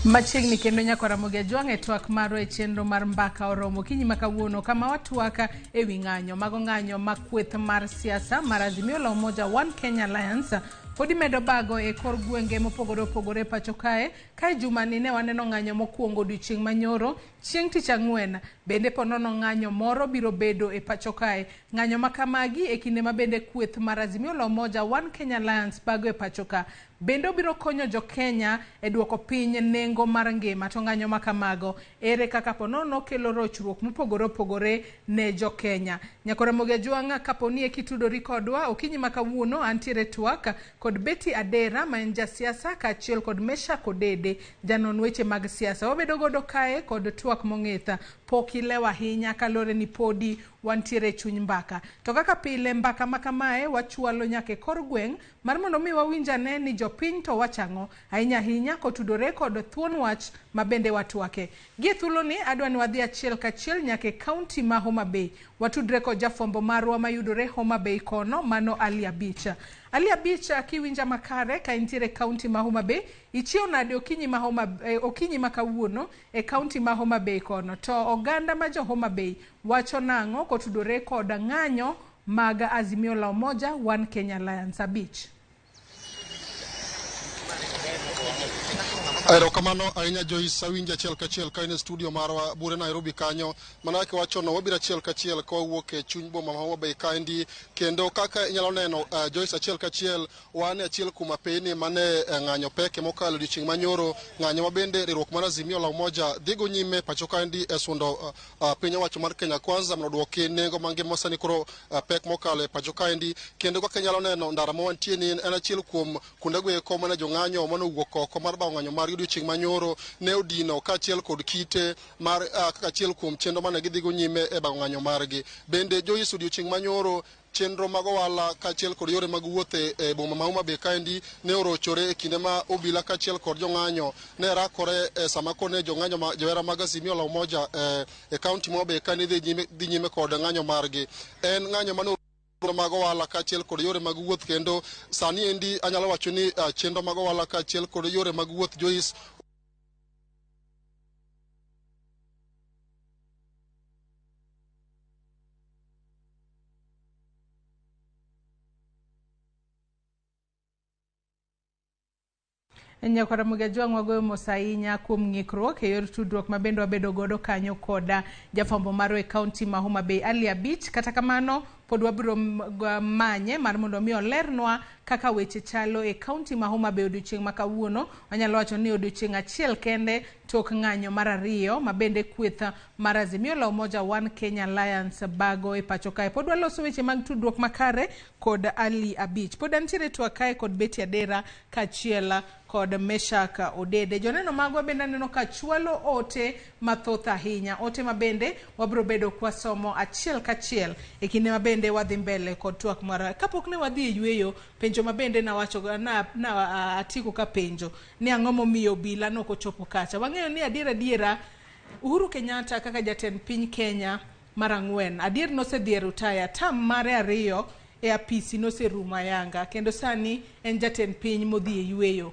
Machiegni kendo nyaka Ramogi Ajwang' e twak marwa e chenro mar Mbaka Oromo okinyi ma kawuono kama watwak e wi ng'anyo mago ng'anyo ma kweth mar siasa mar Azimio la Umoja One Kenya Alliance pod imedo bago e kor gwenge mopogore opogore pacho kae. Kae jumani ne waneno ng'anyo mokwongo odiochieng' manyoro chieng' tich ang'wen bende ponono ng'anyo moro biro bedo e pacho kae. Ng'anyo ma kamagi e kinde ma bende kweth mar Azimio la Umoja One Kenya Alliance bago e pacho ka bende obiro konyo jo Kenya e duoko piny nengo mar ngima. To ng'anyo ma kamago ere kaka ponono kelo rochruok mopogore opogore ne jo Kenya. Nyaka Ramogi Ajwang' kaponi eki tudori kodwa okinyi ma kawuono antiere twak kod Betty Adera ma en jasiasa kaachiel kod Meshack Odede janon weche mag siasa. Wabedo godo kae kod twak mong'ith. Pok ilewo ahinya kaluwore ni podi wantiere e chuny mbaka. To kaka pile mbaka ma kamae wachwalo nyaka e kor gweng' mar mondo mi wawinj ane ni jopiny to wachang'o ahinya ahinya kotudore kod thuon wach ma bende watwake. Gie thuoloni adwa ni wadhi achiel kachiel nyaka e kaunti ma Homa Bay. Watudre kod jafwambo marwa mayudore Homa Bay kono mano Ali Abich. Ali Abich kiwinja makare ka intiere e kaunti ma Homa Bay, ichiew nade okinyi ma Homa okinyi ma kawuono e kaunti ma Homa Bay kono? To oganda ma jo Homa Bay wacho nang'o kotudore kod ng'anyo mag Azimio la Umoja One Kenya Alliance? Abich. Erokamano ahinya Joyce, awinji achiel kachiel ka in e studio marwa bure Nairobi kanyo. Mana kaka iwachono, wabiro achiel kachiel ka wawuok e chuny boma ma Homa Bay kaendi. Kendo kaka inyalo neno Joyce, achiel kachiel wan e achiel kuom apeyni mane ng'anyo peke mokalo odiochieng' manyoro, ng'anyo ma bende riwruok mar Azimio la Umoja dhigo nyime pacho kaendi e sundo piny owacho mar Kenya Kwanza mondo oduoki nengo mar ngima sani koro pek mokalo e pacho kaendi. Kendo kaka inyalo neno, ndara ma wantie ni en achiel kuom kuondego eko mane jong'anyo mane owuok oko mar bago ng'anyo margi odiochieng' manyoro ne odino kaachiel kod kite mar kaka achiel kuom chenro mane gidhigo nyime e bago ng'anyo margi. Bende Joyce, odiochieng' manyoro chenro mag ohala kaachiel kod yore mag wuoth e boma ma Homa Bay kaendi ne orochore e kinde ma obila kaachiel kod jong'anyo ne rakore e sama kone jong'anyo ma johera mag Azimio la Umoja e kaunti ma Homa Bay kaendi dhi nyime kod ng'anyo margi. En ng'anyo mane mag ohala kaachiel kod yore mag wuoth, kendo sani endi anyalo wacho ni chenro mag ohala kaachiel kod yore mag wuoth, Joyce. Nyakwara Jwang' wagoyo mos ahinya kuom ng'ikruok e yor tudruok ma bende wabedo godo kanyo koda jafwambo marwa e kaunti ma Homa Bay Ali Abich. Kata kamano pod wabiro manye mar mondo mi olernwa kaka weche chalo e kaunti ma Homa Bay odiochieng' ma kawuono. Wanyalo wacho ni odiochieng' achiel kende tok ng'anyo mar ariyo ma bende kweth mar Azimio la Umoja One Kenya Alliance bago e pacho kae. Pod waloso weche mag tudruok makare kod Ali Abich. Pod antiere twak kae kod Betty Adera kaachiel kod Meshak Odede. Joneno magwa bende aneno ka chwalo ote mathoth ahinya. Ote ma bende wabiro bedo kwasomo achiel kachiel e kinde ma bende wadhi mbele kod twak marwa. Kapok ne wadhi e yweyo, penjo ma bende nawacho na atieko ka penjo ni ang'o momiyo obila nok ochopo kacha. Wang'eyo ni adier adiera Uhuru Kenyatta kaka jatend piny Kenya mar ang'wen adier nosedhi e rutaya tam mare ariyo e apisi noserumo ayanga, kendo sani en jatend piny modhi e yweyo.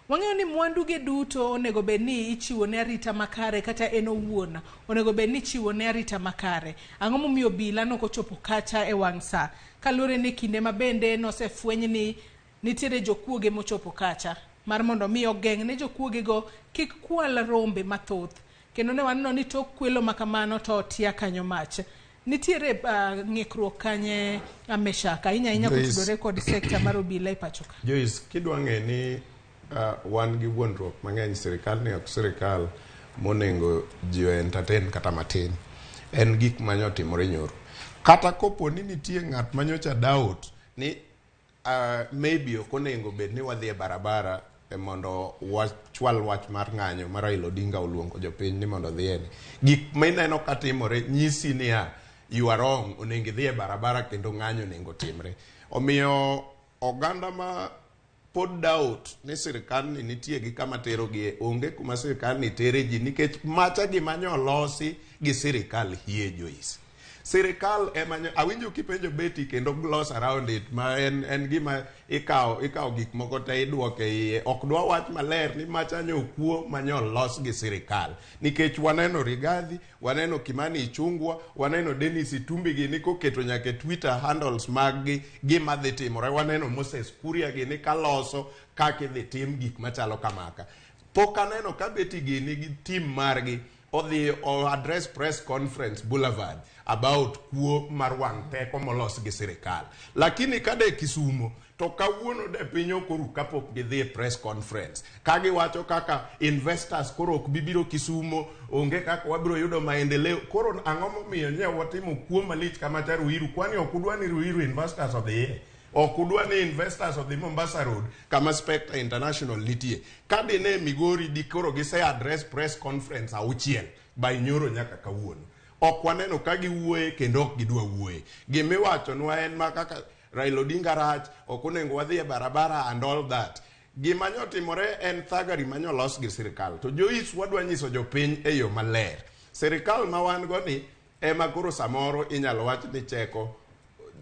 Wang'eyo ni mwandu ge duto onego bed ni ichiwo ne arita makare, kata en owuon onego bed ni ichiwo ne arita makare. Ang'o momiyo obila nok ochopo kacha e wang' sa? Kaluwore ni kinde ma bende nosefweny ni nitiere jokuoge mochopo kacha mar mondo mi ogeng' ne jokuoge go kik kwal rombe mathoth, kendo ne waneno ni tok kwelo ma kamano to otia kanyo mach. Nitiere ng'ikruok kanye, Meshak, ahinya ahinya kotudore kod sekta mar obila e pacho ka? Joyce, kidwa ng'e ni wan gi wuondruok mang'eny, sirikal ni ok sirikal monego ji o entertain kata matin. En gik manyotimore nyoro. Kata kopo ni nitie ng'at manyocha doubt ni maybe ok onego bed ni wadhi e barabara mondo wachwal wach mar ng'anyo ma Raila Odinga oluongo jopiny ni mondo odhiye ni. Gik ma ineno ka timore nyisi niya, you are wrong, onego idhi e barabara kendo ng'anyo onego timre. Omiyo oganda ma pod doubt ni sirikal ni nitie gi kama terogie, onge kuma sirikal ni tere ji, nikech macha gima nyolosi gi sirikal hie. Joyce, sirikal ema awinjo kipenjo Betty kendo gloss around it ma en gima ikawo gik moko te idwoke iye, ok dwa wach maler ni macha nyokuo manyolos gi sirikal, nikech waneno Rigathi, waneno Kimani Ichung'wa, waneno Dennis Itumbi gini koketo nyaka e Twitter handles mag-gi gima dhi timore, waneno Moses Kuria gini kaloso kaka idhi tim gik machalo kamaka. Pok aneno ka Betty gini gi team margi odhi o address press conference Boulevard about kuo mar wang' teko molos gi sirikal. Lakini ka de Kisumo to kawuono de piny ok oru kapok gidhi e press conference ka giwacho kaka investors koro ok bi biro Kisumo, onge kaka wabiro yudo maendeleo. Koro ang'o momiyo nye watimo kuo malich kamacha Ruiru? Kwani ok udwa ni Ruiru investors odhiye? Ok udwa ni investors odhi Mombasa Road kama Spectre International nitie? Ka dine Migori di koro gise address press conference auchiel by nyoro nyaka kawuono. Ok waneno ka giwuoye kendo ok gidwa wuoye. Gimiwachonwa en ma kaka Raila Odinga rach, ok onego wadhi e barabara and all that. Gima nyotimore en thagari manyolos gi sirikal. To Joyce, wadwa nyiso jopiny e yo maler. Sirikal ma wan go ni ema koro samoro inyalo wach ni cheko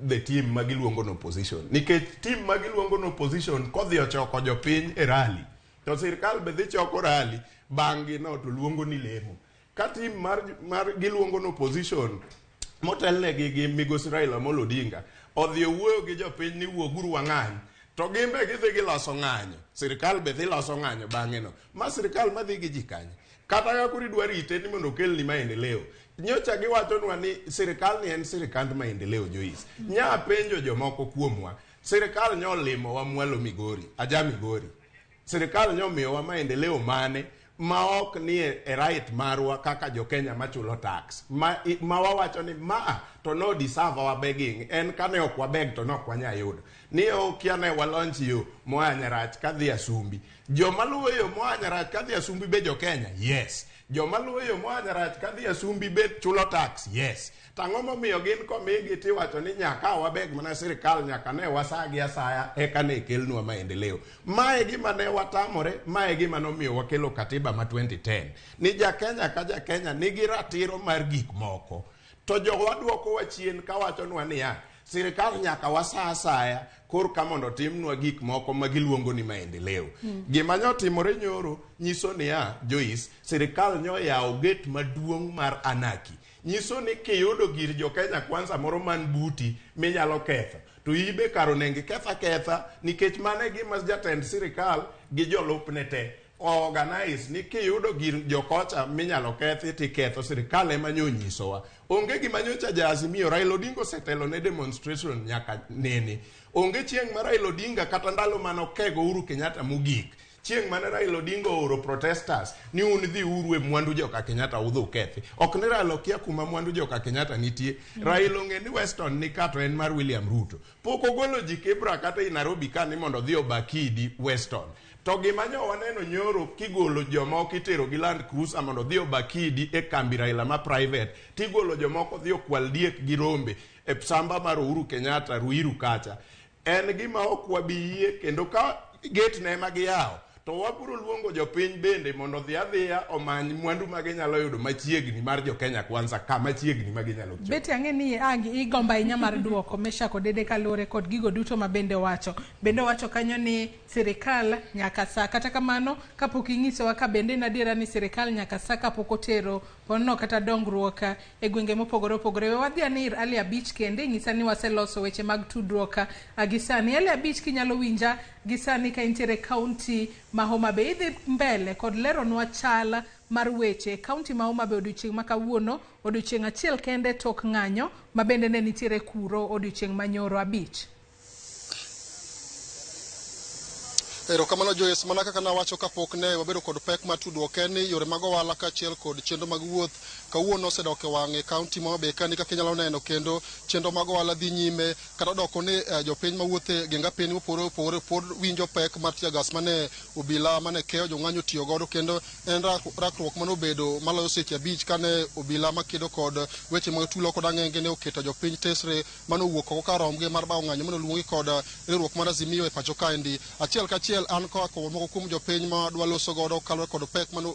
the team ma giluongo ni opposition. Nikech team ma giluongo ni opposition kodhi ochoko jopiny e rally, to sirikal be dhi choko rally bang' gi no to luongo ni lemo. Ka team mar giluongo ni opposition motelnegi gi migosi Raila Amolo Odinga odhi owuoyo gi jopiny ni wuoguru wang'any. To gin be gidhi giloso ng'anyo, sirikal be dhi loso ng'anyo bang'e no. Ma sirikal madhi gi ji kanye? Kata ka koro idwa rite ni mondo okelni maendeleo. Nyocha giwachonwa ni sirikal ni en sirikand maendeleo Joyce. Nya penjo jomoko kuomwa, sirikal nyolimowa mwalo Migori, aja Migori. Sirikal nyomiyowa maendeleo mane ma ok ni e right marwa kaka jo-Kenya machulo tax ma wawacho ni ma to no deserve our begging en kane ok wabeg to nok wanya yudo ni okia ne walonch yo moa Nyarach kadhi Asumbi. Joma luwo yo moa Nyarach kadhi Asumbi be jo-Kenya? Yes. Joma luwo yo moa Nyarach kadhi Asumbi be chulo tax? Yes. Tang'o momiyo gin komigi tiwacho ni nyaka wabeg mana sirikal, nyaka ne wasagi asaya eka ne kelnwa maendeleo. Mae gima ne watamore, mae gima nomiyo wakelo katiba ma 2010 ni ja-Kenya ka ja-Kenya nigi ratiro mar gik moko. To jowa dwokowa chien kawachonwa niya, sirikal nyaka wasa asaya korka mondo timnwa gik moko ma giluongo ni maendeleo. Gima nyotimore nyoro nyiso niya, Joyce, sirikal nyoyawo gate maduong' mar anarchy. Nyiso ni kiyudo gir jo-Kenya Kwanza moro man buti minyalo ketho, to ibe kar onego iketh aketha nikech mano e gima jatend sirikal gi jolupne te organize ni kiyudo gir jokocha minyalo kethi tiketho. Sirikal ema nyo nyisowa. Onge gima nyocha ja Azimio Raila Odinga osetelo ne demonstration nyaka nene. Onge chieng' ma Raila Odinga kata ndalo manokego Uhuru Kenyatta mogik, chieng' mane Raila Odinga ooro protesters ni un dhi uru e mwandu joka Kenyatta udhi ukethi. Ok ni Raila okia kuma mwandu joka Kenyatta nitie. Raila ong'e ni Weston ni ka to en mar William Ruto. Pok ogolo ji Kibra kata i Nairobi ka ni mondo odhi obakidi Weston. To gima nyo waneno nyoro kigolo jomoko itero gi Land Cruiser mondo odhi obakidi e kambi Raila ma private, tigolo jomoko dhi okwal diek gi rombe e samba mar Uhuru Kenyatta Ruiru kacha. En gima ok wabi yie, kendo ka gate ne ema giyawo to wabiro luongo jopiny bende mondo odhi adhiya omany mwandu ma ginyalo yudo machiegni mar jo Kenya Kwanza kama chiegni ma ginyalo chopo. Beti, ang'e ni ang igombo ahinya mar duoko Meshack Odede kaluwore kod gigo duto ma bende owacho. Bende owacho kanyo ni sirikal nyaka sa. Kata kamano, kapok inyisowa ka bende en adiera ni sirikal nyaka sa kapok otero ponno kata dongruok e gwenge mopogore opogore. We wadhi ane ir Ali Abich kende, inyisa ni waseloso weche mag tudruok gi sani. Ali Abich, kinyalo winja gi sani ka intiere e kaunti ma Homa Bay, idhi mbele kod leronwa chal mar weche e kaunti ma Homa Bay odiochieng' ma kawuono, odiochieng' achiel kende tok ng'anyo ma bende ne nitiere kuro odiochieng' manyoro abich. Erokamano Joyce, mana kaka nawacho kapok ne wabedo kod pek mar tudruok en ni yore mag ohala kaachiel kod chenro mag wuoth kawuono osedok e wang'e e kaunti ma Homa Bay kani kaka inyalo neno, kendo chenro mag ohala dhi nyime kata odoko ni jopiny mawuotho e geng apiny mopogore opogore pod winjo pek mar tear gas mane obila mane keyo jong'anyo otiyo godo, kendo en rakruok mane obedo maloyo seche 5 kane obila makedo kod weche mag tulo kod ang'enge ne oketo jopiny tesre mane owuok oko kar rombgi mar bawo ng'anyo mane oluongi kod riwruok mar Azimio e pacho kaendi. Achiel kachiel an koa kuom moko kuom jopiny ma dwa loso godo kaluwore kod pek mane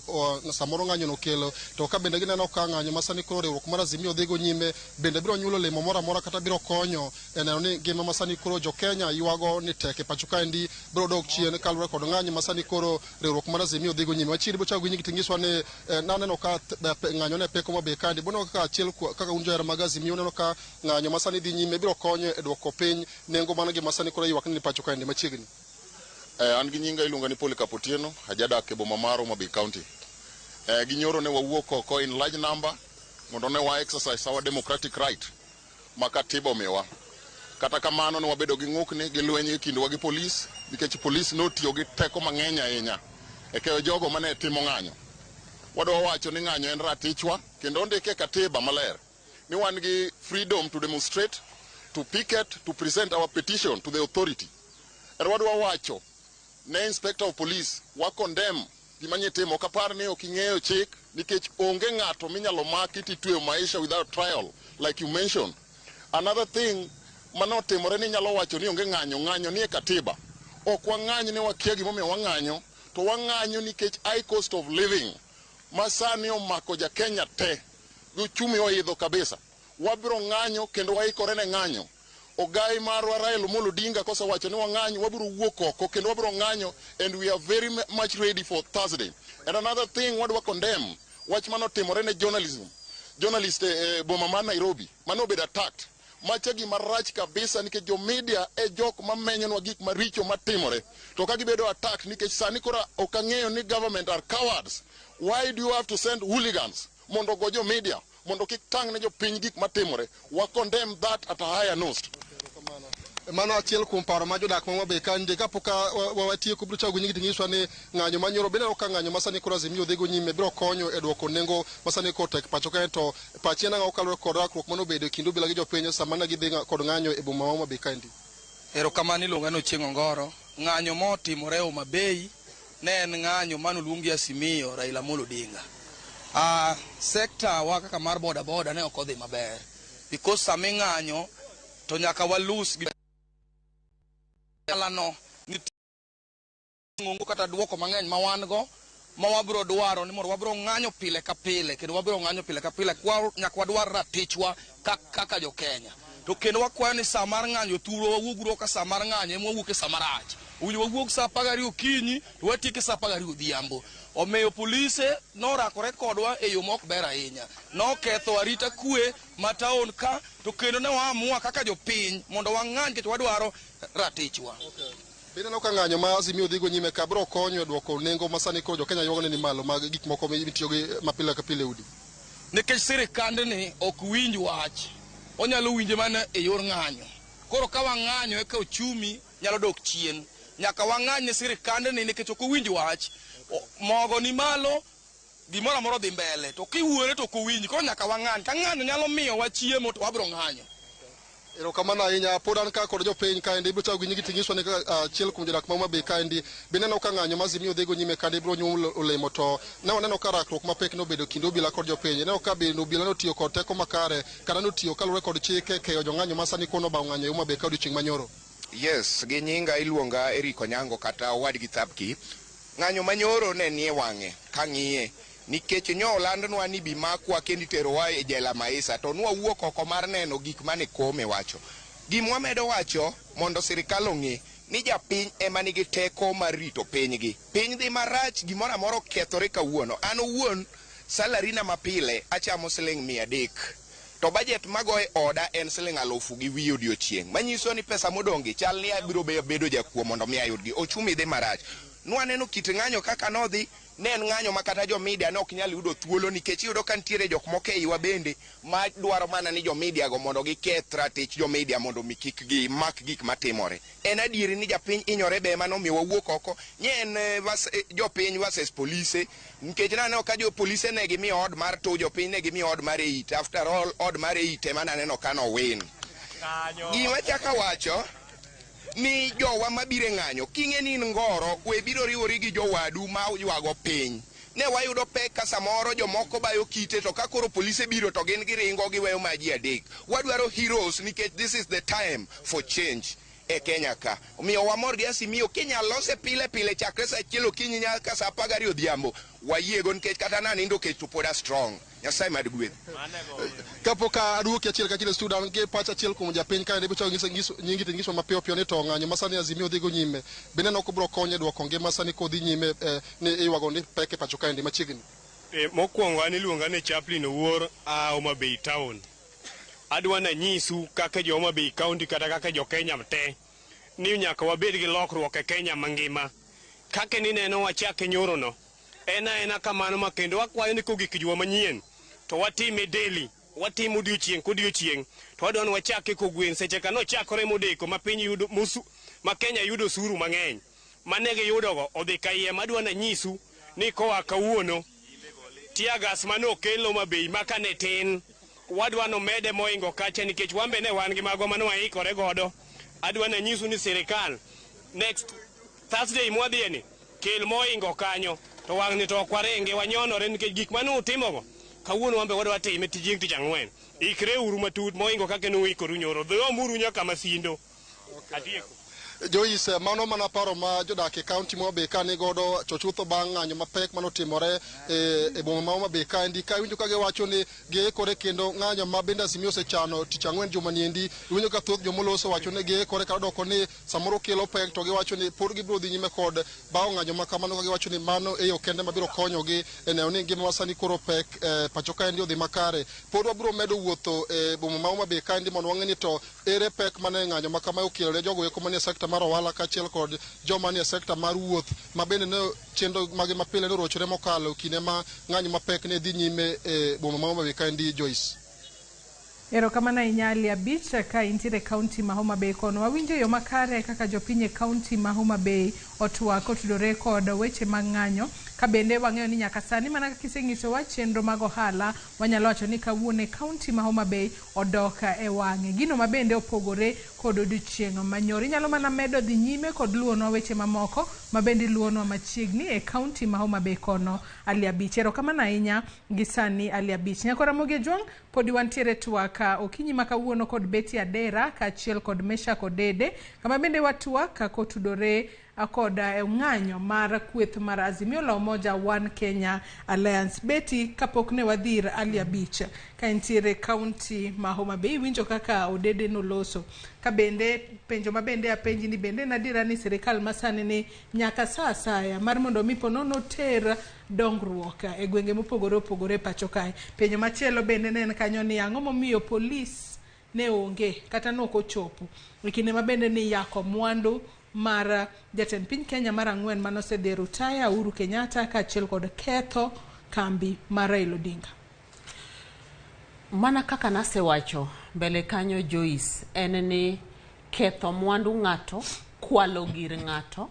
samoro ng'anyo no kelo, to ka bende gineno ka ng'anyo ma sani koro riwruok mar Azimio dhigo nyime bende biro nyuolo olemo moro amora kata biro konyo e neno ni ngima ma sani koro jo-Kenya ywago ni tek e pacho kaendi biro dok chien kaluwore kod ng'anyo ma sani koro riwruok mar Azimio dhigo nyime. Machiegni bochako gi nyingi tingiswa ni naneno ka ng'anyo ne pek Homa Bay kaendi, boneno kaka achiel kaka un johera mag Azimio uneno ka ng'anyo ma sani dhi nyime biro konyo e duoko piny nengo mar ngima sani koro ywak ni pacho kaendi machiegni. An gi nyinga iluonga ni Polycarp Otieno, ajadak e boma mar Homa Bay County. Gi nyoro ne wawuok oko in large number mondo ne wa exercise our democratic right ma katiba omiyowa. Kata kamano ne wabedo gi ng'ukni gi lweny e kindwa gi polis nikech polis notiyo gi teko mang'eny ahinya e keyo jogo mane timo ng'anyo. Wadwa wacho ni ng'anyo en ratichwa kendo ondike e katiba maler ni wan gi freedom to demonstrate, to picket, to present our petition to the authority. And wadwa wacho ne inspector of police wa condemn gima nyitimo. Ok apar ni ok ing'eyo chik nikech onge ng'ato minyalo maki titweyo maisha without trial like you mentioned. Another thing manotimore ni nyalo wacho ni onge ng'anyo, ng'anyo ni e katiba. Ok wang'any ni wakia gimomiyo wang'anyo, to wang'anyo nikech high cost of living ma sani omako ja Kenya te, gi uchumi oidho kabisa. Wabiro ng'anyo kendo waikore ne ng'anyo. Ogai marwa Raila Amolo Odinga kosewacho ni wang'any, wabiro wuok oko kendo wabiro ng'anyo and we are very much ready for Thursday. And another thing wadwa condemn wach manotimore ne journalism journalist e boma mar Nairobi manobedo attacked. Macha gima rach kabisa nikech jo media e jok mamenyonwa gik maricho matimore. To ka gibedo attacked nikech sani koro ok ang'eyo ni government are cowards. Why do you have to send hooligans mondo ogo jo media mondo kik tang' ne jopiny gik matimore? Wa condemn that at a higher note. Mano achiel kuom paro ma jodak ma Homa Bay ka nitie. Kapok watieko, biro chako gi nyingi ting'iswa ni ng'anyo manyoro bende ka ng'anyo ma sani koro Azimio dhigo nyime biro konyo e duoko nengo ma sani koro tek pacho kae, to pachi en ang'o kaluwore kod rakruok manobedo e kind obila gi jopiny sama ne gidhi kod ng'anyo e boma ma Homa Bay kaendi? Erokamano, iluonga ni Ochieng' Ongoro. Ng'anyo motimore Homa Bay ne en ng'anyo manoluong gi Azimio Raila Amolo Odinga. Sector wa kaka mar boda boda ne ok odhi maber because sama ing'anyo to nyaka walus gi no nitie ng'ongo kata duoko mang'eny ma wan go ma wabiro dwaro ni mondo wabiro ng'anyo pile ka pile, kendo wabiro ng'anyo pile ka pile kwa nyaka wadwar ratichwa kaka jo Kenya. To kendo wakwayo ni saa mar ng'anyo thurwa wawuog ka saa mar ng'anyo ema wawuok e saa marach. Owinjo wawuog saa 12 okinyi to watiek e saa 12 odhiambo. Omiyo polise norakore kodwa e yo ma ok ber ahinya, noketho arita kwe ma town ka, to kendo ne waamua kaka jopiny mondo wang'any nikech wadwaro ratichwa. Bende ineno ka ng'anyo ma Azimio dhigo nyime ka biro konyo e duoko nengo ma sani koro jo Kenya ywago ni malo mag gik moko mitiyogo mapile ka pile e udi? Nikech sirikandni ok winj wach, onyalo winje mana e yor ng'anyo. Koro ka wang'anyo eka uchumi nyalo dok chien. Nyaka wang'any ne sirikandni nikech ok owinj wach. Mogo ni malo, gimoro amora odhi mbele, to kiwuore to ok owinj. Koro nyaka wang'any. Ka ng'anyo nyalo miyowa chiemo to wabiro ng'anyo. Erokamano ahinya. Pod an ka kod jopiny kaendi. Ibiro chako gi nyingi ting'iswa ni achiel kuom jodak ma Homa Bay kaendi. Bende ineno ka ng'anyo ma Azimio dhigo nyime kaendi biro nyuolo olemo, to ne waneno ka rakruok mapek nobedo kind obila kod jopiny. Ineno ka bende obila notiyo kod teko makare kata notiyo kaluwore kod chike keyo jong'anyo ma sani kono obawo ng'anyo e Homa Bay ka odiochieng' manyoro? Yes, gi nyinga iluonga Eric Onyango kata owadgi Thapki. Ng'anyo manyoro ne nie wang'e kang'iye nikech nyo olandnwa ni bimakwa kendo iterowa e jela Maisa, to nwawuok oko mar neno gik mane Kome wacho. Gimwamedo wacho mondo sirikal ong'e ni japiny ema nigi teko mar rito pinygi. Piny dhi marach, gimoro amora okethore kawuono. An owuon salary na mapile achamo siling 300. To budget mago e oda en siling 1500 odiochieng'. Manyiso ni pesa modong' gi chal ni abiro bedo jakuo mondo mi ayudgi. Ochumi dhi marach. Nwaneno kit ng'anyo kaka nodhi, ne en ng'anyo ma kata jo media ne ok nyal yudo thuolo nikech iyudo ka nitiere jok moko e iwa bende ma dwaro mana ni jo media go mondo giketh ratich jo media mondo mi kik gimak gik matimore. En adieri ni japiny hinyore be ema nomiyo wawuok oko. Nye en jopiny versus polise, nikech naneno ka jo polise ne gimiyo od mar 2, jopiny ne gimiyo od mar 8. After all, od mar 8 ema naneno ka nowin. Gima chaka wacho ni jowa mabiro e ng'anyo, king'e ni in ngoro, we biro riwori gi jowadu ma ywago piny. Ne wayudo pek ka samoro jomoko bayo kite to ka koro polise biro to gin giringo giweyo ma ji 3. Wadwaro heroes nikech this is the time for change e Kenya ka. Omiyo wamor gi Azimio, kinyal lose pile pile chakre saa 1 okinyi nyaka saa 12 odhiambo, wayiego nikech kata nanindo kech to pod a strong. Nyasaye mad gwedh. Kapok aduoki achiel kachiel e studio, an gi pach achiel kuom japiny kaendi, ibiro chako nyingi to ing'iswa mapiyo piyo ni to ng'anyo ma sani Azimio dhigo nyime bende neno kobiro konyo e duoko ngima sani kodhi nyime ni iywago ni pek e pacho kaendi machiegni. Mokwongo an iluonga ni Chaplin Owuor, a Homa Bay town. Adwa nanyisu kaka jo Homa Bay County kata kaka jo Kenya te ni nyaka wabed gi lokruok e Kenya mangima. Kaka nineno wachake nyorono, en aena kamano ma kendo wakwayo ni kogik juma manyien to watime daily, watimo odiochieng' kodiochieng', to wadwa ni wachake kogwen seche ka nochakore modeko ma piny yudo musu, ma Kenya yudo osuru mang'eny mane giyudogo odhi kayiem. Adwa nanyisu ni koa kawuono tear gas mane okel Homa Bay maka ne tin, wadwa nomede moingo kacha nikech wan be ne wan gi magwa mane waikore godo. Adwa nanyisu ni sirikal next Thursday mwadhiye ni kel moingo kanyo to wang'ni to ok waringi, wanyonore nikech gik mane utimogo kawuono wan be wadwa time chieng' tich ang'wen. Ikre uru matut moingo kaka ne uikoru nyoro, dhi omuru nyaka Masindo. Atieko. Joyce, mano mana paro ma jodak e kaunti ma Homa Bay ka nigodo to chutho bang' ng'anyo mapek manotimore e, e boma ma Homa Bay kaendi ka iwinjo ka giwacho ni giikore kendo ng'anyo ma bende Azimio osechano tich ang'wen juma niendi iwinjo ka thoth jomoloso wacho ni giikore kata doko ni samoro kelo pek to giwacho ni pod gibiro dhi nyime kod bawo ng'anyo ma kamano ka giwacho ni mano e yo kende mabiro konyogi e neno ni ngima ma sani koro pek e, pacho kaendi odhi makare. Pod wabiro medo wuotho e boma ma Homa Bay kaendi mondo wang'e ni to ere pek mane ng'anyo ma kamae okelo ne jogo eko manie sekta mar ohala kaachiel kod joma nie sekta mar wuoth ma bende ne chenro magi mapile ne orochore mokalo kinde ma ng'anyo mapek ne dhi nyime e boma ma Homa Bay kaendi Joyce. Erokamano ahinya Ali Abich ka intiere e kaunti ma Homa Bay kono. Wawinjo e yo makare kaka jopiny e kaunti ma Homa Bay otwak kotudore kod weche mag ng'anyo. Ka bende wang'eyo ni nyaka sani mana kaka isenyisowa chenro mag ohala wanyalo wacho ni kawuono e kaunti ma Homa Bay odok e wang'e. Gino ma bende opogore kod odiochieng' manyoro. Inyalo mana medo dhi nyime kod luwonwa weche mamoko ma bende iluwonwa machiegni e kaunti ma Homa Bay kono Ali Abich. Erokamano ahinya gi sani Ali Abich. Nyakwa Ramogi Ojwang' podi wantiere twak okinyi ma kawuono kod Betty Adera kaachiel kod Meshack Odede kama bende watwak kotudore kod ng'anyo mar kweth mar Azimio la Umoja One Kenya Alliance. Betty, kapok ne wadhi ir Ali Abich ka entiere kaunti ma Homa Bay, iwinjo kaka Odede noloso. Ka bende penjo ma bende apenji ni bende en adiera ni sirikal masani ni nyaka sa asaya mar mondo mi ponono ter dongruok e gwenge mopogore opogore e pacho kae. Penjo machielo bende ne en kanyo ni ang'o momiyo polis ne onge kata ne ok ochopo e kinde ma bende ni yako mwandu mar jatend piny Kenya mar ang'wen mane osedhi e rutaya Uhuru Kenyatta kaachiel kod ketho kambi mar Raila Odinga. Mana kaka nasewacho mbele kanyo Joyce, en ni ketho mwandu ng'ato, kwalo gir ng'ato,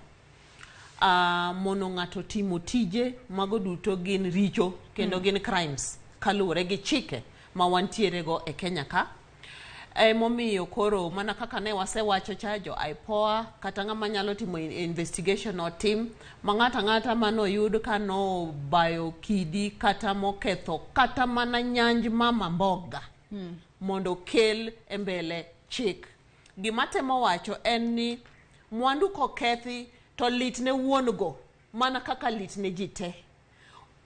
mono ng'ato timo tije, mago duto gin richo kendo gin crimes kaluwore gi chike ma wantiere go e Kenya ka. Emomiyo koro mana kaka ne wasewacho cha jo IPOA kata ng'ama nyalo timo investigation otim ma ng'ato ang'ata manoyud ka nobayo kidi kata moketho kata mana nyanj mama mboga mondo okel e mbele chik. Gima temo wacho en ni mwandu kokethi to lit ne wuon go mana kaka lit ne ji te.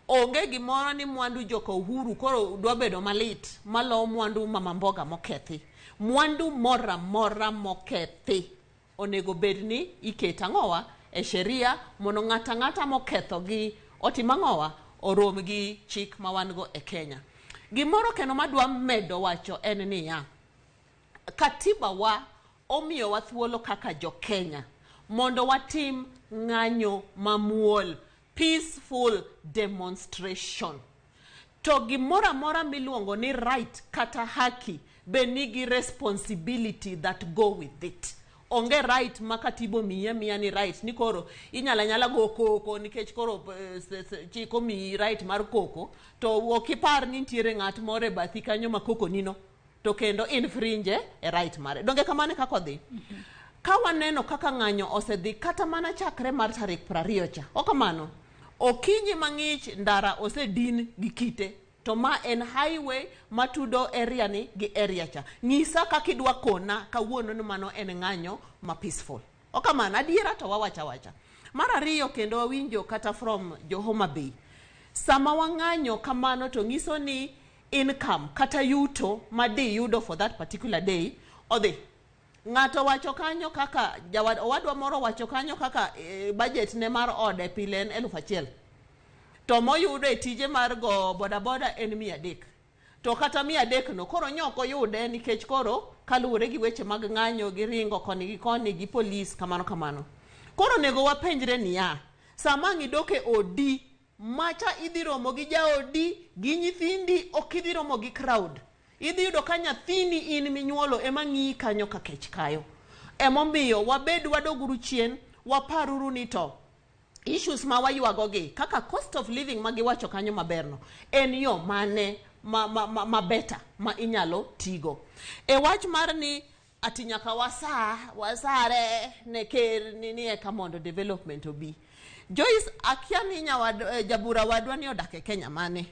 Onge gimoro ni mwandu joka Uhuru koro dwa bedo malit malo mwandu mama mboga mokethi. Mwandu moro amora mokethi onego bed ni iketo ang'owa e sheria mondo ng'ato ang'ata moketho gi otim ang'owa orom gi chik ma wan go e Kenya. Gimoro kendo madwa medo wacho en niya, katiba wa omiyowa thuolo kaka jo Kenya mondo watim ng'anyo mamuol, peaceful demonstration. To gimoro amora miluongo ni right kata haki be nigi responsibility that go with it. Onge right ma katiba omiyi amiya ni right ni koro inyalo anyala go koko nikech koro chik omiyi right mar koko to ok ipar ni nitiere ng'at moro e bathi kanyo ma koko nino to kendo infringe e right mare. Donge kamano e kaka odhi? Ka waneno kaka ng'anyo osedhi kata mana chakre mar tarik 20 cha, ok kamano? Okinyi mang'ich ndara osedin gi kite to ma en highway matudo area ni gi area cha. Nyisa kaka idwa kona kawuono ni mano en ng'anyo ma peaceful. Ok kamano, adiera to wawacho awacha. Mar ariyo kendo wawinjo kata from jo Homa Bay. Sama wang'anyo kamano to nyiso ni income kata yuto ma di yudo for that particular day odhi. Ng'ato wacho kanyo kaka jawad, owadwa moro wacho kanyo kaka budget ne mar ode pile en 1000. To moyudo e tije mar go bodaboda en 300. To kata 300 no koro nyok oyude nikech koro kaluwore gi weche mag ng'anyo gi ringo koni gi koni gi polis kamano kamano. Koro onego wapenjre niya, sama ang' idok e odi, macha idhi romo gi jaodi, gi nyithindi, ok idhi romo gi crowd. Idhi yudo ka nyathini in minyuolo ema ng'iyi kanyo ka kech kayo. Emomiyo wabed wadoguru chien, waparuru ni to issues ma waywago gi kaka cost of living ma giwacho kanyo maberno en yo mane ma better ma inyalo tigo. E wach mar ni ati nyaka wasare ne ker ni eka mondo development obi. Joyce, akia ni jabura wadwa ni odak e Kenya mane?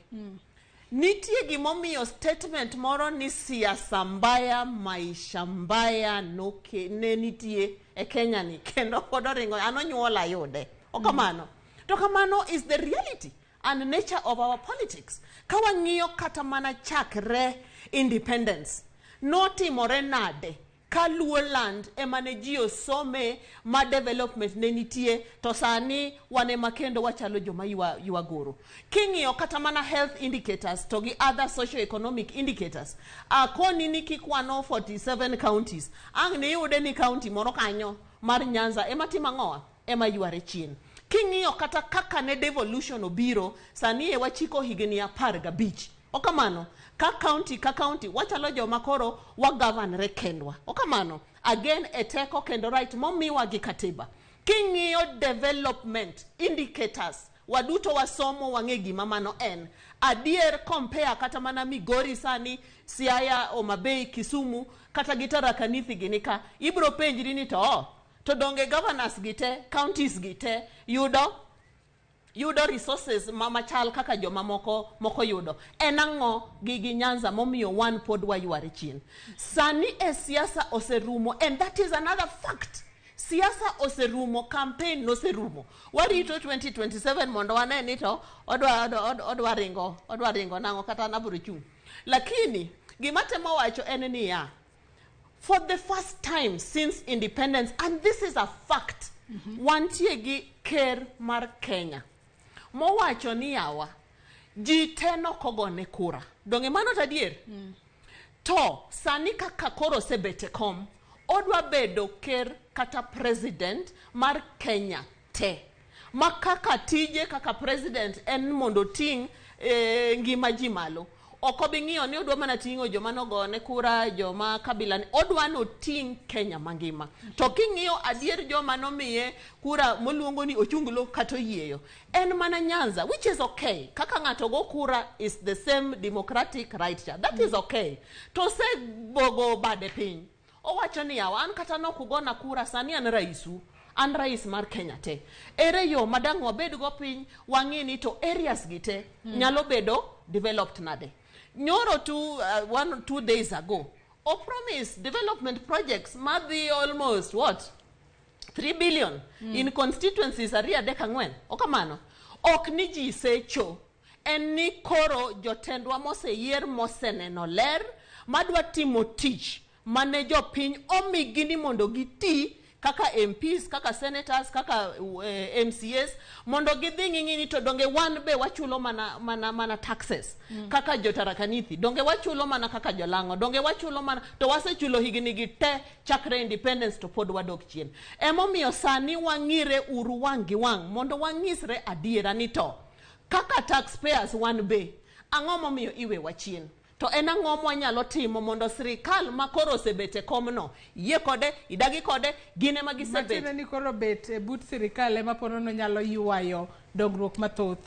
Nitie gimomiyo statement moro ni siasa mbaya maisha mbaya noke, ne nitie e Kenya ni kendo pod oringo an onyuola ayude. Okamano. To kamano is the reality and nature of our politics. Ka wang'iyo kata mana chakre independence, notimore nade ka Luo land ema ne ji osome ma development ne nitie to sani wan ema kendo wachalo joma ywa, ywa goro. King'iyo kata mana health indicators to gi other socio-economic indicators, akoni ni kikwano 47 counties, ang' niyude ni county moro kanyo mar Nyanza ema timo ang'owa? Ema yware chien. King'iyo kata kaka ne devolution obiro, sani e wachiko higni 15. Okamano, ka county ka county wachalo joma koro wagovernre kendwa. Okamano, again e teko kendo right momiwa gi katiba. King'iyo development indicators, waduto wasomo wang'e gima mano en. Adier compare kata mana Migori sani, Siaya, Homa Bay, Kisumu, kata gi Tharaka Nithi gini ka, ibro penjri ni to, oh, to donge governors gi te, counties gi te, yudo resources ma machal kaka joma moko moko yudo. En ang'o gi Nyanza momiyo wan pod wayware chien? Sani e siasa oserumo, and that is another fact. Siasa oserumo, campaign noserumo. Warito 2027 mondo wane ni to odwa ringo nang'o kata an abiro chung'. Lakini gima temo wacho en niya, for the first time since independence, and this is a fact, wantie gi ker mar Kenya mowacho ni yawa ji te nokogone kura. Donge mano to adier? To sani kaka koro osebet e kom, odwa bedo ker kata president mar Kenya te. Ma kaka tije kaka president en mondo oting' ngima ji malo. Ok obi ng'iyo ni odwa mana ting'o joma nogone kura, joma kabila ni, odwa noting' Kenya mangima. To king'iyo adier joma nomiye kura moluongo ni ochunglo kata oyieyo, en mana Nyanza, which is okay. Kaka ng'ato go kura is the same democratic right cha. That is okay. To osebogo bade piny. Owacho ni yawa, an kata nokugona kura, sani an raisu. An rais mar Kenya te. Ere yo madang' wabed go piny, wang'i ni to areas gi te nyalo bedo developed nade. Nyoro 1, 2 days ago, o promise development projects madhi almost what? 3 billion in constituencies ariyo adek ang'wen. Okamano. Ok ni ji secho. En ni koro jotendwa moseyier moseneno ler madwa timo tich mane jopiny omigi ni mondo giti kaka MPs, kaka senators, kaka MCAs mondo gidhi ng'ing'i ni to donge wan be wachulo mana taxes kaka jo-Tharaka Nithi, donge wachulo mana kaka jolang'o, donge wachulo mana to wasechulo higni gi te chakre independence to pod wadok chien. Emomiyo sani wang'ire uru wang' gi wang' mondo wang'isre adiera ni to kaka taxpayers wan be ang'o momiyo iwewa chien? To en ang'o mwanyalo timo mondo sirikal ma koro osebet e komno yie kode, idagi kode, gin ema gisebet. Matiende ni koro bet e but sirikal ema po nono nyalo ywayo dongruok mathoth.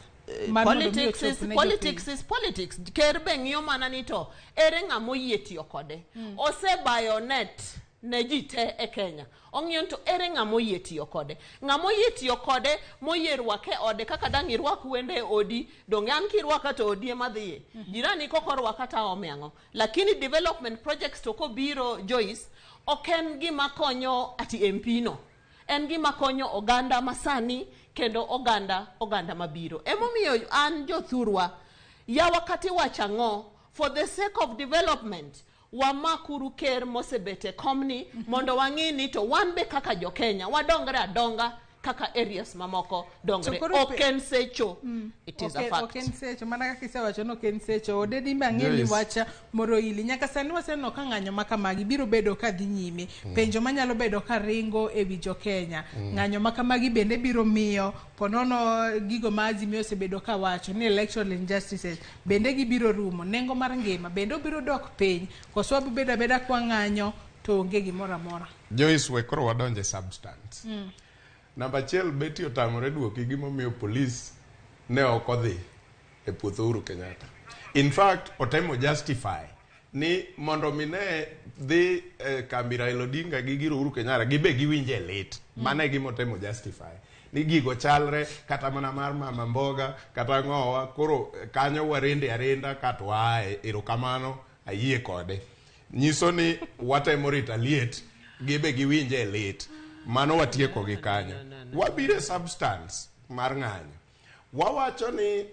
Mar mondo mi Politics is ochop ne politics is politics. Ker be ng'iyo mana ni to ere ng'ama oyie tiyo kode. Osebayo net ne ji te e Kenya. Ong'iyo ni to ere ng'ama oyie tiyo kode. Ng'ama oyie tiyo kode moyie rwake e ode kaka dang' irwak wende e odi, donge an kirwaka to odi ema dhiye. Jirani kok orwaka to aome ang'o. Lakini development projects to kobiro Joyce, ok en gima konyo ati MP no. En gima konyo oganda masani kendo oganda mabiro. Emomiyo an jothurwa, yawa kata iwacho ang'o, for the sake of development, wamakuru ker mosebet e komni mondo wang'i ni to wan be kaka jo-Kenya wadongre adonga kaka areas mamoko dongre. To koro Ok en secho. It is a fact. Ok en secho mana kaka isewacho ni ok en secho. Odedi mang'e ni Joyce. wach Moroili nyaka sani waseneno ka ng'anyo ma kamagi biro bedo ka dhi nyime. Penjo manyalo bedo ka ringo e wi jo-Kenya. Ng'anyo ma kamagi bende biro miyo ponono gigo ma Azimio osebedo ka wacho ni electoral injustices bende gibiro rumo. Nengo mar ngima bende obiro dok piny koso wabiro bedo abeda kwa ng'anyo to onge gimoro amora. Joyce, we koro wadonje substance. Namba achiel, Betty otamore duoki gimomiyo polis ne ok odhi e puoth Uhuru Kenyatta. In fact, otemo justify ni mondo mi ne dhi e kambi Raila Odinga gi gir Uhuru Kenyatta gibe giwinje lit. Mano e gima otemo justify. ni gigo chalre kata mana mar mama mboga kata ng'owa koro kanyo warende arenda kato waaye erokamano ayie kode nyiso ni watemo retaliate gibe giwinje e lit mano watieko gi kanyo wabiro e substance mar ng'anyo wawacho ni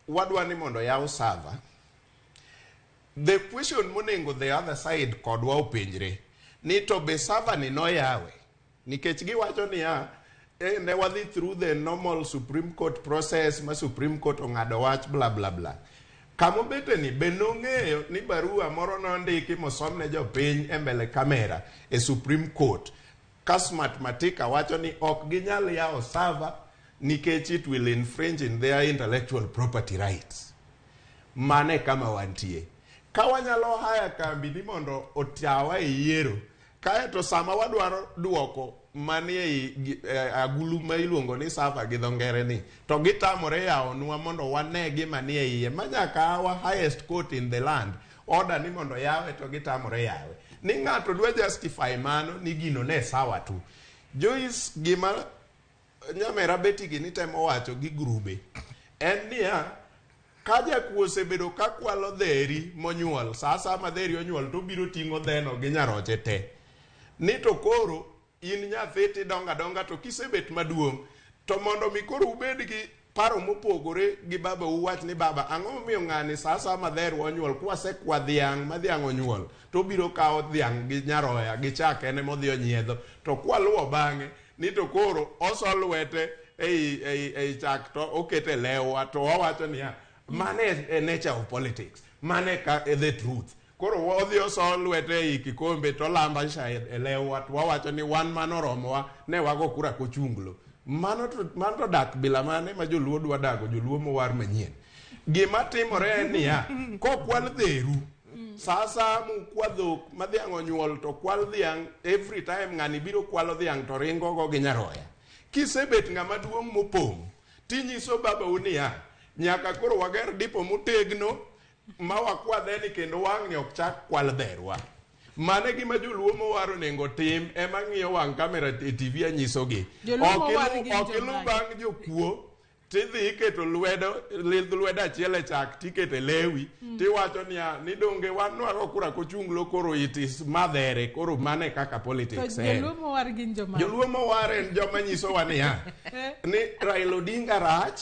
wadwa ni mondo yaw server the question monego the other side kodwa openjre ni to be server ni noyawe nikech giwacho niya ne wadhi through the normal Supreme Court process ma Supreme Court ong'ado wach bla bla bla kamobete ni be nong'eyo ni barua moro nondiki mosom ne jopiny e mbele kamera e Supreme Court ka Smartmatic wacho ni ok ginyal yawo server nikech it will infringe in their intellectual property rights. Mane kama wantie. Ka wanyalo haya kambi ni mondo otawa e yiero, kaeto sama wadwaro duoko manie agulu ma iluongo ni server gi dho ngere ni, to gitamore yawonwa mondo wane gima nie iye, ma nyaka our highest court in the land order ni mondo yawe to gitamore yawe. Ni ng'ato dwa justify mano ni gino ne sawa tu. Joyce, gima nyamera Betty gini temo wacho gi grube en niya, ka jakuo osebedo ka kwalo dheri monyuol, sa asaya ma dheri onyuol to obiro ting'o dheno gi nyaroche te. Ni to koro in nyathi tidongo adonga to kisebet maduong' to mondo mi koro ubed gi paro mopogore gi baba uwach ni baba ang'o momiyo ng'ani sa asaya ma dherwa onyuol kwasekwa dhiang' ma dhiang' onyuol to obiro kawo dhiang' gi nyaroya gi chak en emodhi onyiedho to kwaluwo bang'e ni to koro oso lwete ei chak to okete lewa to wawacho niya mane e nature of politics, mane ka the truth. Koro odhi oso lwete ei kikombe to lamba sha e lewa to wawacho ni wan mano oromowa ne wago kura kochunglo. Mano to dak bila mane ma joluo dwa dago, joluo mowar manyien. Gima timore en niya, kokwal dheru, sa asaya mukwa dhok ma dhiang' onyuol to kwal dhiang' every time ng'ani biro kwalo dhiang' to ringo go gi nyaroya. Kisebet ng'ama duong' mopong', tinyiso babau niya, nyaka koro wager dipo motegno ma wakwa dheni kendo wang'ni ok chak kwal dherwa. Mane gima joluo mowar onego tim ema ng'iyo wang' kamera e TV anyisogi. Ok ilu bang' jokuo tidhi iketo lwedo lwedo achiel e chak tikete lewi tiwacho niya ni donge wan nwago kura kochunglo koro it is madhere koro mane kaka politics en. Joluo mowar gin joma? Joluo mowar en joma nyisowa niya ni Raila Odinga rach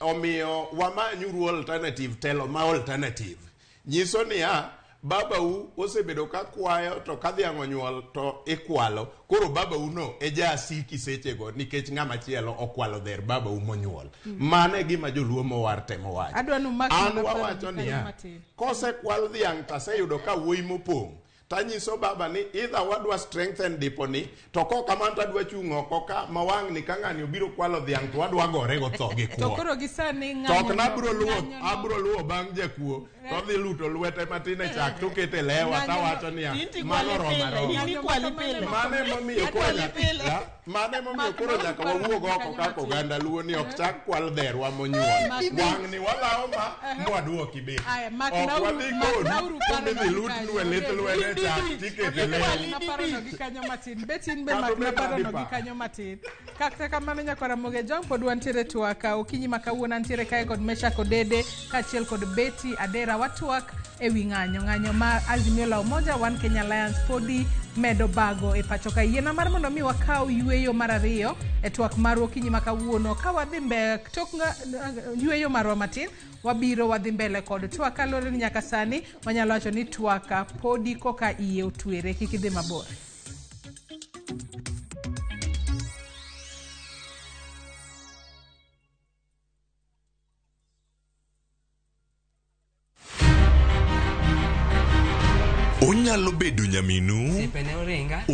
omiyo wamanyuru alternative telo ma alternative. Nyiso niya babau osebedo ka kwayo to ka dhiang' onyuol to ikwalo koro babau no e jasiki sechego nikech ng'ama chielo okwalo dher babau monyuol. Mano e gima joluo mowar temo wacho. An wawacho niya kosekwal dhiang' taseyudo ka wuoyi mopong' tanyiso baba ni either wadwa strengthen diponi to kok kamano tadwa chung' oko ka ma wang'ni ka ng'ani obiro kwalo dhiang' to wadwa gore go tho gi To kuo. koro gi sani To ok ng'anyo abro luwo bang' jakuo to odhi luto lwete matin e chak to okete lewa tawacho niya mano roma roma. Mano emomiyo koro nyaka wawuog oko kaka oganda luo ni ok chak kwal dherwa monyuol. Wang'ni walawo ma mwaduoki be. Ok wadhi kodu to midhi lutnu e lith lwedo e chak tikete lewa. Parono gi kanyo matin. Betty in be makna parono gi kanyo matin. Kata kamano nyakwara Ramogi Ojwang' pod wantiere twak okinyi ma kawuono antiere kae kod Meshack Odede kaachiel kod Betty Adera watwak ewi ng'anyo ng'anyo ma Azimio la Umoja One Kenya Alliance podi medo bago e pacho ka. Yiena mar mondo mi wakaw yweyo mar ariyo e twak marwa okinyi ma kawuono ka wadhi mbele tok yweyo marwa matin wabiro wadhi mbele kod twak kaluwore ni nyaka sani wanyalo wacho ni twak podi koka iye otwere kik idhi mabor. Onyalo bedo nyaminu,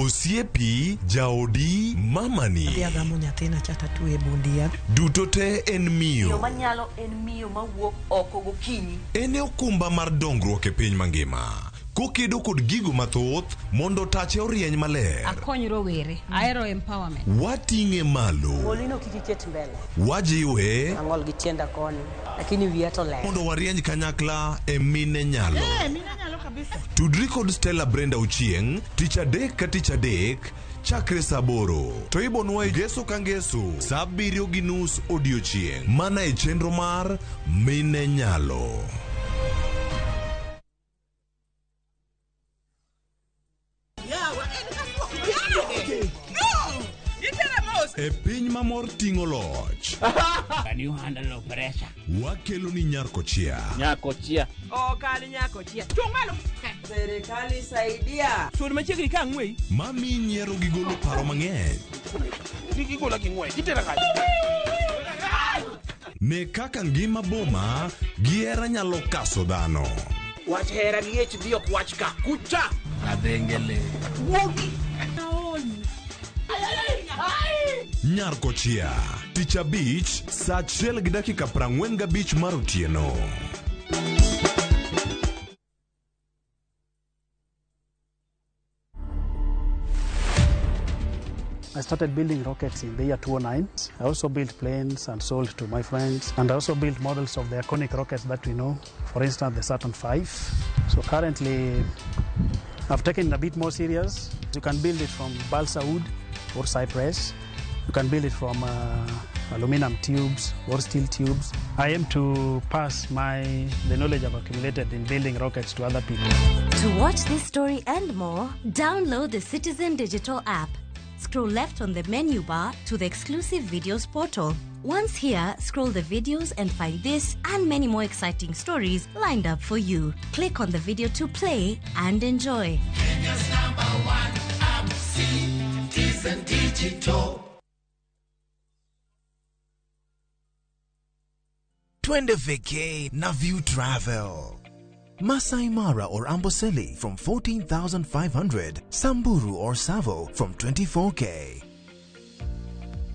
osiepi, jaodi, mamani. Adhi agamo nyathina cha tatwe e bund yath. Duto te en Miyo miyo. manyalo en miyo mawuok oko gokinyi. En e okumba mar dongruok e piny mangima. Kokedo kod gigo mathoth mondo tache orieny maler. Akony rowere, ahero empowerment. Wating'e malo. Ng'olino kik iket mbele. Wajiwe Ang'ol gi tienda koni, lakini wiya to ler. mondo warieny kanyakla e mine nyalo. Mine nyalo kabisa. Kabisa. Tudri kod Stella Brenda Ochieng' tich adek ka tich adek chakre saa aboro to ibonwa e ngeso ka ngeso saa abiriyo gi nus odiochieng' mana e chenro mar Mine Nyalo. E piny ma mor ting'o loch. Can you handle pressure? Wakelo ni Nyarkochia. Nyakochia. Ok an nyakochia. Chung' malo. Serikali saidia. Sud machiegni ka ang'weyi. Mami nyiero gi golo paro mang'eny. Kik igola gi ng'wech. Itera kanye? Ne kaka ngima boma gi hera nyalo kaso dhano. Wach hera gi HD ok wach ka. Kucha. Adhengele. Wuogi. Nyarkochia. Tich abich saa achiel gi dakika 45 mar otieno. I started building rockets in the year 2009. I also built planes and sold to my friends. And I also built models of the iconic rockets that we know, for instance, the Saturn V. So currently, I've taken it a bit more serious. You can build it from balsa wood or cypress. You can build it from aluminum tubes or steel tubes. I aim to pass the knowledge I've accumulated in building rockets to other people. To watch this story and more, download the Citizen Digital app. Scroll left on the menu bar to the exclusive videos portal. Once here, scroll the videos and find this and many more exciting stories lined up for you. Click on the video to play and enjoy. Kenya's number one app, Citizen Digital. Twende vacay na View Travel. Masai Mara or Amboseli from 14,500, Samburu or Savo from 24K.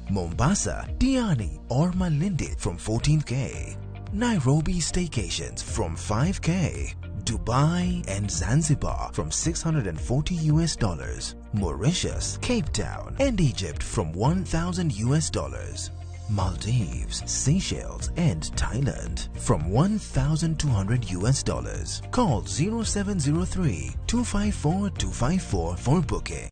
Mombasa, Diani or Malindi from 14K. Nairobi staycations from 5K. Dubai and Zanzibar from $640 US. Mauritius, Cape Town and Egypt from $1,000 US. Maldives, Seychelles and Thailand from $1,200 US. Call 0703 254 254 for booking.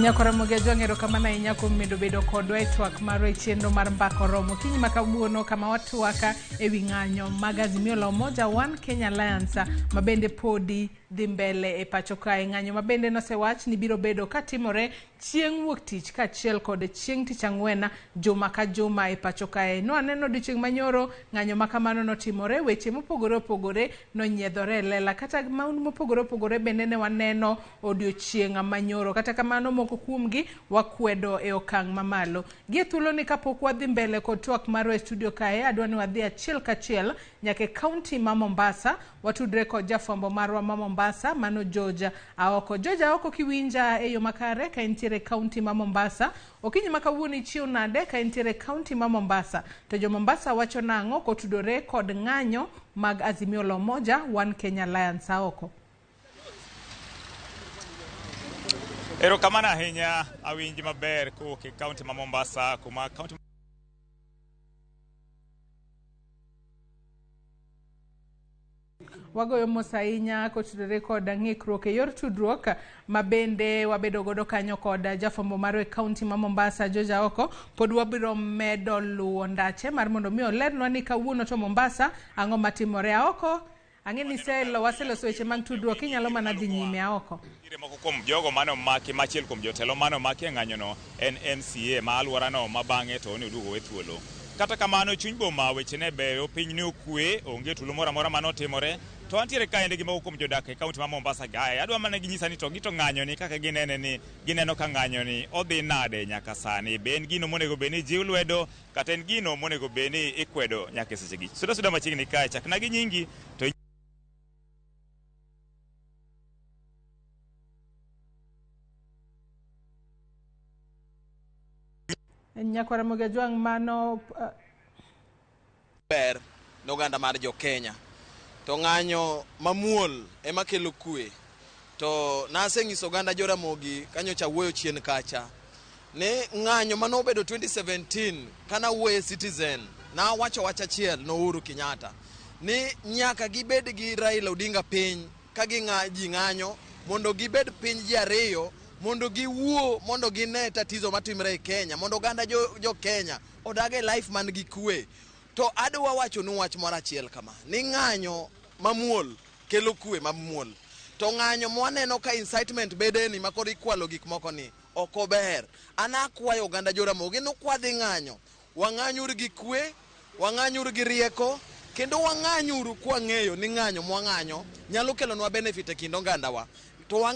Nyakoromogi Ajwang', erokamano ahinya kuom medo bedo kodwa e twak marwa e chenro mar Mbaka Oromo. Okinyi ma kawuono kama watwaka ewi ng'anyo mag Azimio la Umoja One Kenya Alliance ma bende podi dhi mbele e pacho kae. Ng'anyo ma bende nosewach ni biro bedo katimore chieng' wuok tich kaachiel kod chieng' tich ang'wen juma ka juma e pacho kae. Nwaneno odiochieng' manyoro ng'anyo ma kamano notimore, weche mopogore opogore nonyiedhore e lela, kata maundu mopogore opogore bende ne waneno odiochieng' manyoro. Kata kamano moko kuomgi wakwedo e okang' mamalo. Gie thuoloni kapok wadhi mbele kod twak marwa e studio kae, adwa ni wadhi achiel kachiel nyaka e kaunti ma Mombasa, watudre kod jafwambo marwa ma Mombasa mano George Aoko. George Aoko, kiwinja e yo makare ka intiere e kaunti ma Mombasa, okinyi ma kawuono ichiew nade ka intiere e kaunti ma Mombasa? To jo Mombasa wacho nang'o kotudore kod ng'anyo mag Azimio la Umoja One Kenya Alliance? Aoko. Erokamano ahinya, awinji maber kowuok e kaunti ma Mombasa, kuma kaunti Wagoyo mos ahinya kotudore kod ng'ikruok e yor tudruok ma bende wabedo godo kanyo kod jafwambo marwa e kaunti ma Mombasa George Aoko. Pod wabiro medo luwo ndache mar mondo mi olernwa ni kawuono to Mombasa ang'o matimore. Aoko, ang'e ni waseloso weche mag tudruok, inyalo mana dhi nyime Aoko. Nitiere moko kuom jogo mane omaki, ma achiel kuom jotelo mane omaki e ng'anyono en MCA ma alworano ma bang'e to ne oduogo we thuolo. Kata kamano chuny boma weche ne beyo, piny ne okwe, onge tulo moro amora mane otimore. To antiere kaendi gi moko kuom jodak e kaunti ma Mombasa kae. Adwa mana ginyisa ni to gito ng'anyoni kaka ginene ni gineno ka ng'anyoni odhi nade nyaka sani. Be en gino monego bed ni jiw lwedo kata en gino monego bed ni ikwedo nyaka e sechegi. Suda suda machiegni kae, chakna gi nyingi to Nyakwar Ramogi Ajwang' mano ber ne oganda mar jo Kenya. To ng'anyo mamuol ema kelo kwe. To naseng'iso oganda Joramogi kanyocha wuoyo chien kacha ni ng'anyo manobedo 2017 kana wuoyo e Citizen nawacho wach achiel no Uhuru Kenyatta ni nyaka gibed gi Raila Odinga piny ka ji ng'anyo mondo gibed piny ji ariyo mondo giwuo mondo gine tatizo matimre e Kenya mondo oganda jo Kenya odag e life man gi kwe. To adwa wacho nu wach moro achiel kama ni ng'anyo mamuol kelo kwe mamuol. To ng'anyo mwaneno ka incitement bedeni makoro ikwalo gik moko ni ok ober. An akwayo oganda Joramogi ni kwadhi ng'anyo, wang'anyuru gi kwe, wang'anyuru gi rieko, kendo wang'anyuru kwang'eyo ni ng'anyo mwang'anyo nyalo kelonwa benefit e kind ogandawa. To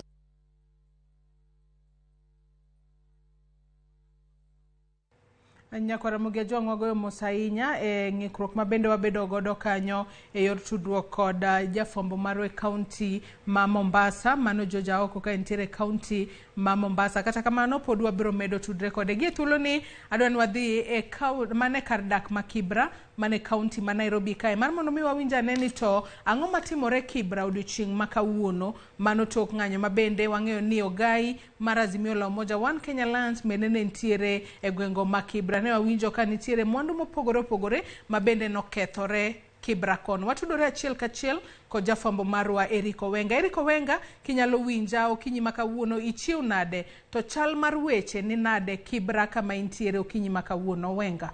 Nyakwar Ramogi Ajwang' wagoyo mos ahinya e ng'ikruok ma bende wabedo godo kanyo e yor tudruok kod jafwambo marwa e kaunti ma Mombasa, mano George Aoko ka entiere e kaunti ma Mombasa. Kata kamano pod wabiro medo tudre kode. Gie thuoloni adwa ni wadhi e mane kar dak ma Kibra mane kaunti ma Nairobi kae mar mondo mi wawinj ane ni to ang'o matimore Kibra odiochieng' ma kawuono mano tok ng'anyo ma bende wang'eyo ni ogai mar Azimio la Umoja One Kenya Alliance bende ne nitiere e gwengo ma Kibra. Ne wawinjo ka nitiere mwandu mopogore opogore ma bende nokethore Kibra kono. Watudore achiel kachiel kod jafwambo marwa Eric Owenga. Eric Owenga, kinyalo winja okinyi ma kawuono, ichiew nade? To chal mar weche ni nade Kibra kama intiere okinyi ma kawuono, Owenga?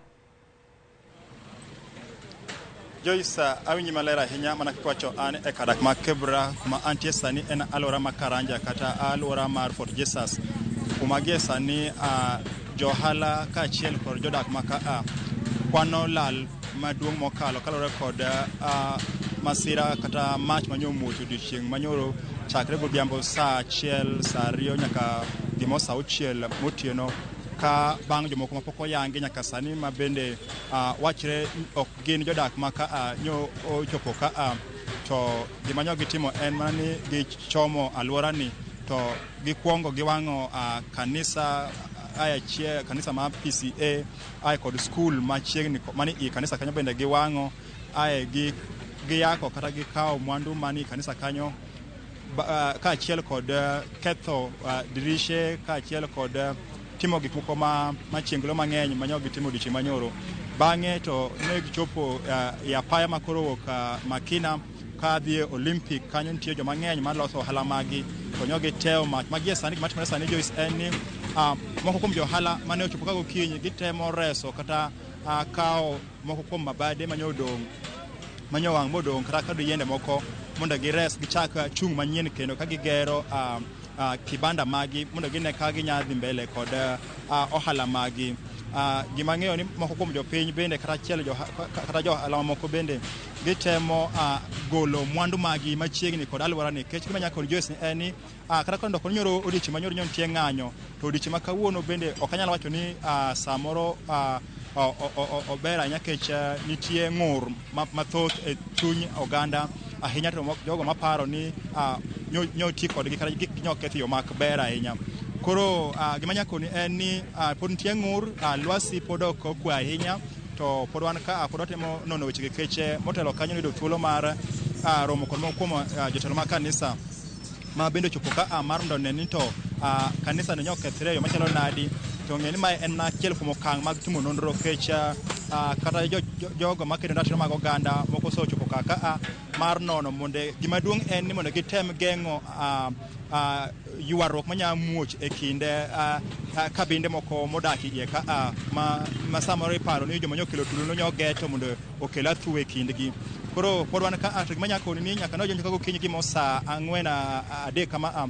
Joyce, awinji maler ahinya mana kaka wacho an e kar dak ma Kibra kuma antie sani en alwora ma Karanja kata alwora mar Fort Jesus kuma gie sani johala kaachiel kod jodak ma kaa kwano lal maduong' mokalo kaluwore kod masira kata mach manyomuoch odiochieng' manyoro chakre godhiambo saa 1, saa 2 nyaka gimo saa 6 motieno ka bang' jomoko mapok oyangi nyaka sani ma bende wachre ok gin jodak ma kaa nyo ochopo kaa to gima nyo gitimo en mana ni gichomo alworani to gikwongo giwang'o kanisa achiel, kanisa ma PCA ae kod skul machiegni mani i kanisa kanyo bende giwang'o ae giyako kata gikawo mwandu mani i kanisa kanyo kaachiel kod ketho dirishe kaachiel kod timo gik moko machienglo mang'eny manyo gitimo odiochieng' manyoro. Bang'e to ne gichopo e apaya makoro wuok Makina ka dhi e Olympic kanyo nitie joma ng'eny maloso ohala magi to nyo gitewo mach. Ma gie sani gima timore sani Joyce en ni moko kuom johala mane ochopo ka gokinyi gitemo reso kata kawo moko kuom mabade manyo odong' manyo wang' modong' kata kod yiende moko mondo gires gichak chung' manyien kendo ka gigero kibanda magi mondo gine ka ginya dhi mbele kod ohala magi. Gima ang'eyo ni moko kuom jopiny bende kata achiel kata johala mamoko bende gitemo golo mwandu magi machiegni kod alworani nikech gima nyaka Joyce en ni kata kondo nyoro odiochieng' manyoro nyo nitie ng'anyo to odiochieng' ma kawuono bende ok anyal wacho ni samoro ober ahinya nikech nitie ng'ur mathoth e chuny oganda ahinya to jogo maparo ni nyo ti kodgi kata gik nyo ketho yo mak ber ahinya. Koro gima nyakoni en ni pod nitie ng'ur, lwasi pod ok okwe ahinya to pod wan ka pod watemo nono weche nikech motelo kanyo noyudo thuolo mar romo kod moko kuom jotelo mag kanisa ma bende ochopo ka mar mondo one ni to kanisa no nyokethre e yo machalo nadi to ng'e ni mae en mana achiel kuom okang' mag timo nonro nikech kata jogo makedo ratiro mag oganda moko osechopo kaka mar nono mondo gima duong' en ni mondo gitem geng'o ywaruok manyalo muoch e kinde kabinde moko modak iye ka ma samoro iparo ni joma nyokelo tulo nyo geto mondo okel athuwe e kindgi. Koro pod wan ka to gima nyaka koni ni nyaka nojonjo ka gokinyi gimo saa 4 3 kama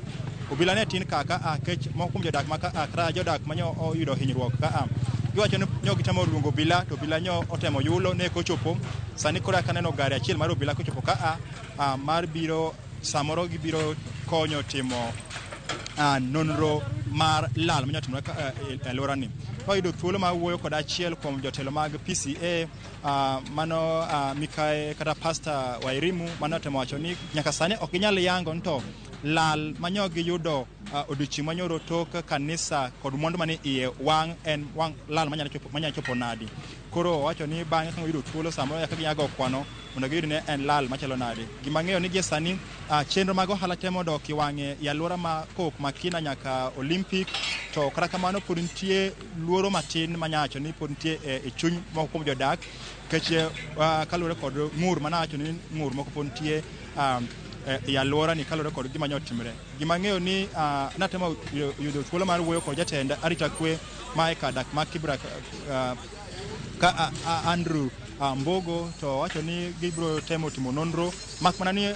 obila ne tin kaka kech moko kuom jodak ma kata jodak manyo oyudo hinyruok ka giwacho ni nyo gitemo luongo obila to obila nyo otemo yulo ne kochopo sani koro aka neno gari achiel mar obila kochopo ka mar biro samoro gibiro konyo timo nonro mar lal manyalo timore e alworani. Wayudo thuolo mar wuoyo kod achiel kuom jotelo mag PCA mano Mikae kata Pastor Wairimu mane otemo wacho ni nyaka sani ok ginyal yango ni to lal manyo giyudo odiochieng' manyoro tok kanisa kod mwandu mane iye wang' en wang' lal manyalo chopo manyalo chopo nadi. Koro owacho ni bang'e ka giyudo thuolo samoro eka ginyalo go kwano mondo giyud ni en lal machalo nade. Gima ang'eyo ni gie sani chenro mag ohala temo dok e wang'e e alwora ma kowuok Makina nyaka Olympic to kata kamano pod nitie luoro matin manyawacho ni pod nitie e chuny moko kuom jodak nikech kaluwore kod ng'ur manawacho ni ng'ur moko pod nitie e alwora ni kaluwore kod gima nyotimre. Gima ang'eyo ni natemo yudo thuolo mar wuoyo kod jatend arita kwe ma e kar dak ma Kibra ka Andrew Mbogo to wacho ni gibiro temo timo nonro mak mana ni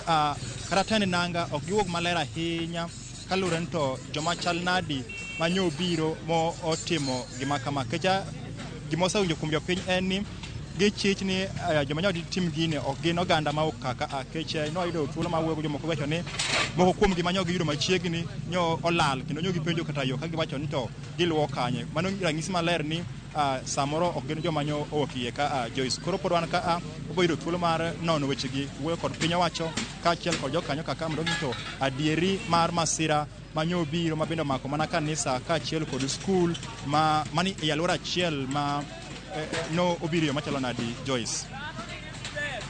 kata tend nanga ok giwuog maler ahinya kaluwore ni to joma chal nadi manyo biro mo otimo gima kama kecha gima osewinjo kuom jopiny en ni gichich ni joma nyo tim gini ok gin oganda ma ok kaka kech nwayudo thuolo mar wuoyo gi jomoko wacho ni moko kuom gima nyo giyudo machiegni nyo olal kendo nyo gipenjo kata yo ka giwacho ni to giluwo kanye. Mano ranyisi maler ni samoro ok gin joma nyo owuok iye ka Joyce. Koro pod wan ka wabiro yudo thuolo mar nono wechegi, wuoyo kod piny owacho kaachiel kod jokanyo kaka mondo ong'i to adieri mar masira manyo biro ma bende omako mana kanisa kaachiel kod skul ma mani e alwora achiel ma no obiro yo machalo nadi Joyce.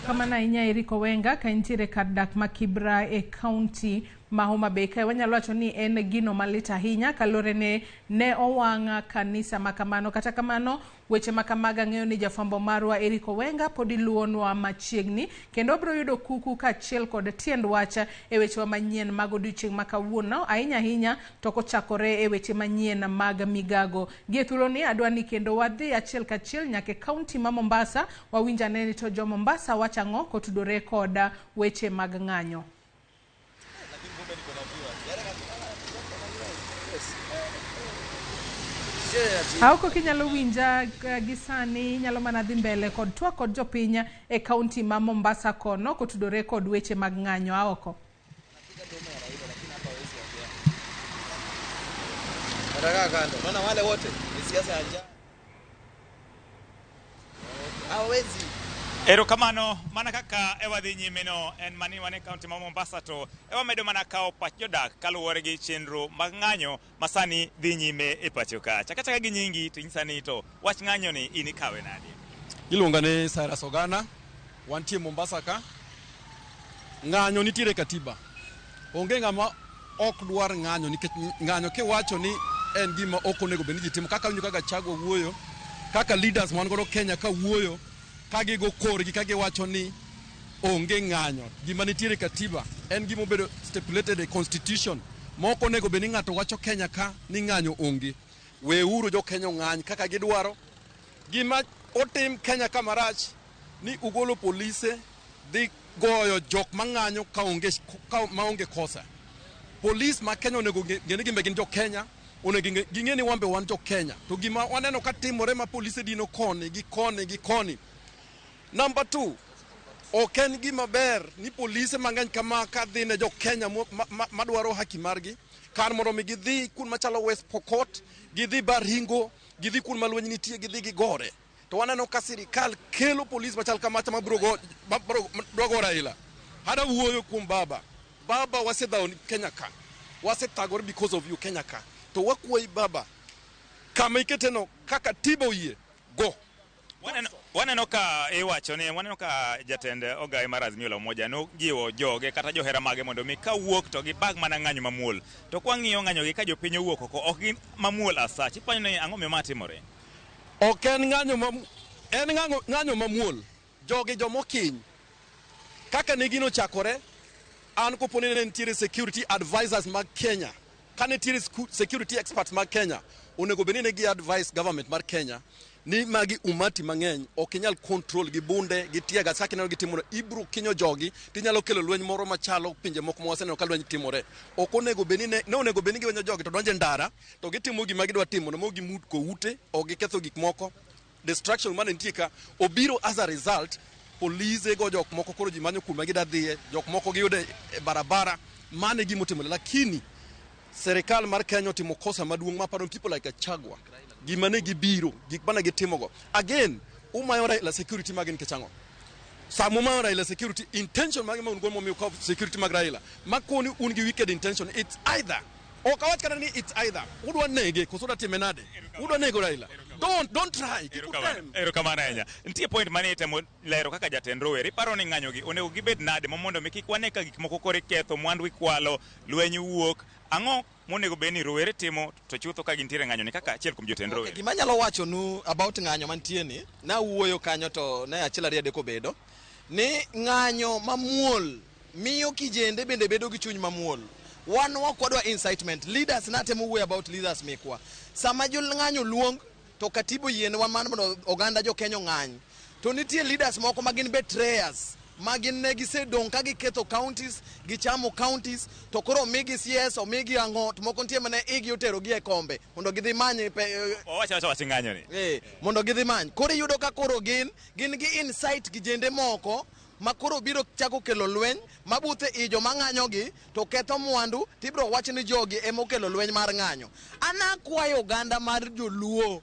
Kamano ahinya Eric Owenga ka intiere kar dak ma Kibra e kaunti ma Homa Bay kae wanyalo wacho ni en gino malit ahinya kaluwore ni ne owang' kanisa ma kamano. Kata kamano weche ma kamago ang'eyo ni jafwambo marwa Eric Owenga pod iluwonwa machiegni kendo wabiro yudo kuku kaachiel kod tiend wach e wechewa manyien mag odiochieng' ma kawuono ahinya ahinya to kochakore e weche manyien mag migago. Gi e thuoloni adwa ni kendo wadhi achiel kachiel nyaka e kaunti ma Mombasa wawinj ane ni to jo Mombasa wacho ang'o kotudore kod weche mag ng'anyo. Aoko kinyalo winja gi sani inyalo mana dhi mbele kod twak kod jopiny e kaunti ma Mombasa kono kotudore kod weche mag ng'anyo. Aoko. Watakaa kando. Unaona wale wote ni siasa ya njaa. Hawawezi. Erokamano mana kaka ewa dhi nyime no en mani wan e kaunti ma Mombasa to ewa medo mana kawo pach jodak kaluwore gi chenro mag ng'anyo ma sani dhi nyime e pacho ka. Chak achaka gi nyingi to inyisa ni to wach ng'anyo ni in ikawe nade? Iluonga ni Cyrus Ogana, wantie Mombasa ka. Ng'anyo nitiere e katiba. Onge ng'ama ok dwar ng'anyo nikech ng'anyo kiwacho ni en gima ok onego bed ni ji timo. Kaka awinjo ka Gachagua wuoyo, kaka leaders wan godo Kenya ka wuoyo, ka gigo korgi ka giwacho ni onge ng'anyo. Gima nitiere e katiba en gima obedo stipulated e constitution ma ok onego bed ni ng'ato wacho Kenya ka ni ng'anyo onge. Weuru jo Kenya ong'any kaka gidwaro. Gima otim Kenya ka marach ni ugolo polise dhi goyo jok mang'anyo ka onge, ka maonge kosa. Polis ma Kenya onego ng'e ni gin be gin jo Kenya, onego ging'e ni wan be wan jo Kenya. To gima waneno ka timore ma polise dino koni gi koni gi koni. Number 2, ok en gima ber ni polise mang'eny kama ka dhi ne jo Kenya madwaro haki margi, kar mondo mi gidhi kuond machalo West Pokot, gidhi Baringo, gidhi kuond ma lweny nitie, gidhi gigore. To waneno ka sirikal kelo polis machal kamacha mabiro go, mabiro dwa go Raila. Hada wuoyo kuom baba. Baba wasedhawo ni Kenya ka. Wasethagore because of you Kenya ka. To wakwayi baba, kama iketeno kaka tiba oyie, go. Waneno ka iwacho ni waneno ka jatend ogaye mar Azimio la Umoja nojiwo joge kata johera mage mondo mi ka wuok to gibag mana ng'anyo mamuol. To kwang'iyo ng'anyo gi ka jopiny owuok oko ok gin mamuol as such. Ipanyo ni ang'o miyo ma timore? Ok en ng'anyo ma, en ng'anyo mamuol. Jogi jomokiny. Kaka ne gino chakore, an kopo ni ne nitiere security advisors mag Kenya, ka nitiere security experts mag Kenya, onego bed ni ne gi advise government mar Kenya ni magi umati mang'eny ok inyal control gi bunde gi tear gas kaka ineno gitimono, ibro kinyo jogi tinyalo kelo lweny moro machalo pinje moko ma waseneno ka lweny timore. Ok onego bed ni ne onego bed ni giwenyo jogi to donjo e ndara to gitimo gima gidwa timo no, gimuko ute, ok giketho gik moko. Destruction mane nitie ka obiro as a result, polise go jok moko koro ji manyo kuma gida dhiye, jok moko giyudo e barabara. Mano e gima otimore, lakini serikal mar Kenya otimo kosa maduong' ma paro people like Gachagua, gima ne gibiro, gik mane gitimogo. Again, umayo Raila security mage nikech ang'o? Sama umayo Raila security, intention mage ma un go momiyo ukawo security mag Raila? Makoni un gi wicked intention, it's either. Ok awach kata ni it's either. Udwa nege, koso udwa time nade? Udwa nego Raila. Don't try. Kik utem. Erokamano ahinya. Nitie point mane itemo lero kaka jatend rowere. Iparo ni ng'anyo gi onego gibed nade ma mondo mi kik wane ka gik moko koro iketho, mwandu ikwalo, lweny wuok. Ang'o monego bed ni rowere timo to chutho ka gintiere ng'anyo ni kaka achiel kuom jotend rowere? Gima anyalo wacho nu about ng'anyo mantie ni, nawuoyo kanyo to ne achiel ariyo adek obedo, ni ng'anyo mamuol miyo kijende bende bedo gi chuny mamuol. Wan ok wadwa incitement. Leaders natemo wuoyo about leaders mekwa. Sama jo ng'anyo luong to katiba oyienwa mar mondo oganda jo Kenya ong'any. To nitie leaders moko ma gin betrayers ma gin ne gisedong' ka giketho counties, gichamo counties, to koro omigi CS, omigi ang'o, to moko nitie mane igi oterogi e kombe mondo gidhi many Wawacho awacha wach ng'anyo ni. Mondo gidhi many. Koro iyudo ka koro gin gi insight kijende moko ma koro biro chako kelo lweny mabuthe i joma ng'anyogi to ketho mwandu, tibiro wach ni jogi ema okelo lweny mar ng'anyo. An akwayo oganda mar joluo,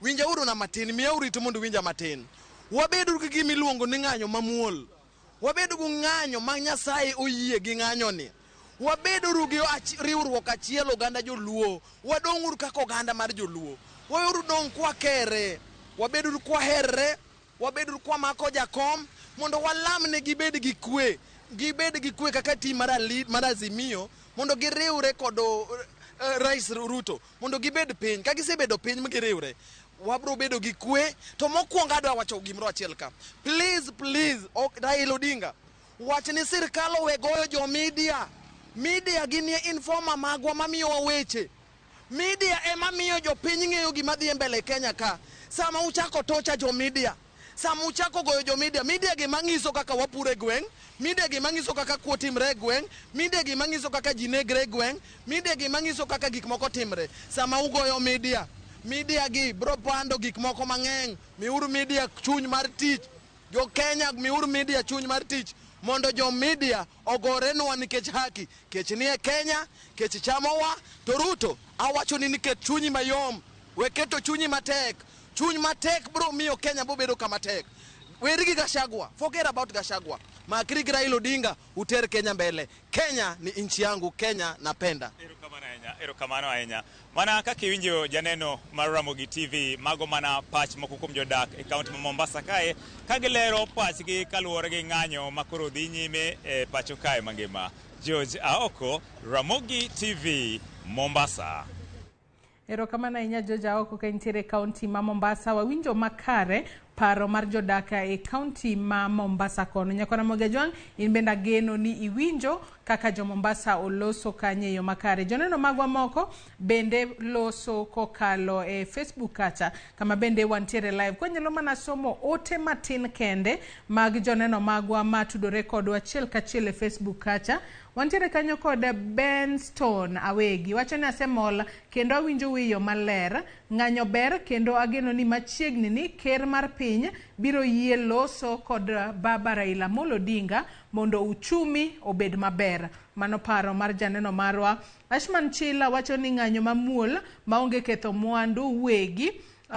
winjauru na matin, miyauru itu mondo uwinja matin. Wabedo gi gima iluongo ni ng'anyo mamuol. Wabedo gi ng'anyo ma Nyasaye oyie gi ng'anyo ni. Wabeduru gi riwruok achiel oganda joluo. Wadong'uru kaka oganda mar joluo. Waweuru dong' kwakere. Wabeduru kwaherre. Wabeduru kwamako jakom mondo walamne gibed gi kwe. Gibed gi kwe kaka team mar Azimio mondo giriwre kod Rais Ruto mondo gibed piny. Ka gisebedo piny ma giriwre, wabro bedo gi kwe. To mokwongo adwa wacho gimoro achiel ka. Please, please, ok, Raila Odinga, wach ni sirkal owe goyo jo media. Media gin informer magwa mamiyowa weche. Media ema miyo jopiny ng'eyo gima dhi e mbele Kenya ka. Sama uchako tocha jo media, sama uchako goyo jo media, media gima ng'iso kaka wapuro e gweng', media gima ng'iso kaka kuo timre e gweng', media gima ng'iso kaka ji negre e gweng', media gima ng'iso kaka gik moko timre. Sama ugoyo media, media gi bro pando gik moko mang'eny. Miuru media chuny mar tich. Jo Kenya miuru media chuny mar tich mondo jo media ogorenwa nikech haki. Kech nie Kenya, kech chamowa, to Ruto awacho ni niket chunyi mayom, we keto chunyi matek. Chuny matek bro miyo Kenya bobedo kama tek. Weri gi Gachagua, forget about Gachagua. Makri gi Raila Odinga, uter Kenya mbele. Kenya ni nchi yangu, Kenya napenda. Erokamano ahinya, erokamano ahinya. Mana kaka iwinjo janeno mar Ramogi TV, mago mana pach moko kuom jodak e kaunti ma Mombasa kae, ka gilero pachgi kaluwore gi ng'anyo ma koro dhi nyime e pacho kae mangima. George Aoko, Ramogi TV, Mombasa. Erokamano ahinya George Aoko ka intiere e kaunti ma Mombasa. Wawinjo makare paro mar jodak e kaunti ma Mombasa kono. Nyakora Ramogi Ajwang', in bende ageno ni iwinjo kaka jo Mombasa oloso kanyo e yo makare. Joneno magwa moko bende loso kokalo e Facebook kacha, kama bende wantiere live. Kwanyalo mana somo ote matin kende mag joneno magwa matudore kodwa achiel kachiel e Facebook kacha. Wantiere kanyo kod Ben Stone Awegi. Wacho ni asemol kendo awinjo wiyo maler. Ng'anyo ber kendo ageno ni machiegni ni ker mar piny biro yie loso kod baba Raila Amolo Odinga mondo uchumi obed maber. Mano paro mar janeno marwa. Ashman Chila wacho ni ng'anyo mamuol maonge ketho mwandu wegi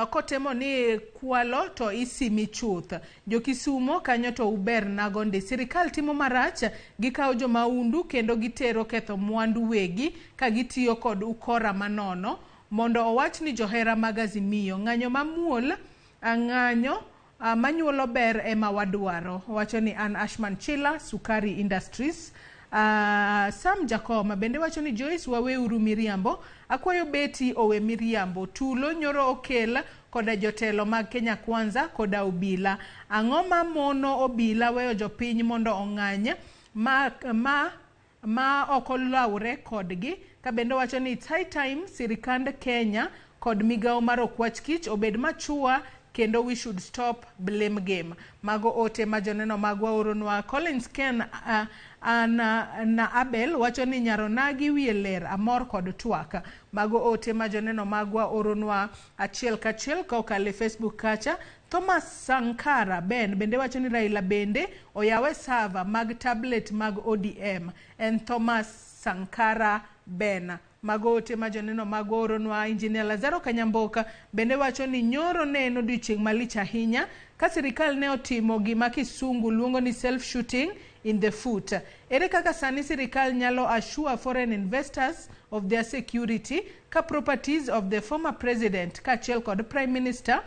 kotemo ni kwalo to isimi chuth. Jo-Kisumo kanyo to uber nago ndi. Sirikal timo marach, gikawo jomaundu kendo gitero ketho mwandu wegi ka gitiyo kod ukora manono mondo owach ni johera mag Azimio. Ng'anyo mamuol, ng'anyo manyuolo ber ema wadwaro. Owacho ni an Ashman Chila, Sukari Industries. Sam Jakoma bende wacho ni Joyce waweuru miriambo. Akwayo Betty owe miriambo. Tulo nyoro okel koda jotelo mag Kenya Kwanza koda obila. Ang'o ma mono obila weyo jopiny mondo ong'any ma ok olawre kodgi? Ka bende wacho ni it's high time sirikand Kenya kod migawo mar Okwach Kich obed machua kendo we should stop blame game. Mago ote ma joneno magwa oronwa. Collins Ken na Abel wacho ni Nyaronagi wiye ler, amor kod twak. Mago ote ma joneno magwa oronwa achiel kachiel kokalo e Facebook kacha. Thomas Sankara Ben bende wacho ni Raila bende oyawe sava mag tablet mag ODM. En Thomas Sankara Ben. Mago ote ma joneno mag oronwa. Engineer Lazaro Kanyamboka bende wacho ni nyoro ne en odiochieng' malich ahinya ka sirikal ne otimo gima kisungu luongo ni self shooting in the foot. Ere kaka sani sirikal nyalo assure foreign investors of their security ka properties of the former president kaachiel kod prime minister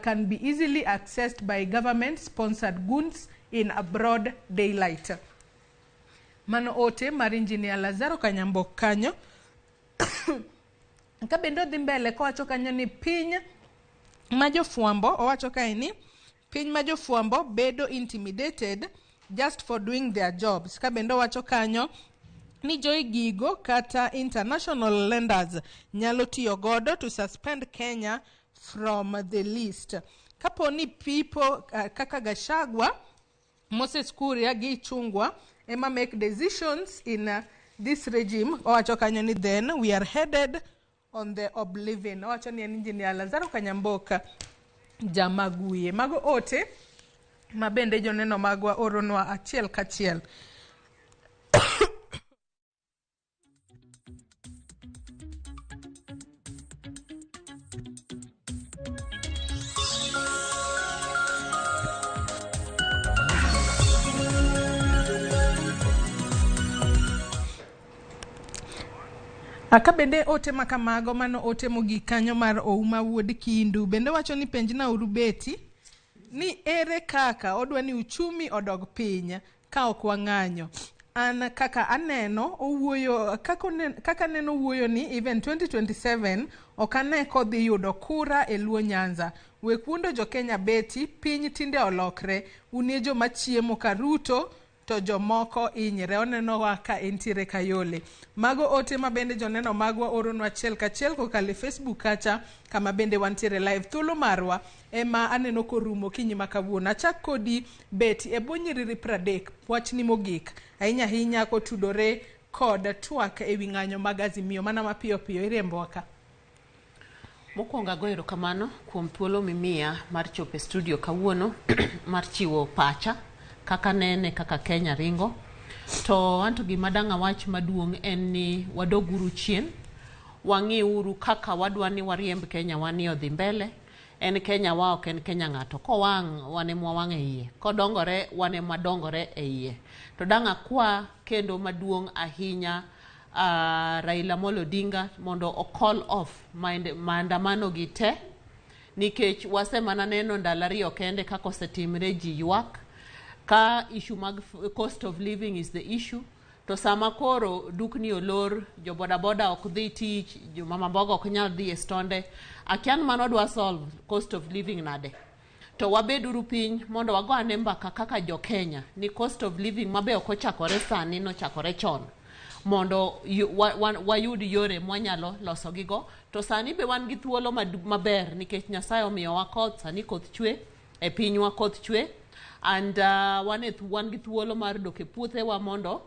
can be easily accessed by government sponsored goons in a broad daylight? Mano ote mar Engineer Lazaro Kanyambok kanyo. Ka bende odhi mbele kowacho kanyo ni piny ma jofwambo, owacho kae ni piny ma jofwambo bedo intimidated just for doing their jobs. Ka bende owacho kanyo ni Joy Gigo kata international lenders nyalo tiyo godo to suspend Kenya from the list. Kapo ni people kaka Gachagua, Moses Kuria gi Ichung'wah ema make decisions in this regime, owacho kanyo ni then we are headed on the oblivion. Owacho ni en Engineer Lazaro Kanyamboka Jamaguye. Mago ote ma bende joneno magwa oronwa achiel kachiel. Ka bende ote ma kamago, mano ote mogik kanyo mar Ouma wuod Kindu bende wacho ni penjna uru Beti ni ere kaka odwa ni uchumi odog piny ka ok wang'anyo. An kaka aneno owuoyo kaka aneno wuoyo ni even 2027 ok ane kodhi yudo kura e Luo Nyanza. Wek wuondo jo Kenya Beti, piny tinde olokre. Unie joma chiemo ka Ruto to jomoko hinyre. Onenowa ka entiere Kayole. Mago ote ma bende joneno magwa oronwa achiel kachiel kokalo e Facebook kacha kama bende wantiere live. Thuolo marwa ema aneno korumo kinyi ma kawuono. Achak kodi Beti e bwo nyiriri 30, wachni mogik ahinya ahinya kotudore kod twak ewi ng'anyo mag Azimio mana mapiyo piyo iriembowa ka. Mokwongo ago erokamano kuom thuolo mimiya mar chopo e studio kawuono mar chiwo pacha kaka nene kaka Kenya ringo. To anto gima dang' awach maduong' en ni wadoguru chien, wang'iuru kaka wadwa ni wariemb Kenya wani odhi mbele. En Kenya wa, ok en Kenya ng'ato. Kowang' wan ema wawang' e iye, kodongore wan ema wadongore e iye. To dang' akwa kendo maduong' ahinya Raila Amolo Odinga mondo o call off maandamano gi te, nikech wasemana neno ndalo 2 kende kaka osetimre, ji ywak ka issue mag cost of living is the issue. To sama koro dukni olor, jo bodaboda ok dhi tich, jo mama mboga ok nyal dhi e stonde, akia ni mano dwa solve cost of living nade. To wabeduru piny mondo wago ane mbaka kaka jo Kenya ni cost of living mabe ok ochakore sani, nochakore chon, mondo wayud yore mwanyalo loso gigo. To sani be wan gi thuolo maber nikech Nyasaye omiyowa koth, sani koth chwe e pinywa, koth chwe and wan gi thuolo mar dok e puothewa mondo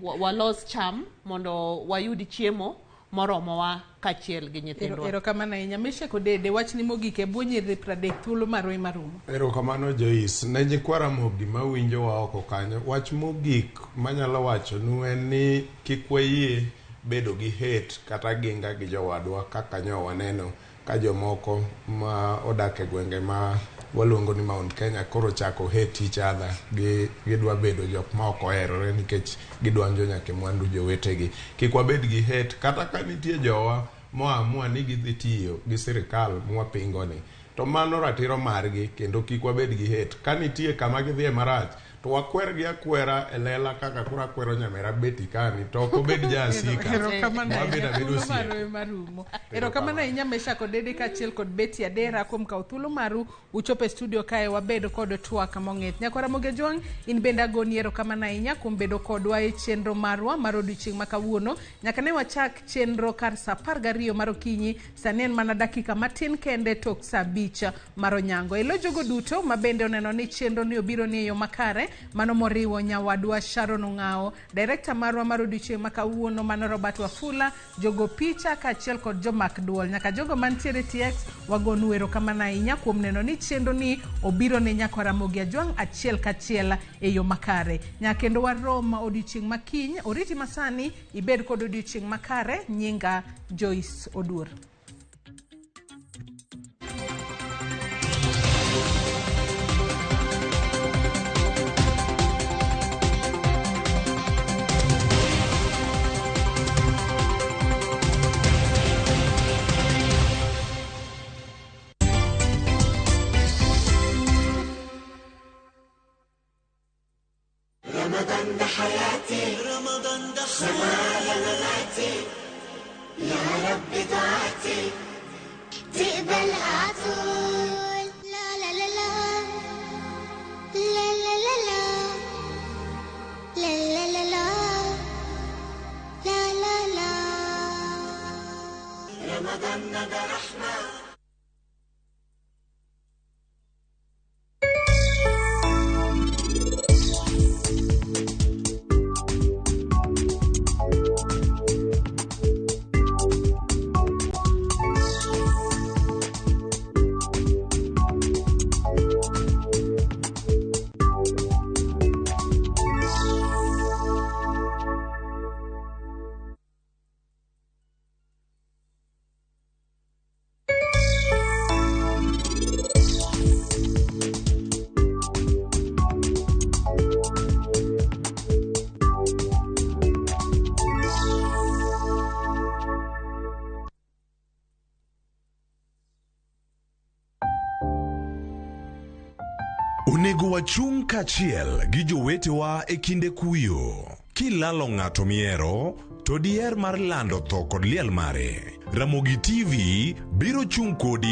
walos cham mondo wayud chiemo moromowa kaachiel gi nyithindwa. Erokamano ahinya. Meshak Odede, wachni mogik e bwo nyiriri 30, thuolo marwa ema rumo. Erokamano Joyce. Ne nyikwa Ramogi mawinjowa oko kanyo, wach mogik manyalo wachonu en ni kik wayie bedo gi hate kata ginga gi jowadwa kaka nyo waneno ka jomoko ma odak e gwenge ma waluongo ni Mount Kenya koro chako hate each other, gidwa bedo jok ma ok oherore nikech gidonjo nyaka e mwandu jowetegi. Kik wabed gi hate kata ka nitie jowa moamua ni gidhi tiyo gi sirikal mwapingo ni, to mano ratiro margi, kendo kik wabed gi hate. Ka nitie kama gidhiye marach to wakwergi akwera e lela kaka koro akwero nyamera Beti kani, to ok obed jasika, Erokamano wabed ahinya. abedo Thuolo osiepe. marwa ema rumo. Erokamano ahinya Meshak Odede kaachiel kod Betty Adera kuom kawo thuolo maru uchopo e studio kae wabed kod twak mong'ith. Nyakwara Ramogi Ajwang', in bende agoni erokamano ahinya kuom bedo kodwa e chenro marwa mar odiochieng' ma kawuono. Nyaka ne wachak chenro kar sa 12 mar okinyi, sani en mana dakika matin kende tok sa 5. abich mar Onyango. Elo jogo duto ma bende oneno ni chenro ni obiro ni e yo makare, mano moriwo nyawadwa Sharon Ong'ao, director marwa mar odiochieng' ma kawuono mano Robert Wafula, jogo picha kaachiel kod jomak duol. Nyaka jogo mantiere TX wagonu erokamano ahinya kuom neno ni chenro ni obiro ne nyakwa Ramogi Ajwang' achiel kachiel e yo makare. Nyaka kendo warom odiochieng' ma kiny, oriti masani ibed kod odiochieng' makare. Nyinga Joyce Oduor. رمضان ده حياتي، رمضان ده حياتي، مماتي، يا رب دعاتي تقبلها عطول. لا لا لا لا لا لا لا لا لا لا لا لا لا لا. رمضان ده رحمة. Onego wachung' kaachiel gi jowetewa e kinde kuyo. Kilalo ng'ato mihero, to diher mar lando tho kod liel mare. Ramogi TV biro chung' kodi.